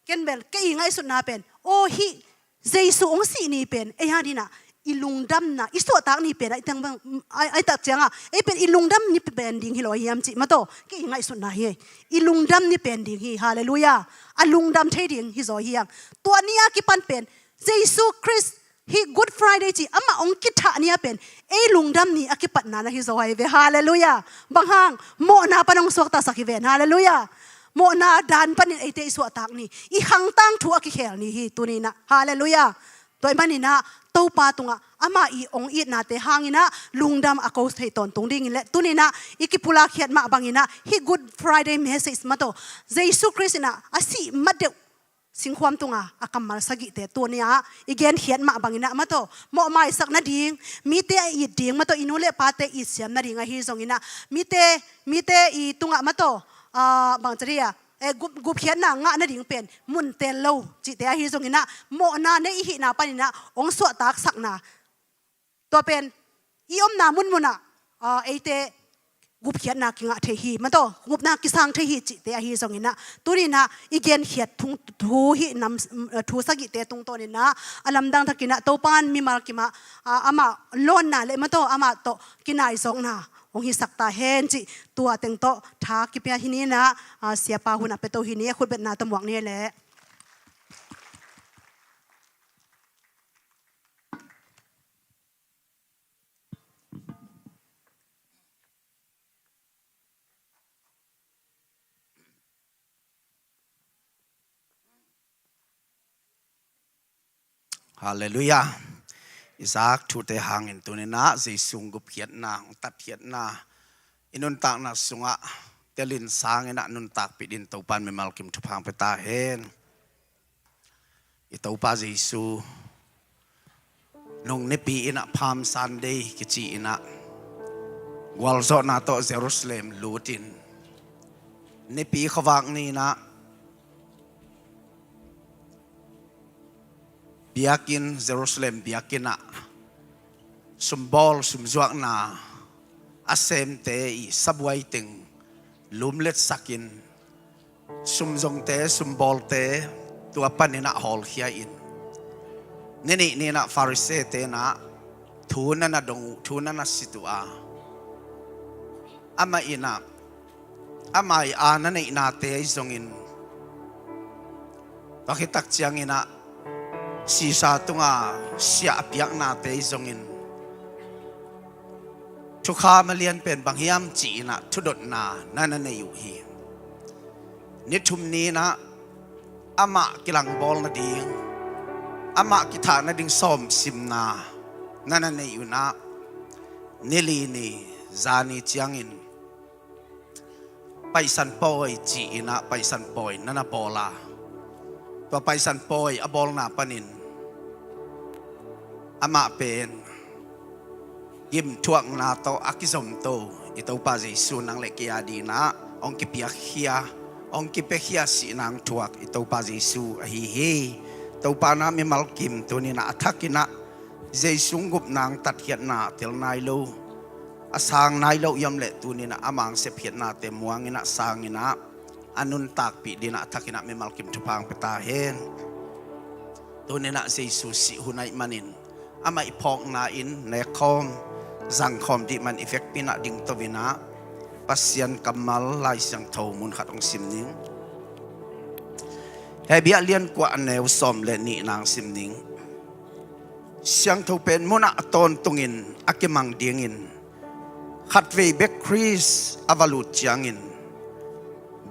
ken bel kei i ngaihsutna pen, o, hih Jesu hong sih ni pen ei a dinah i lungdamna i suahtak ni pen a i tang bang a i tak cianga ei pen i lungdam ni pen ding hi lo hiam cih mataw kei i ngaihsutna hi. I lungdam ni pen ding hi. Halleluiah. A lungdam thei ding hi zaw hiang. Tua ni a kipan pen Jesu Khrist hih Good Friday cih amah hong kithah ni a pen ei lungdam ni a kipatna na hi zaw hi ve. Halleluiah. Bang hang? Mawhna pan hong suaktasak hi ven. Halleluiah. Mawhna dan panin eite i suahtak ni, i khangtang thu a kikhel ni hi tuninah. Halleluiah. Tua i maninah Topa tungah amah i hong itnate hanginah lungdam a ko thei tawntung dingin le tuninah i kipulak khiat mah banginah hih Good Friday message mataw Jesu Khrist inah a sih ma deuh singkhuam tunga a kammal sagihte tunia i genkhiat mah banginah mataw mawhmaisak nading, mite a it ding mataw i nu le pate itsiam nading ahi zonginah mite, mite i tungah mataw, ah, bang ci ding hia, eh, gup, gupkhiatna ngah nading pen mun tel lo cihte ahi zonginah mawhna nei i hihna paninah hong suahtaksakna tua pen i omna munmunah, ah, eite gupkhiatna kingah thei hi mataw gupna kisang thei hi cihte ahi zonginah tuninah i genkhiat thung thu hih nam, thu sagihte tungtawninah a lamdang thakinah Topan mimal kimah, ah, amah lawnna le mataw amah tawh kinaizawkna hong hisak ta hen cih tua teng tawh tha kipia hi ninah, ah, siapa hunah peto hi ni a khutbetna tawh muak ni leh. Halleluiah. Isaac thute hangin tuninah Jesu hong gupkhiatna, hong tatkhiatna i nuntakna sungah telin sanginah nuntakpih din Topan mimal kim thupha hong pia ta hen. I Topa Jesu nung nipi inah Palm Sunday kici inah gualzawhna tawh Jerusalem lutin nipi khuavak ni inah biakinn, Jerusalem biakinn ah sumbawl sumzuakna a semte i sabuai teng lumletsakin sumzongte sumbawlte tua paninah hawlkhia in ni nih ni inah Farisee tenah thu na na dong uh, thu na na sit uh a, amah inah a mai-a na neihnate ahi zongin, tua khit tak cianginah Sisa tunga siah a piaknate ahi zongin thukham a lian pen bang hiam ci inah thudotna na na nei uh hi. Ni thum ni inah amah kilangbawl nading, amah kithah nading sawmsimna na na nei uh inah ni li ni zani ciangin Paisan pawi ci inah Paisan pawi na na bawl a, tua Paisan pawi a bawlna panin amah pen gimthuakna tawh a kizomto i Topa Jesu nang le kei a dinah hong kipiakkhia, hong kipiakhia sihna hong thuak i Topa Jesu ahi hi. Topa na mimal kim tuninah a thakinah Jesu gupna hong tatkhiatna a tel nai lo, a sang nai lo i om leh tuninah a mang sepkhiatnate muanginah sanginah a nuntakpih dinah a thakinah mimal kim thupha hong pia ta hen. Tuninah Jesu sih hun ahih manin amah i phawkna in nekkhawm zangkhawm dih man i vekpi inah dingto inah Pasian kammal Lai Siangtho mun khat hong sim ning. Hebru a lian kua a neu sawm le nihna hong sim ning. Siangtho pen munah a tawntungin a kimang dingin khatvei bek Khrist a va lut ciangin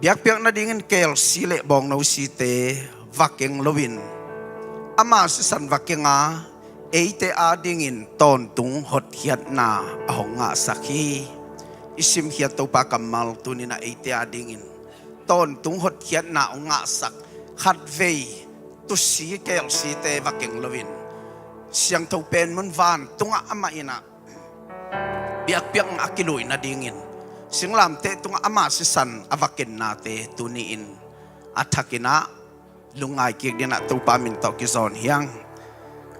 Biakpiak nadingin keelsi le bawngno site va keng loin, ama sisan va keng a, eite adingin tawntung hotkhiatna a hong ngahsak hi. I simkhiat Topa kammal tuni-in ah eite adingin tawntung hotkhiatna hong ngahsak, khatvei tusi keelsite va keng loin, siangtho pen mun vantungah amah in ah biakpiakna a kiluih nadingin, singlamteh tungah ama sisan a va kennate tuni-in a thakin ah lungngai kik dingin ah Topa min tawh kizawn hi hang.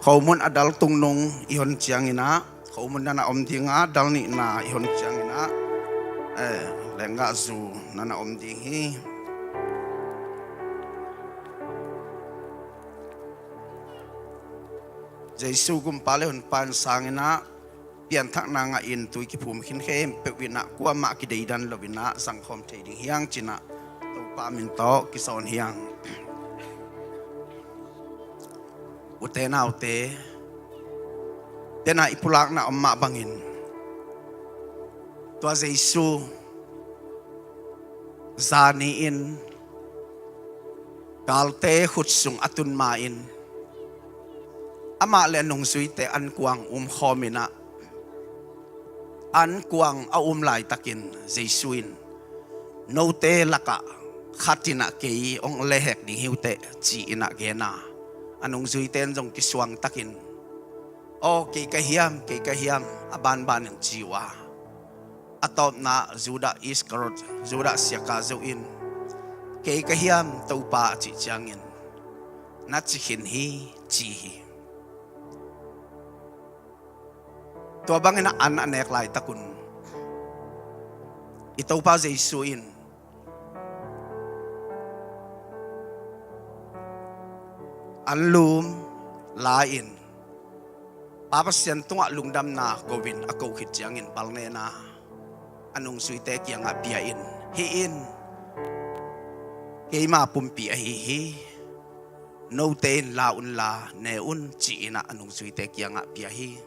Khomun a dal tungnung i hon ciangin ah, khomun na na om ding a, dal nihna i hon ciangin ah, eh, lenggahzu na na om ding hi. Jesu gumpa le honpa in sangin ah, pianthakna ngahin tui kiphum khin khempeuh in ah, kuamah kideidan loin ah zangkhawm thei ding hi hang ci-in ah Topa min tawh kizawn hi hang. Ute naute, tena i pulakna om mah bangin, tua Jesu zani-in galte khut sung a tun ma-in, amah le a nungzuite ankuang umkhawm in ah, ankuang a um laitakin Jesu in, "Note lakah khat in ah kei hong lehhek ding hi uh teh," ci-in ah gen a, a nungzuite in zong kisuangtakin, "Aw, kei ka hiam, kei ka hiam, a banban in," ci uh a, a tawpna Judah Iskariot, Judah siaka zo in, "Kei ka hiam Topa?" a cih ciangin, "Na ci khin hi," ci hi. Tua bangin ah an a nek laitakun, i Topa Jesu in anlum la-in, Pa Pasian tungah lungdamna ko-in a ko khit ciangin, palnena a nungzuite kiangah pia-in, "Hih in keima pumpi ahi hi, note in la unla ne un," ci-in ah a nungzuite kiangah pia hi.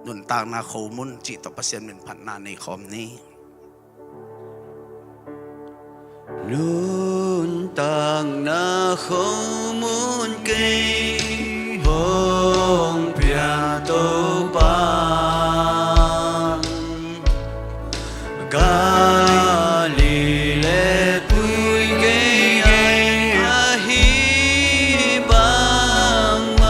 Nuntakna khomun cih tawh Pasian min phatna nei khawm ni. Nuntakna khomun kei hong pia Topa, Galilee pui kei ahi bangmah,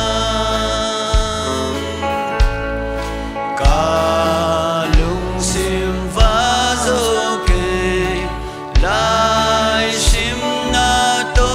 ka lungsim va zo kei, laisimna tawh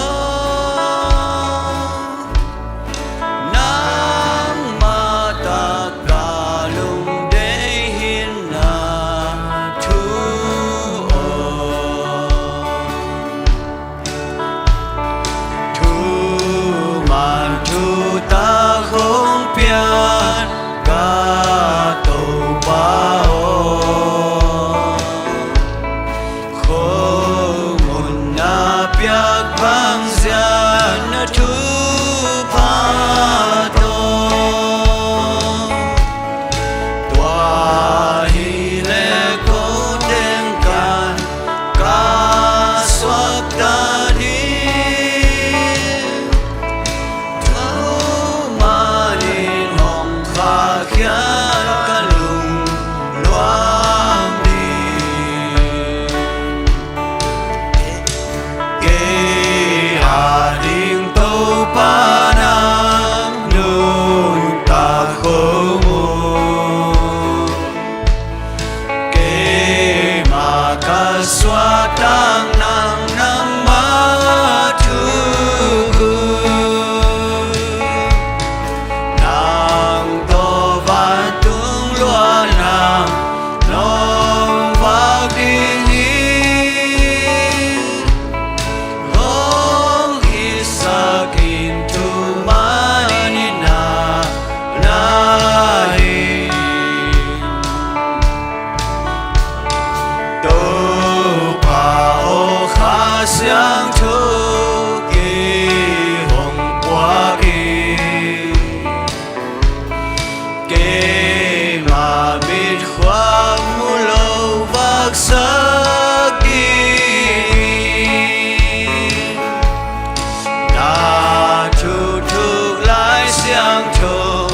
Siangtho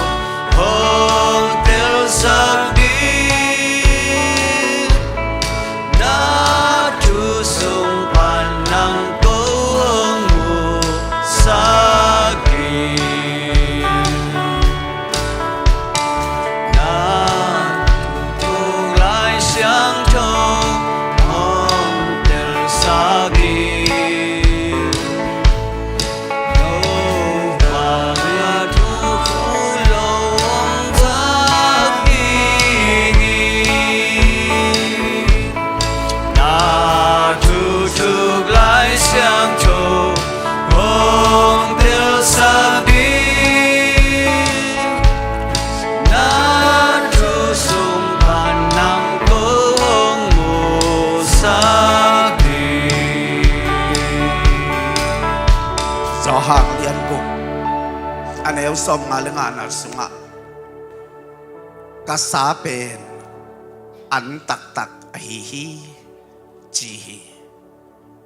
hong telsak ding, na thu sung pan nang ko hong musak ding. Na tuk lai siangtho hong telsak ding. No bang a thu kholo hong vak ding hi. Na thu tuk lai siangtho hong telsak ding. Na thu sung pan nang ko hong musak ding. Johan lian guk, a neu sawmnga le ngana sungah, ka sa pen an taktak ahi hi, ci hi.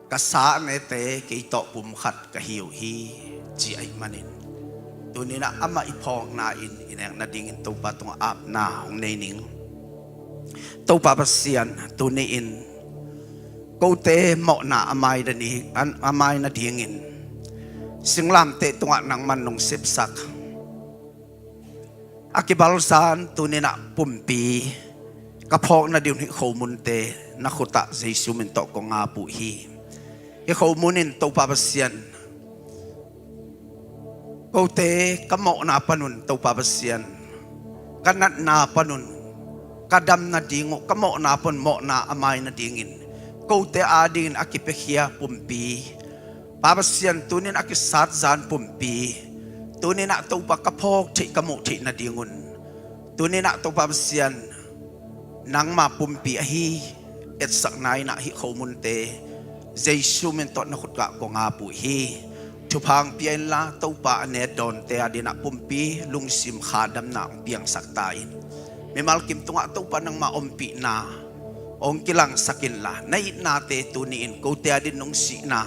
Ka sa a nete kei tawh pumkhat ka hi uh hi, ci ahih manin, tuni-in ah amah i phawkna in i nek nadingin Topa tungah apna hong nei ning. Topa Pasian, tuni-in kote mawhna a mai nading, a mai nadingin singlamteh tungah nangman nong sepsak a kibalzan, tuni-in ah pumpi ka phawk nading uh hih khomunte na khutah Jesu min tawh kong ap uh hi. Hih khomun in Topa Pasian, kote ka mawhna panun Topa Pasian, ka natna panun ka dam nading uh, ka mawhna pan mawhna a mai nadingin kote adingin a kipiakhia pumpi, Pa Pasian, tuni-in a kisat zan pumpi, tuni-in ah Topa ka phawk theih, ka muh theih nadingun, tuni-in ah Topa Pasian, nangma pumpi ahi etsakna in ah hih khomunte Jesu min tawh na khutah kong ap uh hi. Thupha hong pia inla Topa, a netdawnte adingin ah pumpi lungsim kha damna hong piangsak ta in. Mimal kim tungah Topa nangma ompihna hong kilangsak inla, na itnate tuni-in kote adingin nong sihna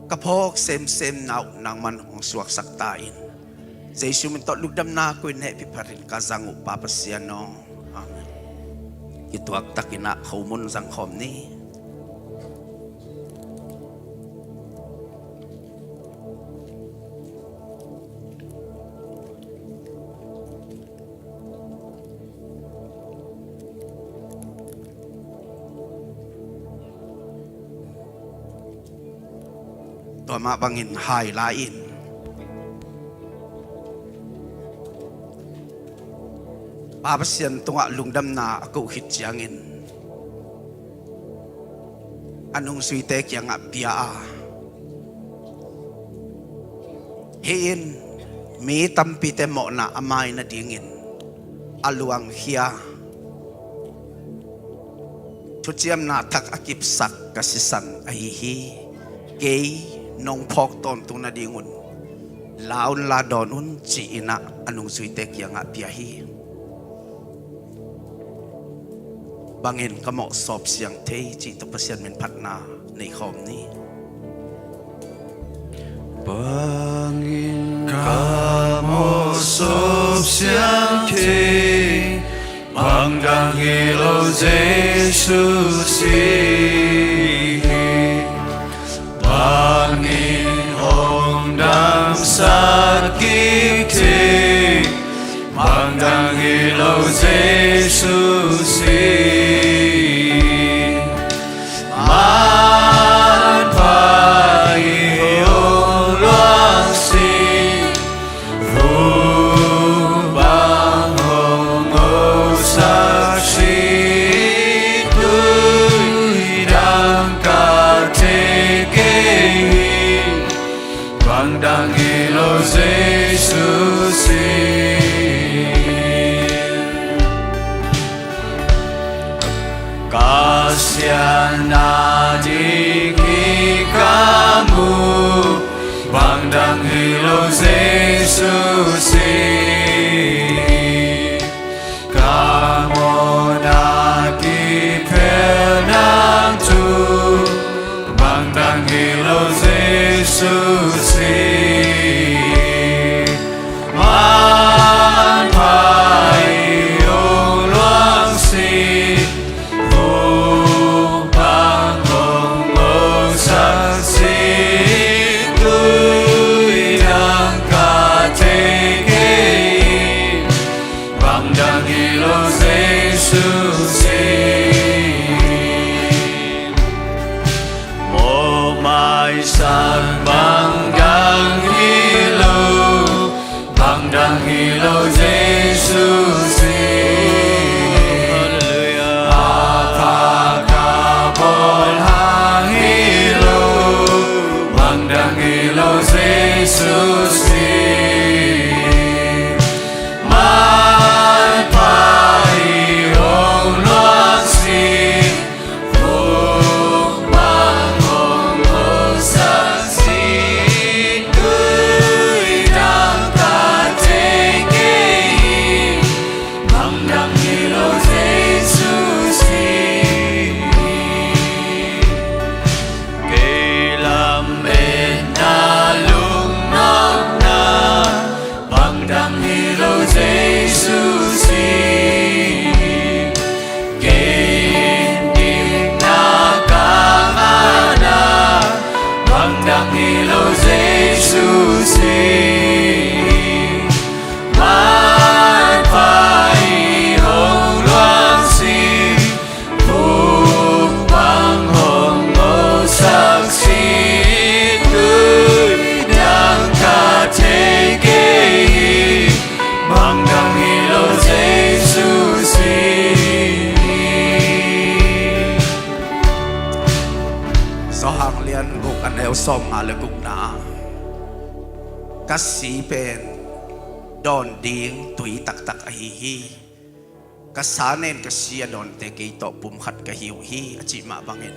ka phawk semsemna uh nangman hong suaksak ta in. Jesu min tawh lungdamna ko in hehpih phatin ka zang uh, Pa Pasian aw. Amen. Kituak takin ah khomun zang khawm ni. Tua mah bangin hai la in, Pa Pasian tungah lungdamna a koh khit ciangin a nungzuite kiangah pia a, hih in mi tampite mawhna a mai nadingin a luangkhia thuciamna thak a kipsak ka sisan ahi hi. Kei nong phawk tawntung nadingun la un, la dawn un, ci-in ah a nungzuite kiangah pia hi. Bangin ka mawh sawp siang thei cih tawh Pasian min phatna nei khawm ni. Bangin ka mawh sawp siang thei, bang dang hi lo Jesu si hi. Bangin hong damsak kik thei, bang dang hi lo Jesu si. Manpha i hong luang si, vung bang hong hosak si, tui Lo Jesu si. Halleluiah. A pha ka bawl hang hi lo, bang dang hi lo Jesu si. Manpha i hong luang si. Bang dang hi lo Jesu si. Kei in dikna ka ngahna, bang dang hi lo Jesu si. Manpha i hong luang si. Vuk bang hong ngolsak si, tui dang ka thei kei hi, bang dang hi lo Jesu si. Johan lian guk, a neu sawmnga le gukna. Ka si pen dawn ding tui taktak ahi hi. Ka sa nen ka si a dawnte kei tawh pumkhat ka hi uh hi, a cih mah bangin,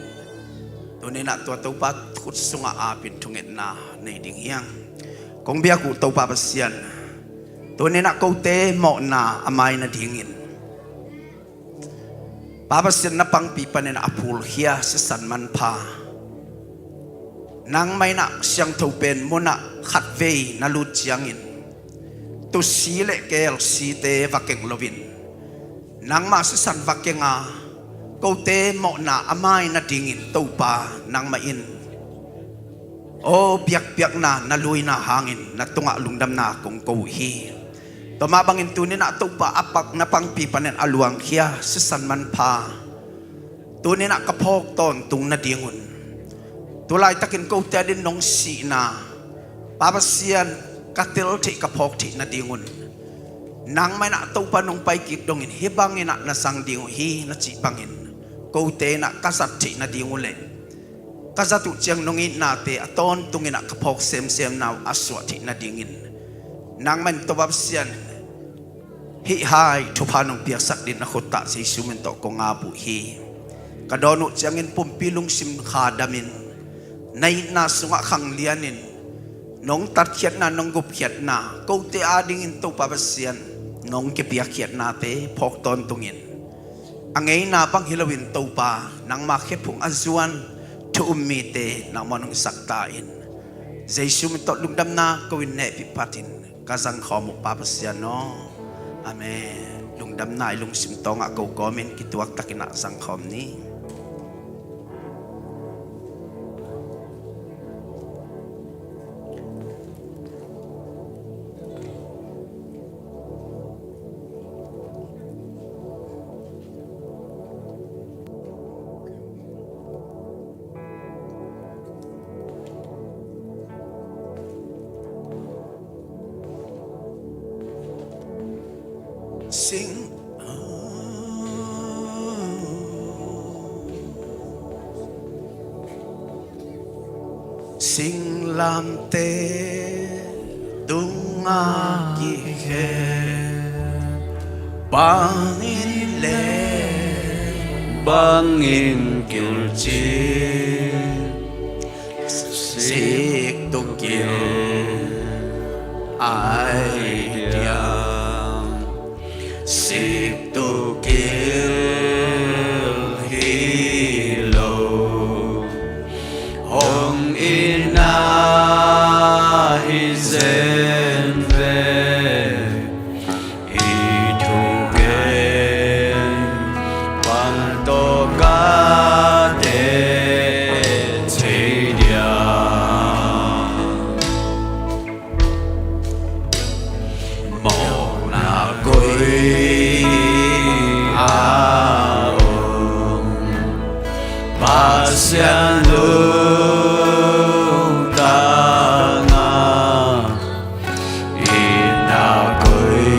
tuni-in ah tua Topa khut sungah apin thungetna nei ding hi hang. Kong biak uh Topa Pasian, tuni-in ah kote mawhna a mai nadingin, Pa Pasian, na pangpi panin a phulkhia sisan manpha, nangmah in ah siangtho pen munah khatvei na lut ciangin, tusi le kelsite va keng loin, nangmah sisan va keng a, kote mawhna a mai nadingin Topa nangmah in, aw biakpiakna na luina hangin na tungah lungdamna kong ko uh hi. Tua mah bangin tuni-in ah Topa, a pak na pangpi panin a luangkhia sisan manpha, tuni-in ah ka phawk tawntung nadingun, tu laitakin kote adingin nong sihna, Pa Pasian, ka tel theih ka phawk theih nadingun, nangmah in ah Topa nong paikik dongin hih bangin ah na zang ding uh hi na cih bangin, kote in ah ka zat theih nading uh leh ka zat uh ciang nong itnate a tawntungin ah ka phawk semsemna uh a suah theih nadingin, nangmah in Topa Pasian, hih hai thupha nong piaksak dingin na khut ah Jesu min tawh kong ap uh hi. Ka dawn uh ciangin pumpi lungsim kha damin, na itna sungah khanglianin, nong tatkhiatna, nong gupkhiatna, kote adingin Topa Pasian, nong kipiakkhiatnate phawk tawntungin, a ngeina bang hi loin Topa, nangma khephung a zuan thu um mite nangmah nong sak ta in. Jesu min tawh lungdamna ko-in, nehpih phatin ka zangkhawm uh Pa Pasian aw. Amen. Lungdamna i lungsim tawngah ko kawmin kituaktakin ah zangkhawm ni. Sing, singlamteh tungah kikhen, bangin leh bangin kilcin, sik tuk kil ai diam. Sik tuk kil hi lo, hong itna hi zen ve. I thugen pan tawh ka teh thei dia. Mawhna koi a om, Pasian lungtang a, itna koi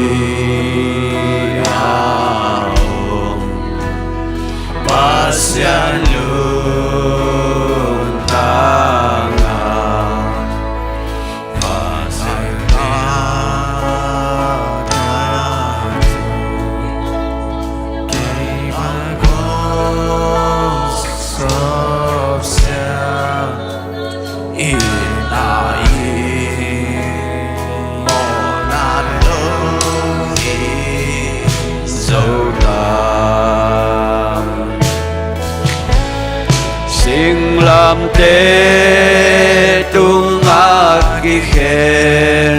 Te tungah kikhen,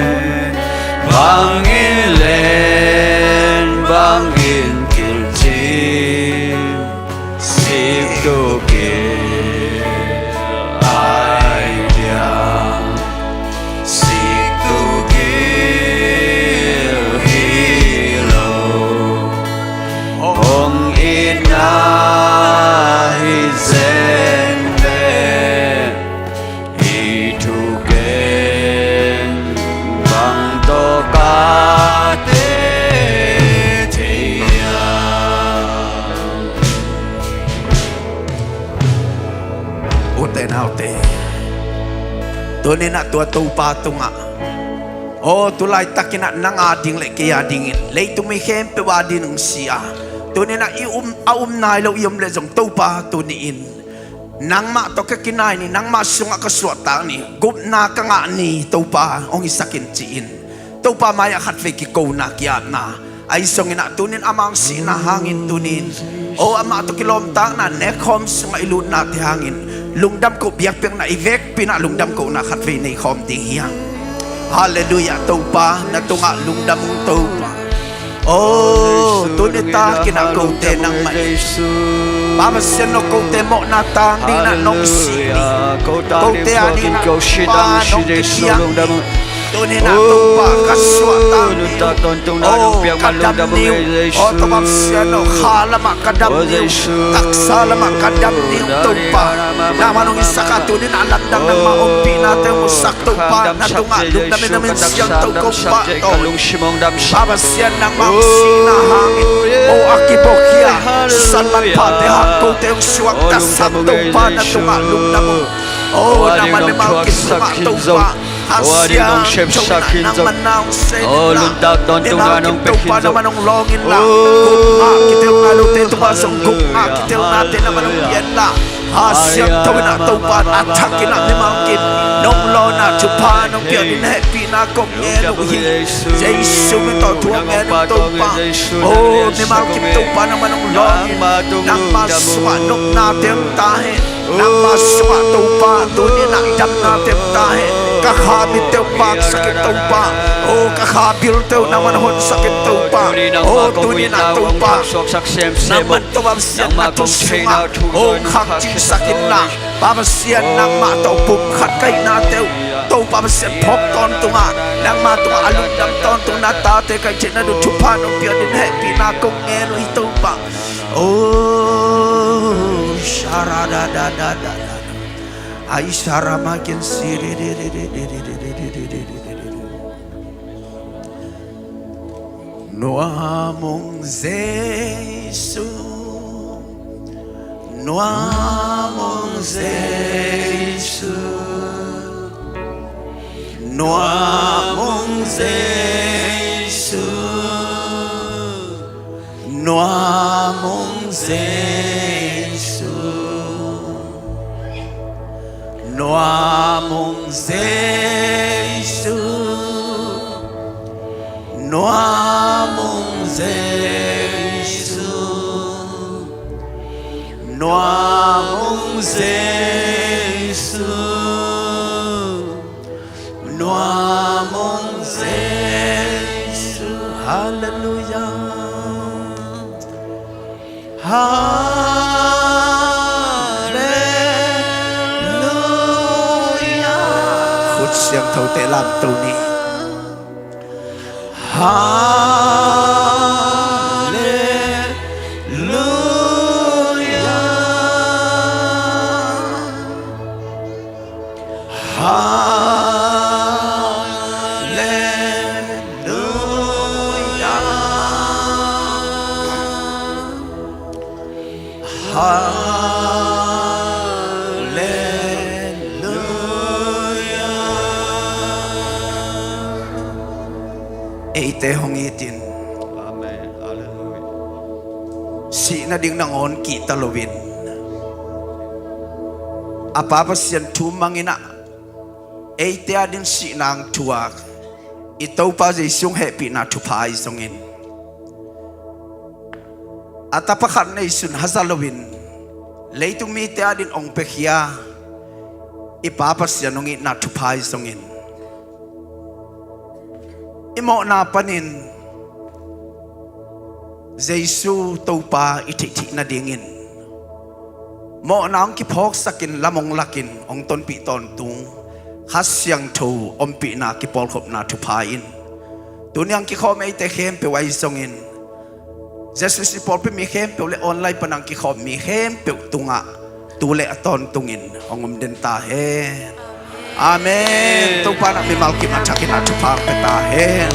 bangin len, bangin kilci, siktu gil ai diam, siktu gil hi lo. Hong itna hi zen leh, i thugen bang tawh ka teh thei a. Ute naute, tuni-in ah tua Topa tungah, aw, tu laitakin ah nang a ding le kei a dingin, leitung mi khempeuh a dingin si a, tuni-in ah i um, a um nai lo i om leh zong Topa, tuni-in nangmah tawh ka kinai ni, nangmah sungah ka suahtak ni, gupna ka ngah ni, Topa hong hisak in ci-in, Topa mai-ah khatvei kikona, ki-apna, ahi zongin ah tuni-in amah hong sihna hangin, tuni-in, aw, amah tawh kilawmtatna nekkhawm sungah i lutnate hangin lungdam koh, biakpiakna i vekpi-in ah lungdam kohna khatvei nei khawm ding hi hang. Halleluiah, Topa na tungah lungdam ung Topa. Aw, tuni takin ah kote nangmah in, Pa Pasian, aw, kote mawhna tang dingin ah nong sih ni, kote a dingin ah Pa nong kipia ni. Tuni-in ah Topa ka suahtak ni, aw, ka dam ni uh. Aw, Topa Pasian, aw, kha lamah ka dam ni uh, taksa lamah ka dam ni uh Topa. Nangmah hong hisak a, tuni-in ah lamdang nangmah ompihnate hong musak Topa, na tungah lungdam in, na min siangtho kong pahtawi. Pa Pasian, nangmah hong sihna hangin, aw, a kibawkhia san manphate hang kote hong suaktasak Topa, na tungah lungdam ung. Aw, nangmah mimal kim tungah Topa, a siangtho in ah nangmah na hong sem in la, mimal kim Topa nangmah hong lawng in la, gupna kitelna lote tungah zong gupna kitelnate nangmah hong pia in la, a siangtho in ah Topa, a thakin ah mimal kim nong lawng a, thupha nong pia dingin hehpihna kong ngen uh hi. Jesu min tawh thu ngen uh Topa. Aw, mimal kim Topa nangmah hong lawng in, nangmah sungah nopnate om ta hen. Nangmah sungah Topa, tuni-in ah damnate om ta hen. Ka kha mitte uh paksak in Topa. Aw, ka kha bilte uh nangmah hong honsak in Topa. Aw, tuni-in ah Topa, nangmah Topa Pasian na thu sungah, aw, khangcingsak in la, Pa Pasian, nangmah tawh pumkhat ka hihnate uh Topa Pasian phawk tawntung a, nangmah tungah a lungdam tawntung na tate ka hih theihna dingin thupha nong pia dingin hehpihna kong ngen uh hi Topa. Oh, sha-ra-da-da-da-da. Ai, sha-ra-ma-kin-si-di-di-di. Nuam ung Jesu, nuam ung Jesu, nuam ung Jesu, nuam ung Jesu, nuam ung Jesu, nuam ung Jesu, nuam ung Jesu, nuam ung Jesu. Halleluiah. Halleluiah. Khut siangthote lamto ni. Halleluiah. Halleluiah. Halleluiah. Eite hong itin. Amen. Halleluiah. Sih nading nangawn kihta loin, a Pa Pasian thu mangin ah eite adingin sihna hong thuak i Topa Jesu hong hehpihna thupha ahi zongin, a tapa khat neisun haza loin leitung mite adingin hong piakhia, I Pa Pasian hong itna thupha i zongin, i mawhna panin Jesu Topa i theih theih nadingin mawhna hong kiphawksakin lam hong lakin hong tonpih tawntung Kha Siangtho ompihna kipawlkhopna thupha in tuni hong kikhawm eite khempeuh ahi zongin Jesuh si pawlpi mi khempeuh le online pan hong kikhawm mi khempeuh tungah tu le a tawntungin hong om den ta hen. Amen. Topa na mimal kim a thakin a thupha hong pe ta hen.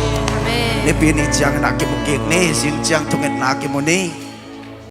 Nipi ni ciangin a kimu kik ni, zing ciang thungetna kimu ni.